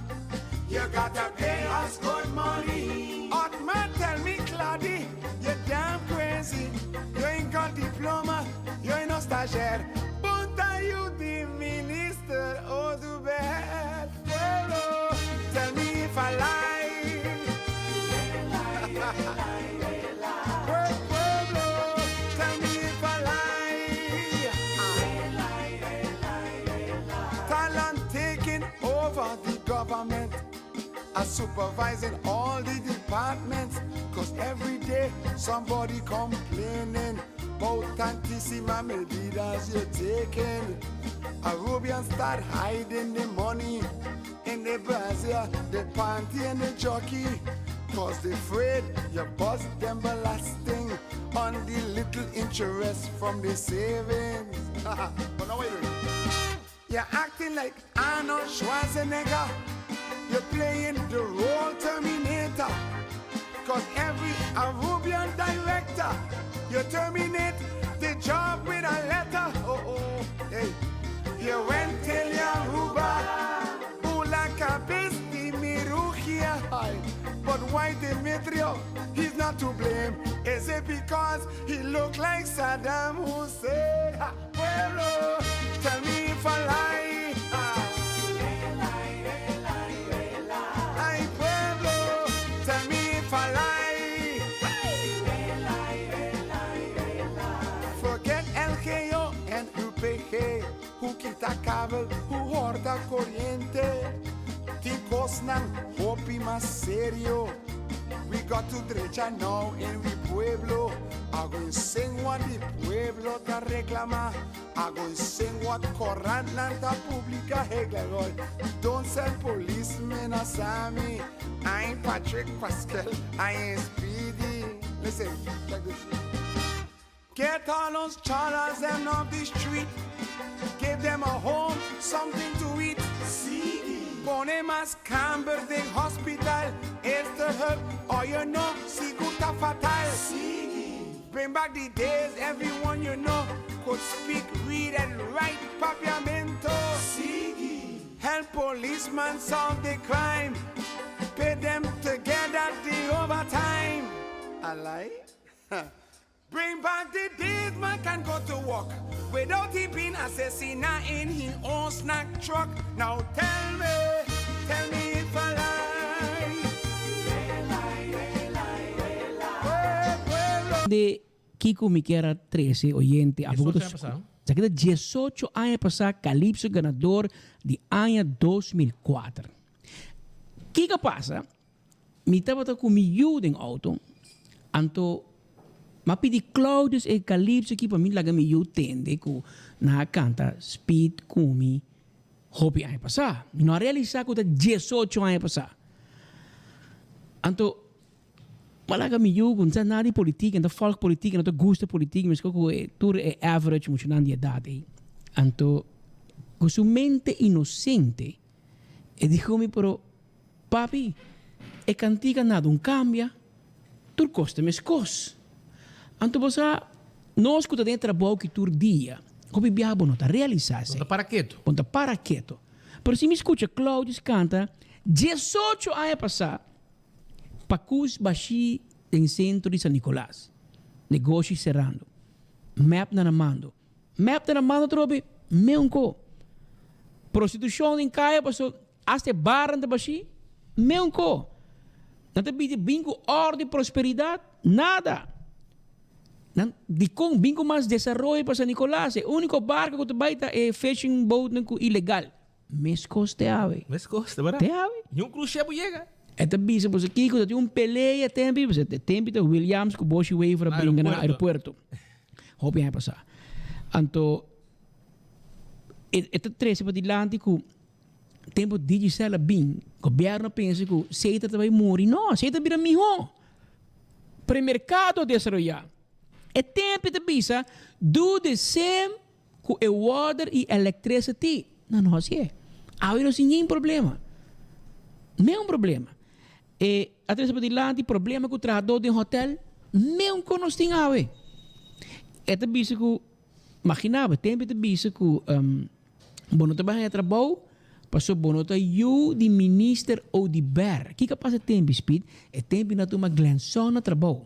You gotta pay us good money. Otman tell me, Claudie, you're damn crazy. You ain't got diploma, you ain't no stagiaire. Punta you the minister, oh do bad. Pueblo, tell me if I lie. Pueblo, tell me if I lie. Talent taking over the government are supervising all the departments. Cause every day somebody complaining about tantísima medidas you're taking. Arubians start hiding the money in the brazier, the panty and the jockey. Cause they afraid you bust them belasting on the little interest from the savings. but now wait a minute. You're acting like Arnold Schwarzenegger. You're playing the role Terminator. Cause every Arubian director, you terminate the job with a letter. Oh, oh, hey. You went till Aruba. Ula cabesti mirugia. Aye. But why Demetrio? He's not to blame. Is it because he looked like Saddam Hussein? Ha, Pueblo, tell me if I lie. Ah. Ay, pueblo, tell me if I lie. Forget LGO and UPG. Who kita kabel, who horta corriente. Tikos nan hopi mas serio. We got to drecha now in we pueblo. I go sing what the pueblo ta reclama. I go sing what Koran nan ta publica. Hey, Gleroy, don't send policemen a Sammy. I ain't Patrick Pascal, I ain't Speedy. Listen, check this. Get all those chalas them off the street. Give them a home, something to eat. Pone más camber de hospital. It's the help, or you know, siguta fatal. Bring back the days everyone you know could speak, read, and write papiamento. Help policemen solve the crime. Pay them together the overtime. I lie? Bring back the days man can go to work without he being assassinated in his own snack truck. Now tell me, tell me if I lie. De Kiko mi kier a trece oyente a 18 aña pasá. Sa keda 18 aña pasá Calypso ganador di aña 2004. Kiko a pasa? Mi tabata ku mi yu den auto, anto m'a pidi Claudius e Calypso aki pa mi laga mi yu tende ku nan a kanta Speed ku mi hopi aña pasá. Mi no a realisá ku ta 18 aña pasá. Anto M'a laga mi yu ku no sa nada di politik, e no ta volg politik, e no ta gusta politik, meskos ku e tur e average muchanan di edat ei. Anto ku su mente inosente e di ku mi, pero papi, e kantika nada un kambia, tur kos ta meskos. Anto bo sa, nos ku ta den e trabou ki tur dia, hopi biaha bo no ta realisá esei. Bo ta para ketu. Bo no ta para ketu. Pero si mi skucha Claudius kanta diesocho aña pasá, Pakus bashí den sentro di San Nicolas. Negoshi serando. Mep na na mando. Mep ta na mando atrobe? Meunko. Prostitushon den kaya paso asta e barnan ta bashí? Meunko. Nan ta bidi bin ku òrdu i prosperidat? Nada. Nan dikon bin ku mas desaroyo pa San Nicolas? E úniko barko ku ta bai ta e fishing boatnan ku ilegal. Meskos te awe. Meskos, ta berdad. Te awe. Ni un crucero por yega. E ta bisa boso kiko ta tin un pelea tempi, pasobra e tempi ta Williams ku Boshi Wever a bringa na aeropuerto. Hopi aña pasá. Anto e e ta trese padilanti ku tempu Digicel a bin, gobièrnu a pensa ku Setar ta bai muri. No, Setar bira mihó. Pero e merkado a desaroyá. E tempi ta bisa do the same Ku e water i electricity nan no hasié. Awe no sin nin problema. Meun problema. E a trese padilanti problema ku trahadó den hotel, meun ku nos tin awe. E ta bisa ku. Imagina bo, tempo ta bisa ku bo no ta bai haña trabou pasobra bo no ta yu di minister Oduber. Kiko a pasa e tempo, Speed? E tempo nan a tuma Glenson na trabou.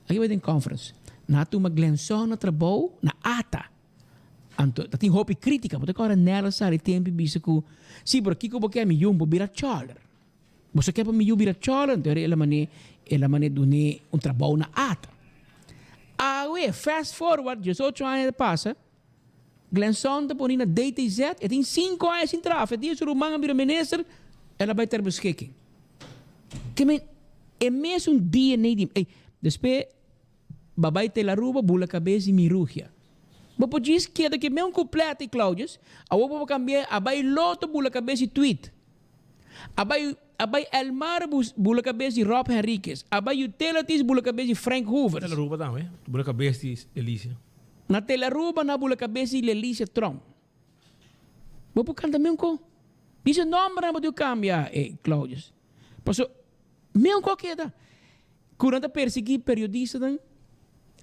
Aki bai den conference. Nan a tuma Glenson na trabou na ata. Anto ta tin hopi kritika. Bo ta kòrda Nel a sali tempo i bisa ku, Si, pero kiko bo ke mi yu? Bo bira chòler. Boso ke pa mi yu bira chòler? Anto el a man'é, el a man'é dun'é un trabou na ata. Awe, fast forward, diesocho aña ta pasa, Glenson ta poni na DTZ, e tin sinku aña sin traha, dia su ruman a bira minister, el a bai ter beschikking. Ke men, e mesun DNA di, ey, despues ba bai tel Aruba bula kabes di mi rugia. Bo por djis keda ke meun kuplet, Claudius, awor bo por kambia a bai loto bula kabes di tweet. A bai a bai Elmar bula kabes di Rob Henriquez. A bai Utilities bula kabes di Frank Hoovers. Tel Aruba tambe bula kabes di Lelicia. Na Tel Aruba na bula kabes di Lelicia Tromp. Bo por kanta meun ko. Dice nombernan bo tin ku kambia eh Claudius. Paso meun ko keda. Ku nan ta persiguí periodistanan.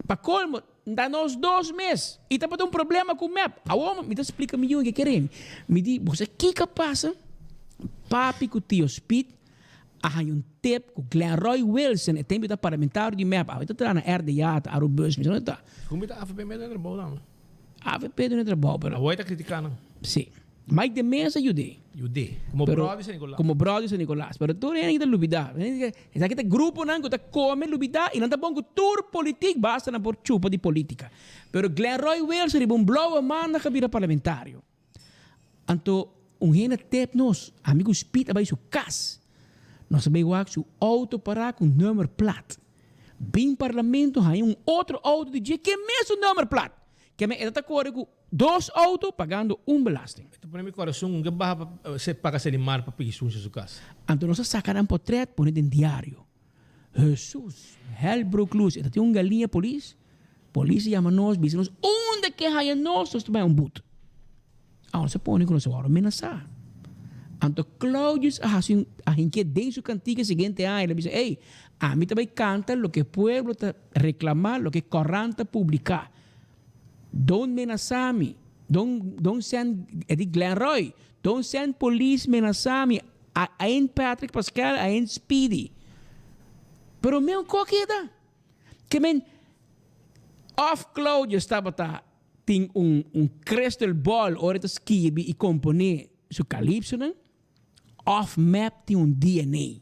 Pa kolmo, ta nos dos mes i tabata un problema ku mep. Awor mi ta splika mi yu ke kere. Mi di, bo sa kiko a pasa? Papi ku tio Speed a haña un tip ku Glenroy Wilson, e tempu ta parlamentario di mep, awe ta traha na RDA, ta Arubus, mi sa unda ta. Ku mi ta avp mester na trabou tambe. Avp duna trabou, pero. Awor e ta kritika nan. Si. Mike de Meza yud'é. Yud'é. Como Pero bròder di San Nicolas. Como bròder di San Nicolas. Pero tur hende ta lubidá. Esaki ta gruponan ku ta kome lubidá i nan ta bon ku tur politik basta nan por chupa di politika. Pero Glenroy Wilson riba un blauwe maandag a bira parlamentario. Anto un hende a tep nos, ami ku Speed a bai su kas. Nos a bai wak su outo pará ku nummerplaat. Bin parlamento haña un otro outo di dje ke mesun nummerplaat. Keme e ta kore ku dos outo pagando un belasting. E ta pone mi corazon un ke baha pa se paga Selimar pa pigi sunchi su cas. Anto nos a saca nan potret pone den diario. Hesus, hell broke loose. E ta tin un galiña polis. Polis a yama nos, bisa nos unda ke haya nos, nos ta bay un but. Awor nos a pone ku nos a wòrdu menasá. Anto Claudius a hasi un a hinkié den su kantika e siguiente aña. El a bisa, Ey, ami ta bay kanta loke pueblo ta reklamá, loke kòrant ta publiká. Don't menasá mi. Don't don't send e di Glenroy, don't send police menasá mi. I ain't Patrick Pascal, I ain't Speedy. Pero mi un ko keda. Ke men òf Claudius tabata tin un un crystal ball ora e ta skibi i komponé su calypsonan, òf mep tin un DNA.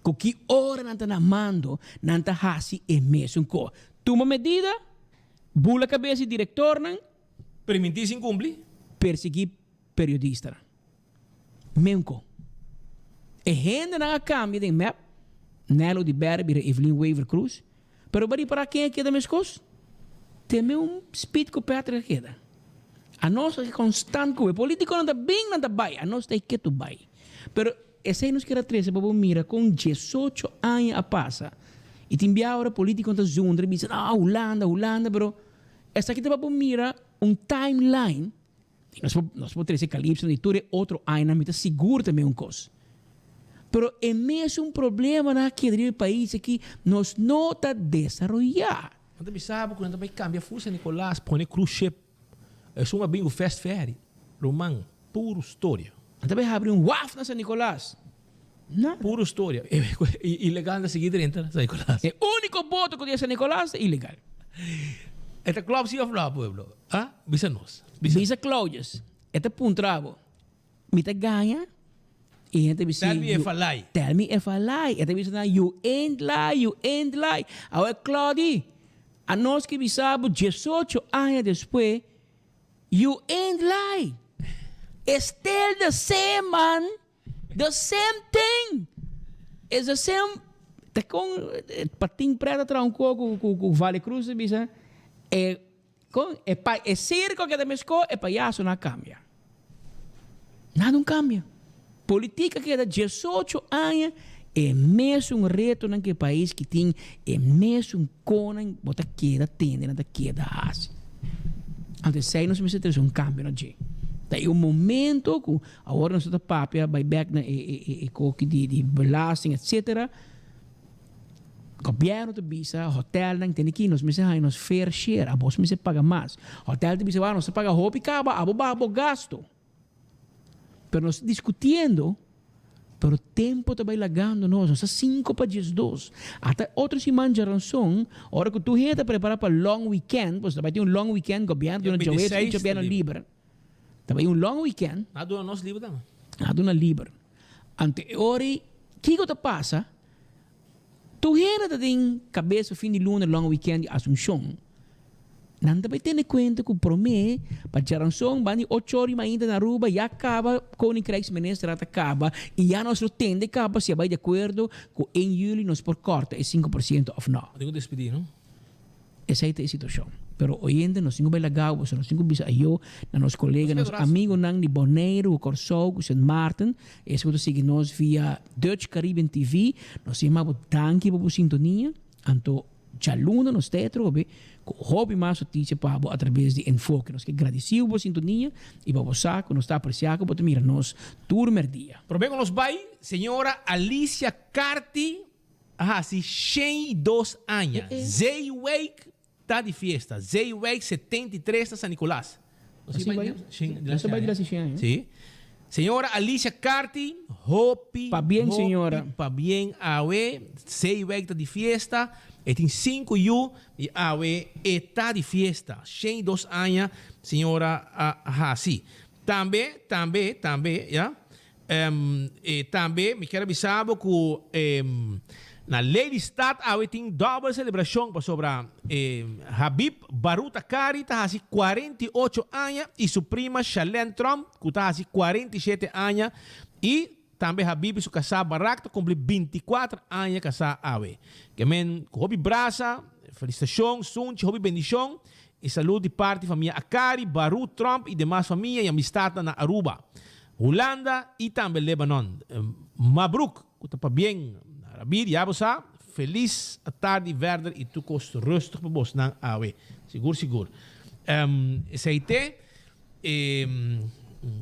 Ku ki ora nan ta na mando, nan ta hasi e mesun ko. Tuma medida, bula kabes di direktornan. Permití sin kumpli. Persiguí periodistanan. Menko. E hendenan a kambia den mep, Nelo di Berre bira Evelyn Wever Croes, pero bo ripará ken a keda meskos? Te meun Speed ku Patrick a keda. Anos a konstant ku e politikonan ta bin nan ta bai, anos ta e ketu bai. Pero esei nos kier a trese pa bo mira kon diesocho aña a pasa i tin bia ora politikonan ta zundra i bisa, ah Hulanda, Hulanda, pero esaki ta pa bo mira un timeline. I nos por, nos por trese Calypso di tur e otro añanan, mi ta sigur ta meun kos. Pero e mesun problemanan a keda riba e pais aki, nos no ta desaroyá. Nan ta bisa bo ku nan ta bai kambia ful San Nicolas, pone cruise ship. Esun a bin ku fast ferry. Ruman, puru storia. Nan ta bai habri un waf na San Nicolas. Nada. Puru storia. Ilegal ta sigui drenta San Nicolas. E unico boto cu tin San Nicolas ta ilegal. E ta klopt si of no, pueblo? Ah, bisa nos. Bisa Claudius. E ta puntra bo, mi ta gaña? Y hende ta bisa, Tell me if I lie. Tell me if I lie. E ta bisa nan, you ain't lie, you ain't lie. Awe Claudy, anos ki bisa bo diesocho aña despues, you ain't lie. It's still the same man. The same thing! It's the same, ta kon Patin Pret a traha un ko ku ku ku Vale Cruz ta bisa e kon e pa e sirko keda meskó e payaso no a kambia. Nada no kambia. Politika keda diesocho aña e mesun retonan ku e pais ki tin e mesun konan bo ta keda tende nan ta keda hasi. Anto esei nos mester trese un kambio na dje. Ta e un momento ku Awor nos ta papia bai bek na e koki di belasting etcetera. Gobierno ta bisa hotelnan tene ki nos mester haña nos fair share, abos mester paga mas. Hotel ta bisa wak nos ta paga hopi kaba, abo baha bo gasto. Pero nos ta discutiendo, pero tempo ta bay lagando nos, nos ta cinco pa 12. Ata otro siman djaranson, ora cu tur hende ta prepara pa long weekend, pasobra ta bay tin un long weekend, gobierno duna djaweps y djabièrnè liber. Ta bay un long weekend. A duna nos liber tambe. A duna liber. Anto e ora ei, kico ta pasa? Tur hende ta den cabes pa fin di luna long weekend di Asunción. Nan ta bay tene cuenta cu prome pa djaranson ban di ocho ora y mainta na Aruba ya caba Koninkrijksministerraad a caba y ya nos lo tende caba si a bay di acuerdo cu en juli nos por corta e 5% of no. Tin cu despidi no? Esei ta e situacion. Pero oyente nos tin cu bay lagao pasobra nos tin cu bisa ayo na nos colega, nos amigonan di Boneiru, cu Corsou, cu Sint Maarten, es cu ta sigui nos via Dutch Caribbean TV, nos tin yama bo danki pa bo sintonia. Anto djaluna nos ta atrobe cu hopi mas noticia pa bo atrabes di Enfoke. Nos ke gradiciu bo sintonia y pa bo sa cu nos ta aprecia cu bo ta mira nos tur merdia. Prome cu nos bay, señora Alicia Carty a hasi 102 aña. Zeewijk ta di fiesta. Zeewijk 73 na San Nicolas. Nos a bai di la shen aña. Si. Señora Alicia Carty, hopi, Pabien, hopi señora. pabien awe. Zeewijk ta di fiesta. E tin sinku yu y awe e ta di fiesta. 102 aña señora a hasi. Tambe, tambe, tambe, ya. E tambe mi kier a bisa bo ku na Lelystad awe tin dòbel selebrashon pasobra Habib Baruta Kari ta hasi 48 aña i su prima Shalene Tromp ku ta hasi 47 aña i tambe Habib i su kasá Barak ta kumpli 24 aña kasá awe. Ke men ku hopi brasa, felisitashon, sunchi, hopi bendishon i salud di parti famia Akari, Barut, Tromp i demas famia i amistatnan na Aruba. Hulanda y tambe Lebanon. Mabruk, cu ta pabien Rabir, ya bo sa, felis tardi verder y tur cos rustig pa bosnan awe. Sigur sigur. Esey te e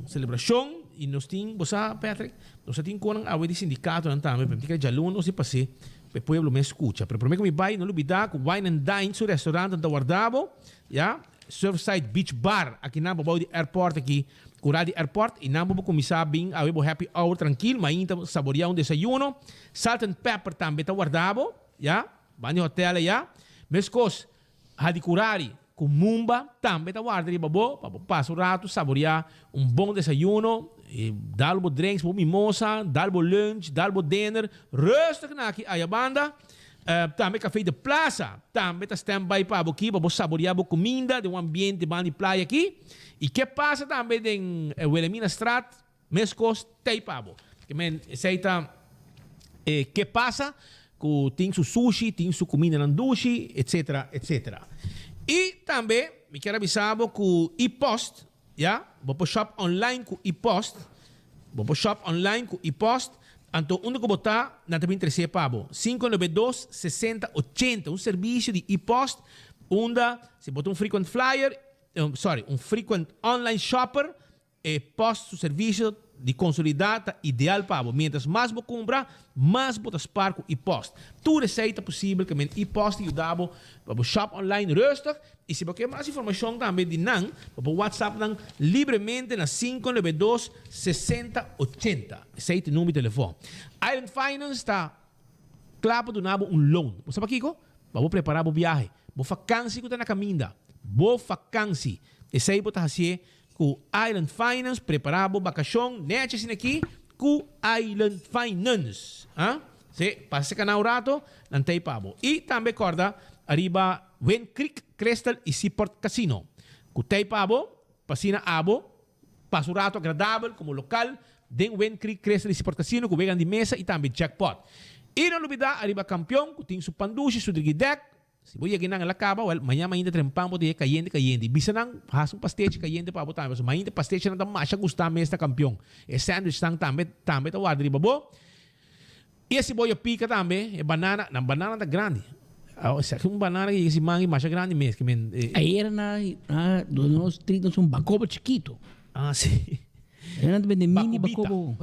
celebracion y nos tin, bo sa Patrick, nos a tin conan awe di sindicatonan tambe, pero mi tin kere djaluna nos di pase pa e pueblo mes scucha. Pero prome cu mi bay, no lubida cu Wine and Dine su restaurant ta warda bo, ya. Surfside Beach Bar aki nan pabou di airport aki kura di airport y nan bo por cuminsa bin awe bo happy hour trankil mainta saborea un desayuno. Salt and Pepper tambe ta warda bo ya ban di hotel aya. Mescos Hadicurari cu Mumba tambe ta warda riba bo pa bo pasa un rato saborea un bon desayuno y dal bo drinks bo mimosa dal bo lunch dal bo dinner rustig na aki aya banda. Tambe Café de Plaza tambe ta stand by pa bo aki pa bo saborea bo cuminda den un ambiente banda di playa aki. Y ke pasa tambe den Wilhelminastraat mescos tey pa bo. Ke men esey ta e ke pasa cu tin su sushi, tin su cumindanan dushi etcetera etcetera. Y tambe mi kier a bisa bo cu e-post Ya, bo por shop online ku e-post. Bo por shop online ku e-post. Anto unda ku bo ta, nan ta bin tres'é pa bo. 592 60 80, un servisio di e-post unda si bo ta un frequent flyer, sorry, un frequent online shopper, e post su servisio di konsolidá ta ideal pa bo. Mientras mas bo kumpra, mas bo ta spar ku e-post. Tur esei ta posibel ku men e-post ta yuda bo pa bo shop online rustig i si bo ke mas informashon tambe di nan, bo por whatsapp nan libremente na 592 60 80. Esei ta e number di telefon. Island Finance ta kla pa duna bo un loan. Bo sa pakiko? Pa bo prepara bo biahe, bo fakansi ku ta na kaminda. Bo fakansi. Esei bo ta hasié Ku Island Finance prepara bo bakashon nechi asina aki ku Island Finance. Ha? Si, pasa seka nan un rato, nan ta ei pa bo. I tambe kòrda ariba Wind Creek Crystal i Seaport Casino ku ta ei pa bo, pa asina abo pasa un rato agradabel komo lokal den Wind Creek Crystal i Seaport Casino ku weganan di mesa i tambe jackpot. I no lubida ariba Kampion ku tin su pandushi, su drigidèk, Si bo yega einan el a kaba, wèl, mañan mainta trempan bo ta yega kayente kayente. I bisa nan, hasi un pastechi kayente pa bo tambe, pasobra mainta pastechinan ta masha gustá mes na kampion. E sandwichnan tambe, tambe ta warda riba bo. I e siboyo pika tambe, e banana, nan banana ta grandi. Esaki un banana ku yega siman aki masha grandi mes, ke men. Ayera na na nos street nos un bakobo chikito. Ah, si. Ayera nan ta bende mini bakobo.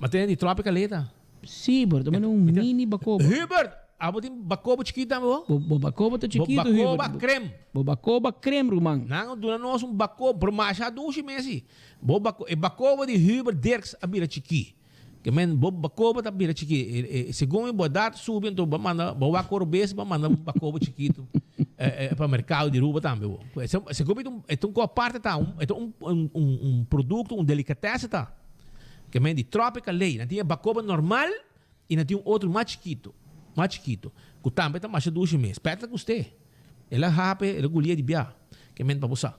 Ma tene di Tropical e ta? Si, pero ta bende un mini bakobo. Hubert! Abo tin bakoba chikito tambe bo? Bo, bo bakoba ta chikito, Bo Hubert. bakoba krem. Bo bakoba krem, ruman. Nan a duna nos un bakoba, pero masha dushi mesi. Bo bako, e bakoba di Hubert Dirks a bira chikí. Ke men bo bakoba ta bira chikí. E, e, segun e bo edat subi, anto bo manda, bo wak oro bes, bo manda un bakoba chikitu eh, eh, pa merkado di Aruba tambe bo. Segun mi e ta un ko aparte ta, un, e ta un, un, un, un produkto, un delikatese ta. Ke men di Tropical Ley. Nan tin e bakoba normal i nan tin un otro mas chikito, mas chikito, ku tambe ta masha dushi mes. Pet ta gust'é. El a hape, el a gulié di bia. Ke men pa bo sa.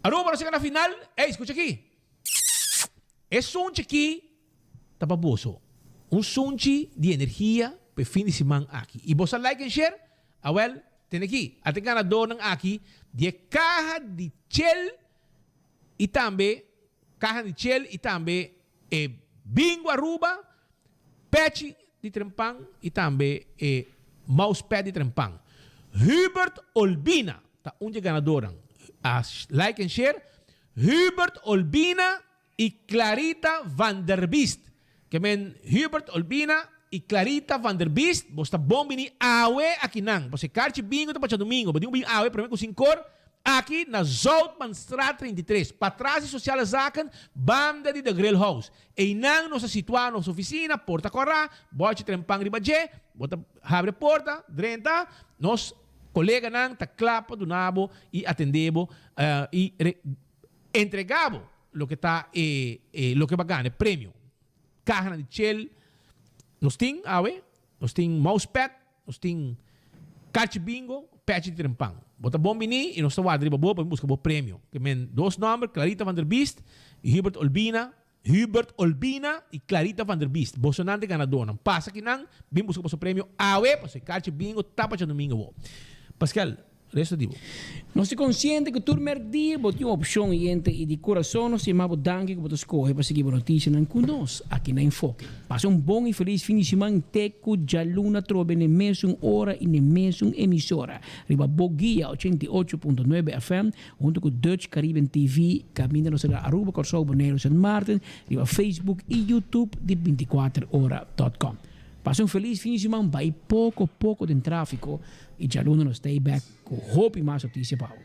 Aruba nos yega na final. Ey, skucha aki. E sunchi aki ta pa boso. Un sunchi di energia pa e fin di siman aki. I boso a like en share? Awel, tene aki. Ata e ganadornan aki di e kaha di chel i tambe kaha di chel i tambe e Bingo Aruba, pechi di trempan i tambe e mousepad di trempan. Hubert Olbina ta un di e ganadornan. A like en share. Hubert Olbina i Clarita van der Biest. Ke men Hubert Olbina i Clarita van der Biest, bos ta bon bini awe akinan. Pasobra e karchi bingo ta pa djadumingo. Bo tin ku bini awe prome ku sinkor aki na Zoutmanstraat 33, patras di Sociale Zaken, banda di The Grill House. Einan nos ta situá nos ofisina, porta kòrá, bòchi trempan riba dje, bo ta habri e porta, drenta, nos Koleganan ta kla pa duna bo i atendé bo i entregá bo loke ta e loke bo a gana, e premio. Kahanan di chel nos tin awe, nos tin mousepad, nos tin karchi bingo, pechi di trempan. Bo ta bon bini i nos ta warda riba bo pa bin buska bo premio. Ke men dos nòmber, Clarita van der Biest i Hubert Olbina. Hubert Olbina y Clarita van der Biest, bosonan ta e ganadornan. Pasa kinan, bin busca boso premio awe, pasobra e karchi bingo ta pa djadomingo awo. Pascal, resto di bo. Nos ta konsiente ku tur mèrdia bo tin un opshon yente i di kurason nos ta yama bo danki ku bo ta skohe pa sigui bo notisianan ku nos aki na Enfoke. Pasa un bon i felis fin di siman te ku djaluna trobe n'e mesun ora i n'e mesun emisora riba bo guia 88.9 FM Hunto ku Dutch Caribbean TV kaminda nos ta na Aruba, Kòrsou, Boneiru, Sint Maarten, riba Facebook i YouTube di 24 ora dot com. Pasa un felis fin di siman, bai poko poko den trafiko i djaluna nos ta ei bek ku hopi mas notisia pa bo.